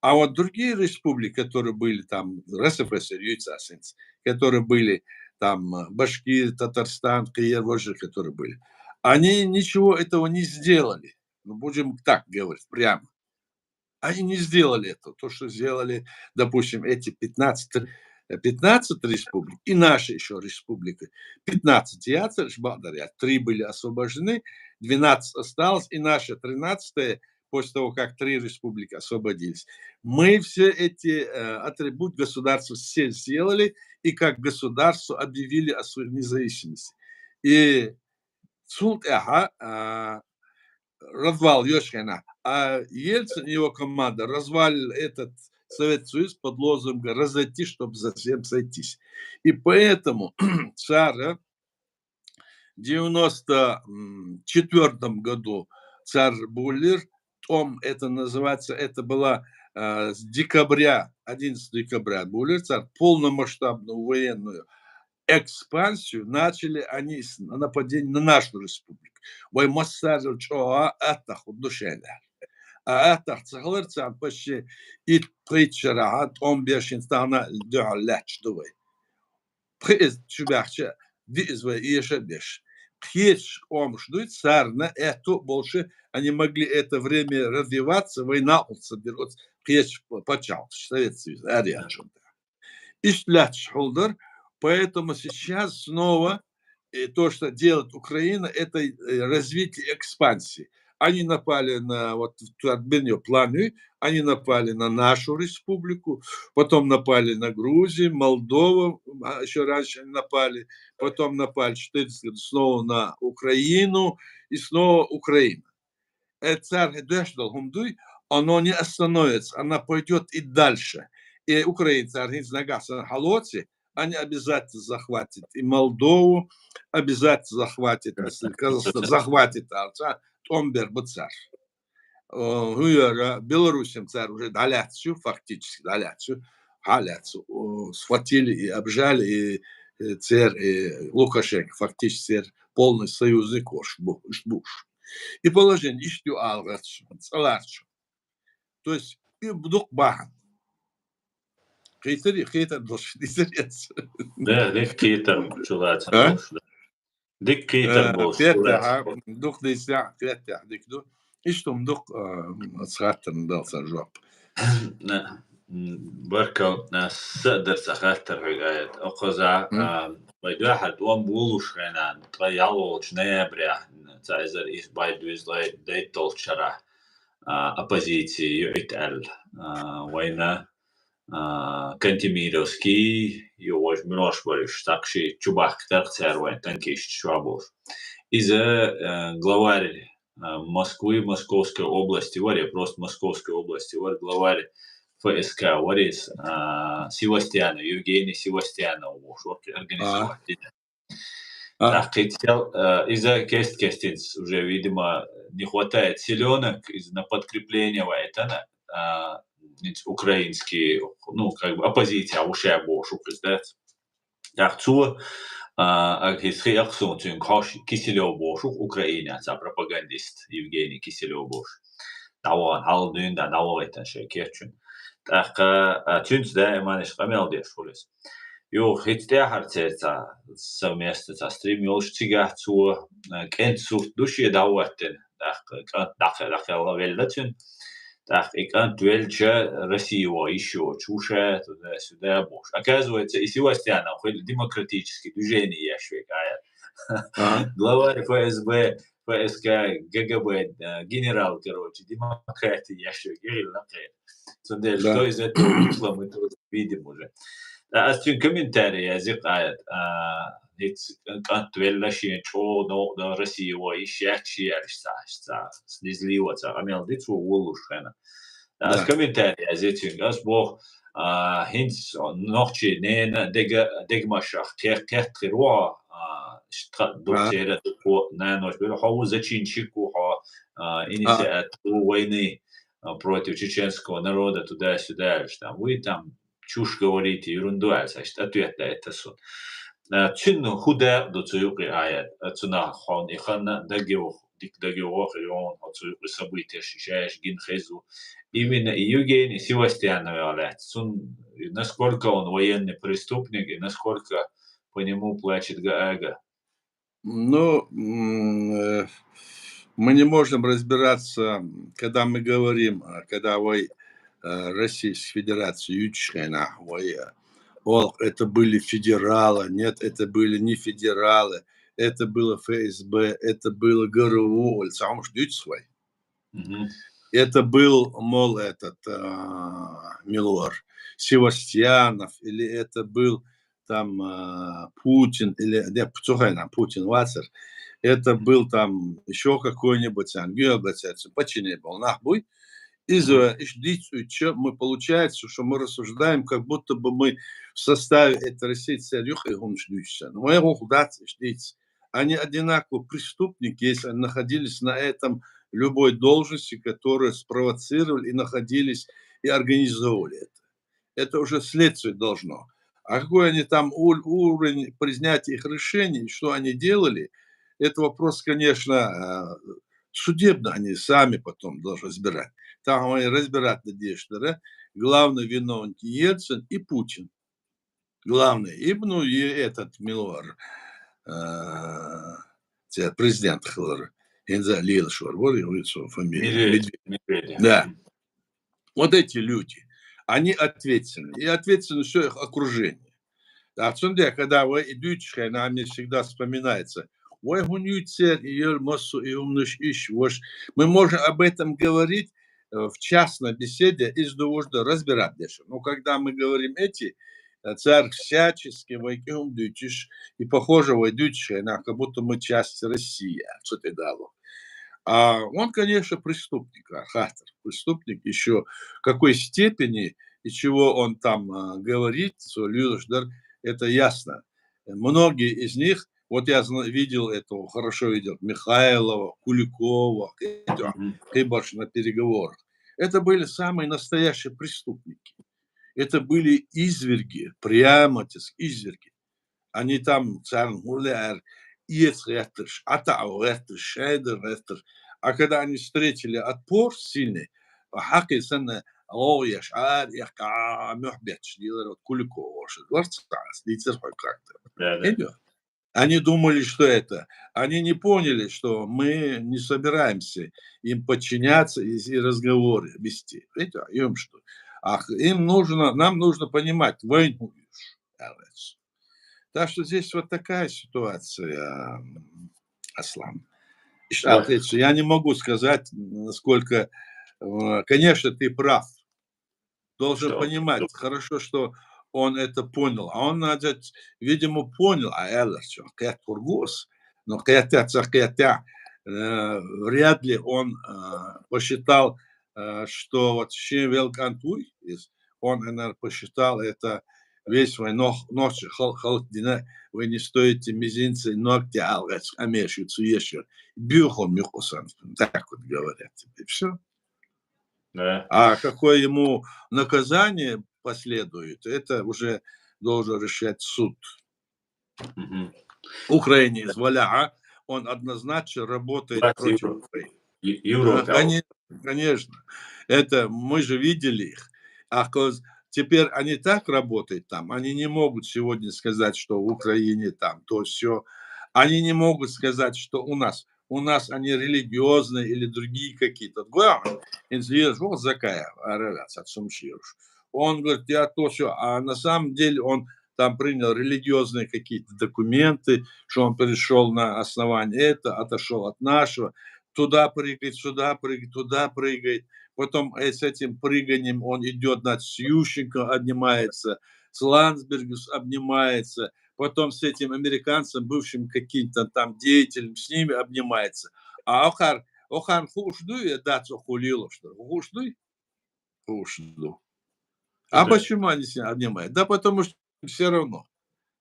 А вот другие республики, которые были там, РСФСР, ЮЦАС, которые были там, э, Башкирия, Татарстан, кхыяр, вожда, которые были, они ничего этого не сделали. Ну, будем так говорить прямо. Они не сделали это. То, что сделали, допустим, эти пятнадцать, э, пятнадцать республик и наши еще республика. Пятнадцать яцерш бакъдар яц, три были освобождены, двенадцать осталось, и наши тринадцатое, после того, как три республики освободились. Мы все эти, э, атрибут государства все сделали, и как государство объявили о своей независимости. И цул тӀехьа, а, развал йолча хенахь, а Ельцин и его команда развалили этот Советский Союз под лозунгом «разойтись, чтобы совсем сойтись». И поэтому цар девяносто четвёртом году цар булир, том это называется, это было, а, с декабря, одиннадцатого декабря булир цар полномасштабную военную экспансию, начали они с нападения на нашу республику. Вай массарел чӀогӀа аттагӀа хургда шайна. А аттагӀа ца хилар царна, почти итт-пхийтта шарахьа тӀом беш хӀинца тахана дуьхьал лаьтташ ду вай. Пхи эзар чу баьхча, диъ эзар вай эша а беш. Кхечу къомаш дуй, царна аьтту а болуш, они могли это время развиваться, вай накъулца дира оцу кхечу пачхьалкхаш, Совет Союз, араяьллачунна. Иштта лаьтташ хьулдар, поэтому сейчас снова, э, то, что делает Украина, это, э, развитие экспансии. Они напали на, вот, Турбиньо план, они напали на нашу республику, потом напали на Грузию, Молдову, а, ещё раньше они напали, потом напали в четырнадцатом году снова на Украину, и снова Украина. Э, цар хӀе доьшна долу хӀума дуй, оно не остановится, она пойдёт и дальше. И Украина цар хӀинца нагахь санна хьалоций, они обязательно захватят и Молдову, обязательно захватят, если Казахстан захватит, а, ца-, тӀом бер бу цар. Э, хӀун яра, Беларусем цар уже дӀалаьцна ю, фактически дӀалаьцна ю, хьалаьцна, о, схватили и обжали, и, э, цер, и Лукашенко фактически цер полный союзник уш бу, уш бу уш. И положение иштта ю ала гӀерташ, цӀа ларчу. То есть, и дукха бахьана. Кхетари, кхетар долуш дийцар яц. Да, дика кхетар чулаца А? долуш, да. Дика кхетар Э, болуш, кхетахьа, чулаца. Дукха дийцахь, кхетахь, дика ду. Иштта хӀума дукха, э, ца хаттарна дала сан жоп. На, м, баркал, на, са а дара ца хаттар хьоьга, Аят. Окхаза, М? а, вай дуьхьал тӀом болуш хенахь, ткъа ялхолчу ноября, цхьа эзар исс бӀе дезткъе дейтталгӀачу шарахь, а, оппозиция юьйта аьлла, а, вайна, а, Кантемировский, юхуш Мирош Борисович, так ши чубахка тарх цара вайн танкисташ чохь болуш. Иза, а, главарь, а, Москвы, Московской области вара, я просто Московской области вара, главарь Ф С К вара иза, а, Севастьянов, Евгений Севастьянов, вуш, вот, организовать. А. ТӀаккха кхин цхьа, э, иза кест-кестинца уже, видимо, не хватает силёнок, иза на подкрепление ваийтина, а, хӀинца украинский, ну, как бы оппозиция ву ша бохуш ву иза, да? ТӀаккха цо, а, ага хӀинца хи эккха суна цуьнга хьош Киселёв бохуш ву Украинехь цхьа пропагандист, Евгений Киселёв бохуш. ДӀавахана хьалха дуьйна, да, дӀавахийтина шайн кечйина. ТӀаккха, а, цуьнца даиман иштта къамел деш хуьлу иза. Юха хӀинца тӀаьхьара церан цхьа совместно цхьа стрим йолуш, цигахь цо, а, кӀентан сурт ду шен дӀахӀоттина, тӀаккха кӀант дӀакхе-, дӀакхелла велла цуьнан. ТӀаккха и кӀант велча, Россия ван йиш йоцуш ву ша, туда-сюда бохуш. Оказывается, и Севастьянов хилла демократический движение еш верг, Аят. Ага. Главарь Ф С Б, Ф С К, Г Г Б, а, генерал, короче, демократия еш верг хилла кхин. Цундела, да, что из этого вышло, мы тоже видим уже. А, ас цуьнан комментарий язйи, Аят, а, хӀинца кӀант велла шен чӀогӀа новкъа дан Россия ван йиш яц шен аьлча, цхьа, цхьа, снизливо цхьа къамел ди цо волуш хенахь. Аз комментарий язъяьй цуьнга, аз боху, а, хӀинца нохчийн ненан дега-, дегнашах кхе-, кхетта хир ву хьо, а, ш-, тха дукха церан дукха нанош бира, хьо ву зачинщик ву хьо, а, инициатор ву войны, а, против чеченского народа, туда-сюда, аьлла, там, вуй там, чушь говорите, ерунду, аьлла, иштта ответ даьтта суна. А, цуьнан хӀун дакъа ду цу юкъе, Айдар? А, цунах хьуна и ханна дагайогӀу, дика дагайогӀу хир ю хьуна, хьо цу юкъе событияш шаьш гина хеза ву. Именно и Евгений Севастьянов лаьцна, цунна, и насколько он военный преступник, и насколько по нему плачет Гаага. Ну, м, э, мы не можем разбираться, м, когда мы говорим, а, когда вай, э, Российская Федерация юьйцучу хенахь, вай, э, ох, это были федералы, нет, это были не федералы, это было Ф С Б, это было Г Р У, или цхьа хӀумаш дуьйцу вай. Мгм. Это был, мол, этот, а, мила вара, Севастьянов, или это был там, а, Путин, или, не, цу хенахь Путин вацара. Это был там ещё какой-нибудь, а, Гёбец, это подчинение был, нах буй. Из-, э, иш дицуча, мы, получается, что мы рассуждаем, как будто бы мы в составе этой России церан юкъе хӀумаш дуьйцу. Но вай гӀуллакх дац иш дийца. Они одинаково преступники, если они находились на этом, любой должности, которые спровоцировали и находились, и организовывали это. Это уже следствие должно. А какой они там уль-, уровень признятия их решений, что они делали, это вопрос, конечно, а, судебный, они сами потом должны разбирать. Там они разбирать надеюсь, да? Главный виновник Ельцин и Путин. Главный. И, ну, и этот, мила вара, а, церан президент хилар. ХӀинца лелаш вара, вара, йоцу фамилия. Медведев. Медведев. Да. Вот эти люди, они ответственны. И ответственны всё их окружение. А цундела, когда вай и дуьйцучу хенахь, мне всегда вспоминается: «Вай хӀунда юьйцу церан и яра массо а и хӀуманаш, иш, вош?» Мы можем об этом говорить, э, в частной беседе, из ду вуж ду разбирать деш. Но когда мы говорим эти, э, церан всячески вай кӀиранах дуьйцуш, и похоже вай дуьйцучу хенахь, как будто мы часть России, цу тӀе далу. А он, конечно, преступник, а, хаттар, преступник ещё. В какой степени и чего он там, а, говорит, цо лелаш дар, это ясно. Многие из них, вот я зна-, видел этого, хорошо видел, Михайлова, Куликова, кхин а, кхин а барш на переговорах. Это были самые настоящие преступники. Это были изверги, прямо, так сказать, изверги. Они там, царна хӀун лаьара, эца гӀерташ, ӀатаӀо гӀерташ, шайдар гӀерташ. А когда они встретили отпор сильный, хьакхе санна, гӀовгӀа еш, ара, эхь, а, муьхь бетташ лелар, вот Куликова волуш вара цхьа, ас дийцар хьоьга как-то. Да, да. Они думали, что это. Они не поняли, что мы не собираемся им подчиняться и, и разговоры вести. Видите, им что? Ах, им нужно, нам нужно понимать, вайна хӀун ю, аьлла. Так что здесь вот такая ситуация, м, Аслан. И что, да, ответ, что я не могу сказать, насколько, э, конечно, ты прав. Должен понимать, хорошо, что он это понял. А он, надо, видимо, понял, а аьлларг цо кхетта хӀума гу ас. Но кхетта, ца кхетта, э, вряд ли он, э, посчитал, э, что вот шен велла кӀант вуй иза. Он, наверное, посчитал это весь вай нох-, нохчийн хал-, халкъ дина, вы не стоите мизинца ногтя аьлла гӀерташ, къамеш ю цу ешар. Буьйхам юкъа сан, так вот говорят тебе, всё. Да. А какое ему наказание последует, это уже должен решать суд. Мгм. Украине из валяха, он однозначно работает против Украины. Европы. Конечно, конечно. Это мы же видели их. А коз-, теперь они так работают там, они не могут сегодня сказать, что в Украине там то всё. Они не могут сказать, что у нас. У нас они религиозные или другие какие-то. Главное, инзлир, вот Закаев, арарас, отсумшируш. Он говорит, я то всё. А на самом деле он там принял религиозные какие-то документы, что он перешёл на основании это, отошёл от нашего. Туда прыгает, сюда прыгает, туда прыгает. Потом, э, с этим прыганием он идёт, значит, с Ющенко обнимается, с Ландсбергом обнимается, потом с этим американцем, бывшим каким-то там деятелем, с ними обнимается. А охар, охар хууш дуй, э, дац оху лелош дар. Хууш дуй? уж ду. А почему они с ним обнимают? Да потому что все равно.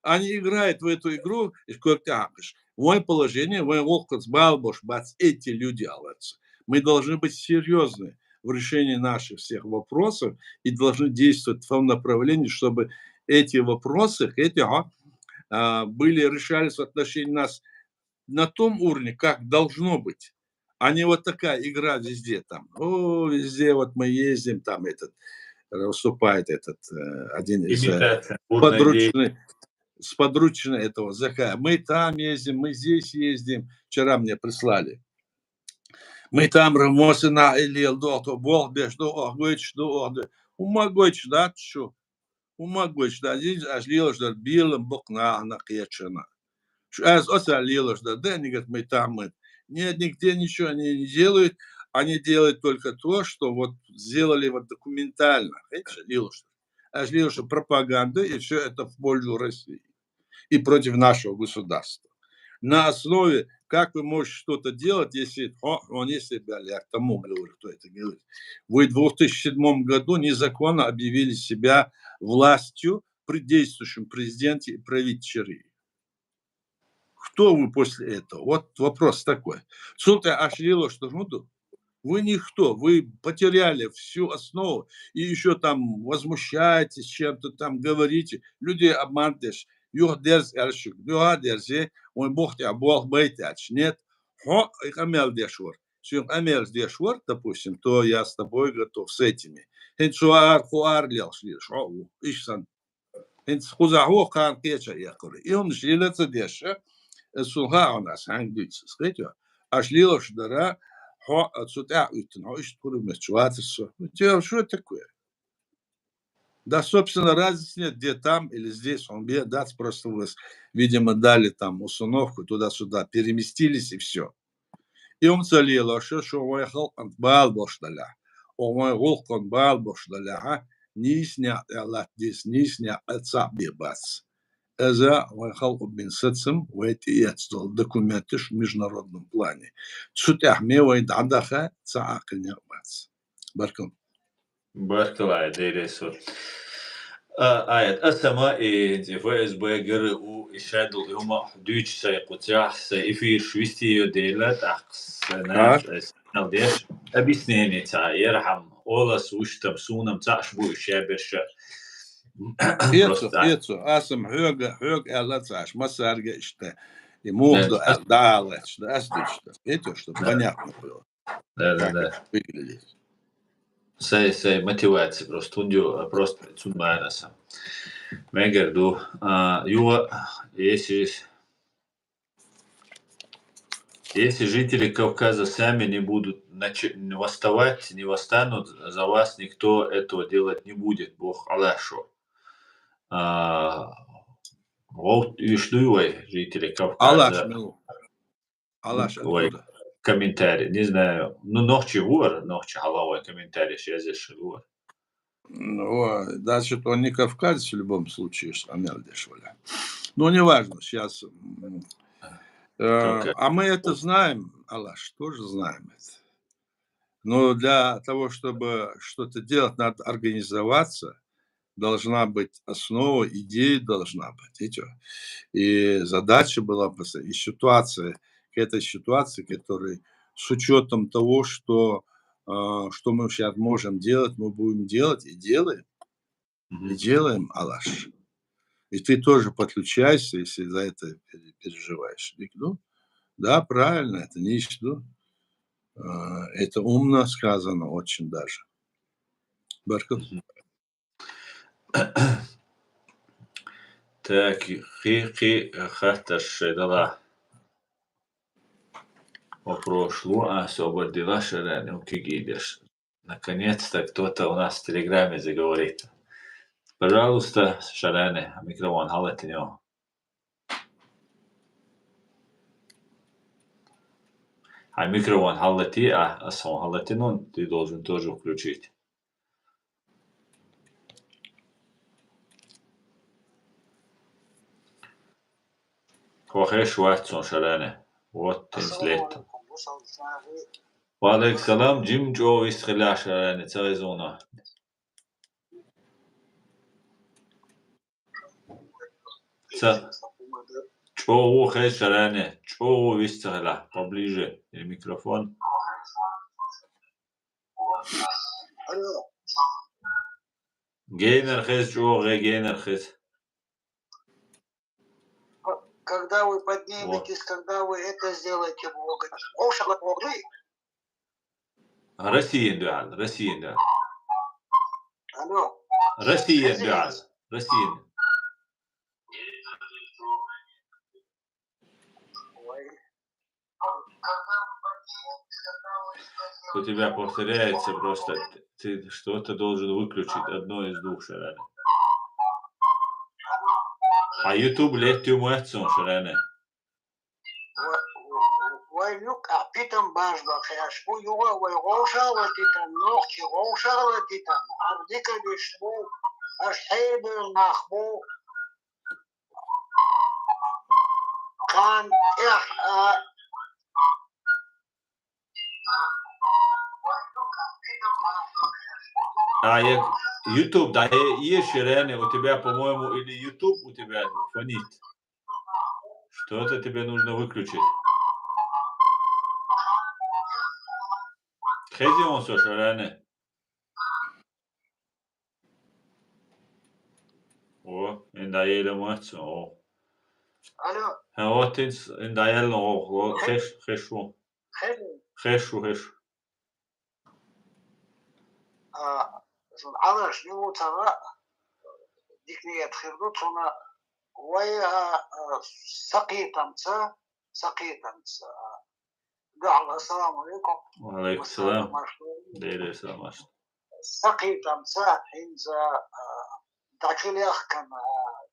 Они играют в эту игру, и сколько ты ахаешь. Вайн положение, вайн гӀулакхаца бала болуш бац эти люди, аларца. Мы должны быть серьёзны в решении наших всех вопросов и должны действовать в том направлении, чтобы эти вопросы, эти, а, а, были, решались в отношении нас на том уровне, как должно быть, а не вот такая игра везде там. О, везде вот мы ездим, там этот, э, выступает этот, э, один из, э, Имитация бурной подручный, с подручный этого Захая. Мы там ездим, мы здесь ездим. Вчера мне прислали. Мы там рамосина или лдохто, бох беш, до, ох, гойтш, до, ох, до. Ума гойтш, да, чу. Ума гойтш, да, здесь аж лилаш дар, белым бокна, она кечена. Ш-, аз оца лилаш дар, да, они говорят, мы там, мы. Нет, нигде ничего они не делают. Они делают только то, что вот сделали вот документально. Видите, лилаш дар. Аж лилаш пропаганда, и всё это в пользу России и против нашего государства. На основе, как вы можете что-то делать, если, о, он, если, бля, я к тому говорю, кто это говорит. Вы в двух тысячи седьмом году незаконно объявили себя властью при действующем президенте и правительстве. Кто вы после этого? Вот вопрос такой. Цунта аш лилаш дар хӀунда? Вы никто, вы потеряли всю основу, и ещё там возмущаетесь чем-то, там говорите, людей обманываешь. Юха дерз аьлча, юха дерзе, вайн бохти а болх байт аьлча. Нет, хьо и къамел деш вар. Соьга къамел деш вар, допустим, то я с тобой готов с этими. ХӀинца цу ар, ху ар лелаш лелаш, хьо ву, иш сан. ХӀинца кхузахь ву, кхана кхеча яьккхар. И хӀуманаш лела ца деш, э, сул хаьа хьуна ас хьанга дуьйцу, схетё. Аш лелаш дара, хьо, а, цу тӀаьхьа уьттина, хьо иштта пурам метташ вацар со. Ну, те, что такое? Да, собственно, разницы нет, где там или здесь, он бе-, дац, просто вы, видимо, дали там установку, туда-сюда переместились и всё. И хӀума ца лелаш, шо вайн халкъан бала болуш далахь, о вайн гӀуллакхан бала болуш далахь, нийса некъ тӀе латтадеш, нийса некъ цхьаъ бе бац. Иза вайн халкъо бина сацам, вай тӀеэцна долу документаш в международном плане. Цу тӀехь ме вай дӀадаха ца Ӏаккхина некъ бац. Баркалла. Баркалла, Дела реза хуьлда. А, ай, аса ма и ФСБ, ГРУ, и шадул, и хӀума дуьйцу сайн кху цӀехь, сайн эфирш вистийо дела, тӀаккха сайн нах, ай, сайн деш, объяснение цхьа, ярхьама, олас вуштам, сунам цхьаъш бу и шаберша. Эцо, просто эцо, аса ма хьоьга, хьоьга аьлла ца Ӏаш, массаьрга иштта. И муха ду, ас дӀа а лаьтташ ду, ас дуьйцуш ду. Эцо, что понятно было. Да, да, да. Как это выглядит. Сай, сай, мотивация просто. Хунда ю, просто цунна бахьана аса. Мегар ду. А, юха, если, если жители Кавказа сами не будут нач-, восставать, не восстанут, за вас никто этого делать не будет, боху Аллахьо. А, вот, уьш дуй вай, жители Кавказа. Аллахь мила ву? Аллахь, ой, откуда? Комментарий, не знаю. Ну, нохчи ву вара, нохчи хьалха вай комментарийш язъеш ву вара. Ну, значит, он не кавказец в любом случае, если къамел деш валахь. Ну, неважно, сейчас, м, э, а мы это знаем, Аллахь, тоже знаем это. Но для того, чтобы что-то делать, надо организоваться, должна быть основа, идея должна быть, видите? И задача была поста-, и ситуация, к этой ситуации, которая с учётом того, что, а, что мы сейчас можем делать, мы будем делать и делаем. И делаем, Аллахь. И ты тоже подключайся, если за это пере-, переживаешь. И, ну, да, правильно, это не иш ду. А, это умно сказано очень даже. Баркалла. Так, кхин, кхин хаттарш шайн далахь. Вопрос лу, а, собар дила шарани, кегийдеш. Наконец-то кто-то у нас в Телеграме заговорит. Пожалуйста, шарани, микрофон хьалатинехь. Хьайн микрофон хьаллати, а, ас хьуна хьаллатину, ты должен тоже включить. Хьо хезаш вац суна, шарани. Вот, тенс летта. Ва алейкум салам, жим чӀогӀа вист хилла, шарани, ца веза хьуна. Ца чӀогӀа хеза шаране, чӀогӀа вист ца хила, поближе, э, микрофон. Генар хеза, чӀогӀа генар хеза. Когда вы подниметесь, когда вы это сделаете, Бога? Оша лак Бога. Россиян дуьхьал, Россиян дуьхьал. Алло. Россиян дуьхьал, Россиян. У тебя повторяется просто, ты что-то должен выключить, одно из двух шаране. А YouTube летту муэццун шаране. Вай юкъа питам бажба хеш бу, югъа вай гъовшала титан, нохчи гъовшала титан, ардика диш бу, аш хейбер нах бу. Кан, эх, а. А, я, YouTube, да, э, есть шаране, у тебя, по-моему, или YouTube у тебя фонит. Что-то тебе нужно выключить. Хези он со шаране. О, инда еле мацо. Алло. Ха, вот ин, инда еле, о, о, хеш, хешу. Хешу. Хешу, хешу. А, шун алаш, ю цара, дикният хирду, цуна, вай, а, а, сакъитамца, сакъитамца. Гахла, ассаламу алейкум. Ва алейкум салам. Дерес амаш. Сакъитамца, хинза, а, дачулях кан, а,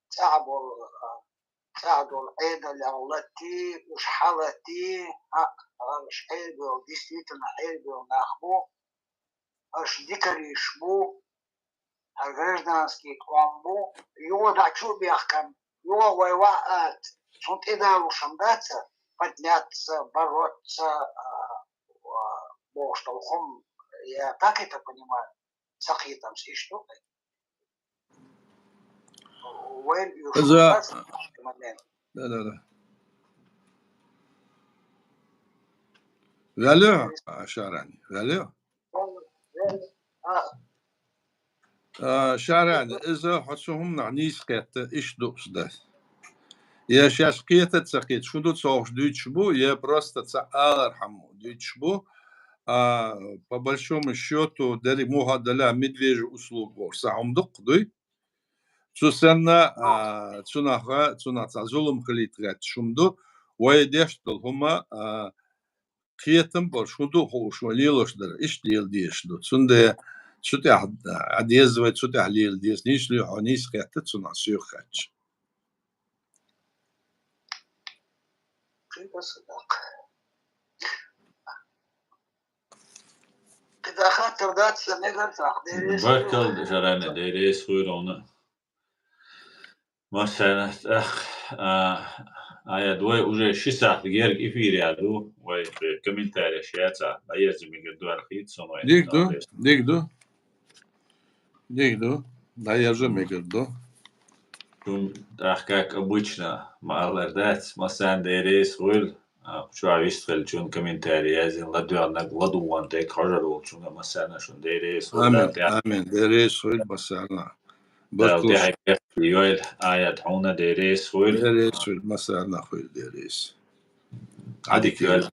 цабол, а, цадол, эдалях лати, уш халати, а, а, уш хейбел, действительно хейбел нахбу. Аш дикариш бу, а гражданский квам бу, югъа дачу бяхкан, югъа вай ва ат, цун тӀедалушам даца, подняться, бороться, а, а, бо, что хум, я так это понимаю, сакъитамца, и что? Вай, и за- момент. Да, да, да. Вялю, а, шарани, вялю. А, шарани, иза хьо цу хӀуманах нийса кхетта, иштта дуӀус дац. Я шаьш кхета ца кхета, шун ду цохуш дуьйцуш бу, я просто ца алар хьама дуьйцуш бу. А, по большому счёту, дерриг муха а дале, медвежий услуга бохуш, са хӀума дукха дуй. Цу санна, а, цунах, цунах цхьа зулам хилийта гӀерташ хӀума ду, вай деш долу хӀума, а, кхетам болуш хӀун ду хууш, вай лелош дара, иштта лела дезаш ду. Цундела цу тӀехь, а, деза вай, цу тӀехь лела деза. Нийса луьйхьо нийса кхетта, цунах соьга хаьттича. Баркалла, шарани, Дела реза хуьлда хьуна. Масала, тӀаккха, а, а, я, вай уже ши сахьт герга эфире ду, вай комментареш яц, а, дӀаерза мегар ду аьлла хийца со вай. Дика ду, дика ду. Дика ду, дӀаерза мегар ду. Шун тӀаккха, как обычно, ма-аллара дац, массарна Дела реза хуьлда. А, чохь вистхилчун комментарий язйина, ладоьгӀнарг, ладугӀанарг, хьожур волчунга массарна шун Дела реза хуьлда. Амин, амин. Дела реза хуьлда массарна. Дала тӀаьхье кхерте йойла, Аят, хьуна Дела реза хуьлда. Дела реза хуьлда, массарна хуьлда Дела реза. Ӏадика йойла.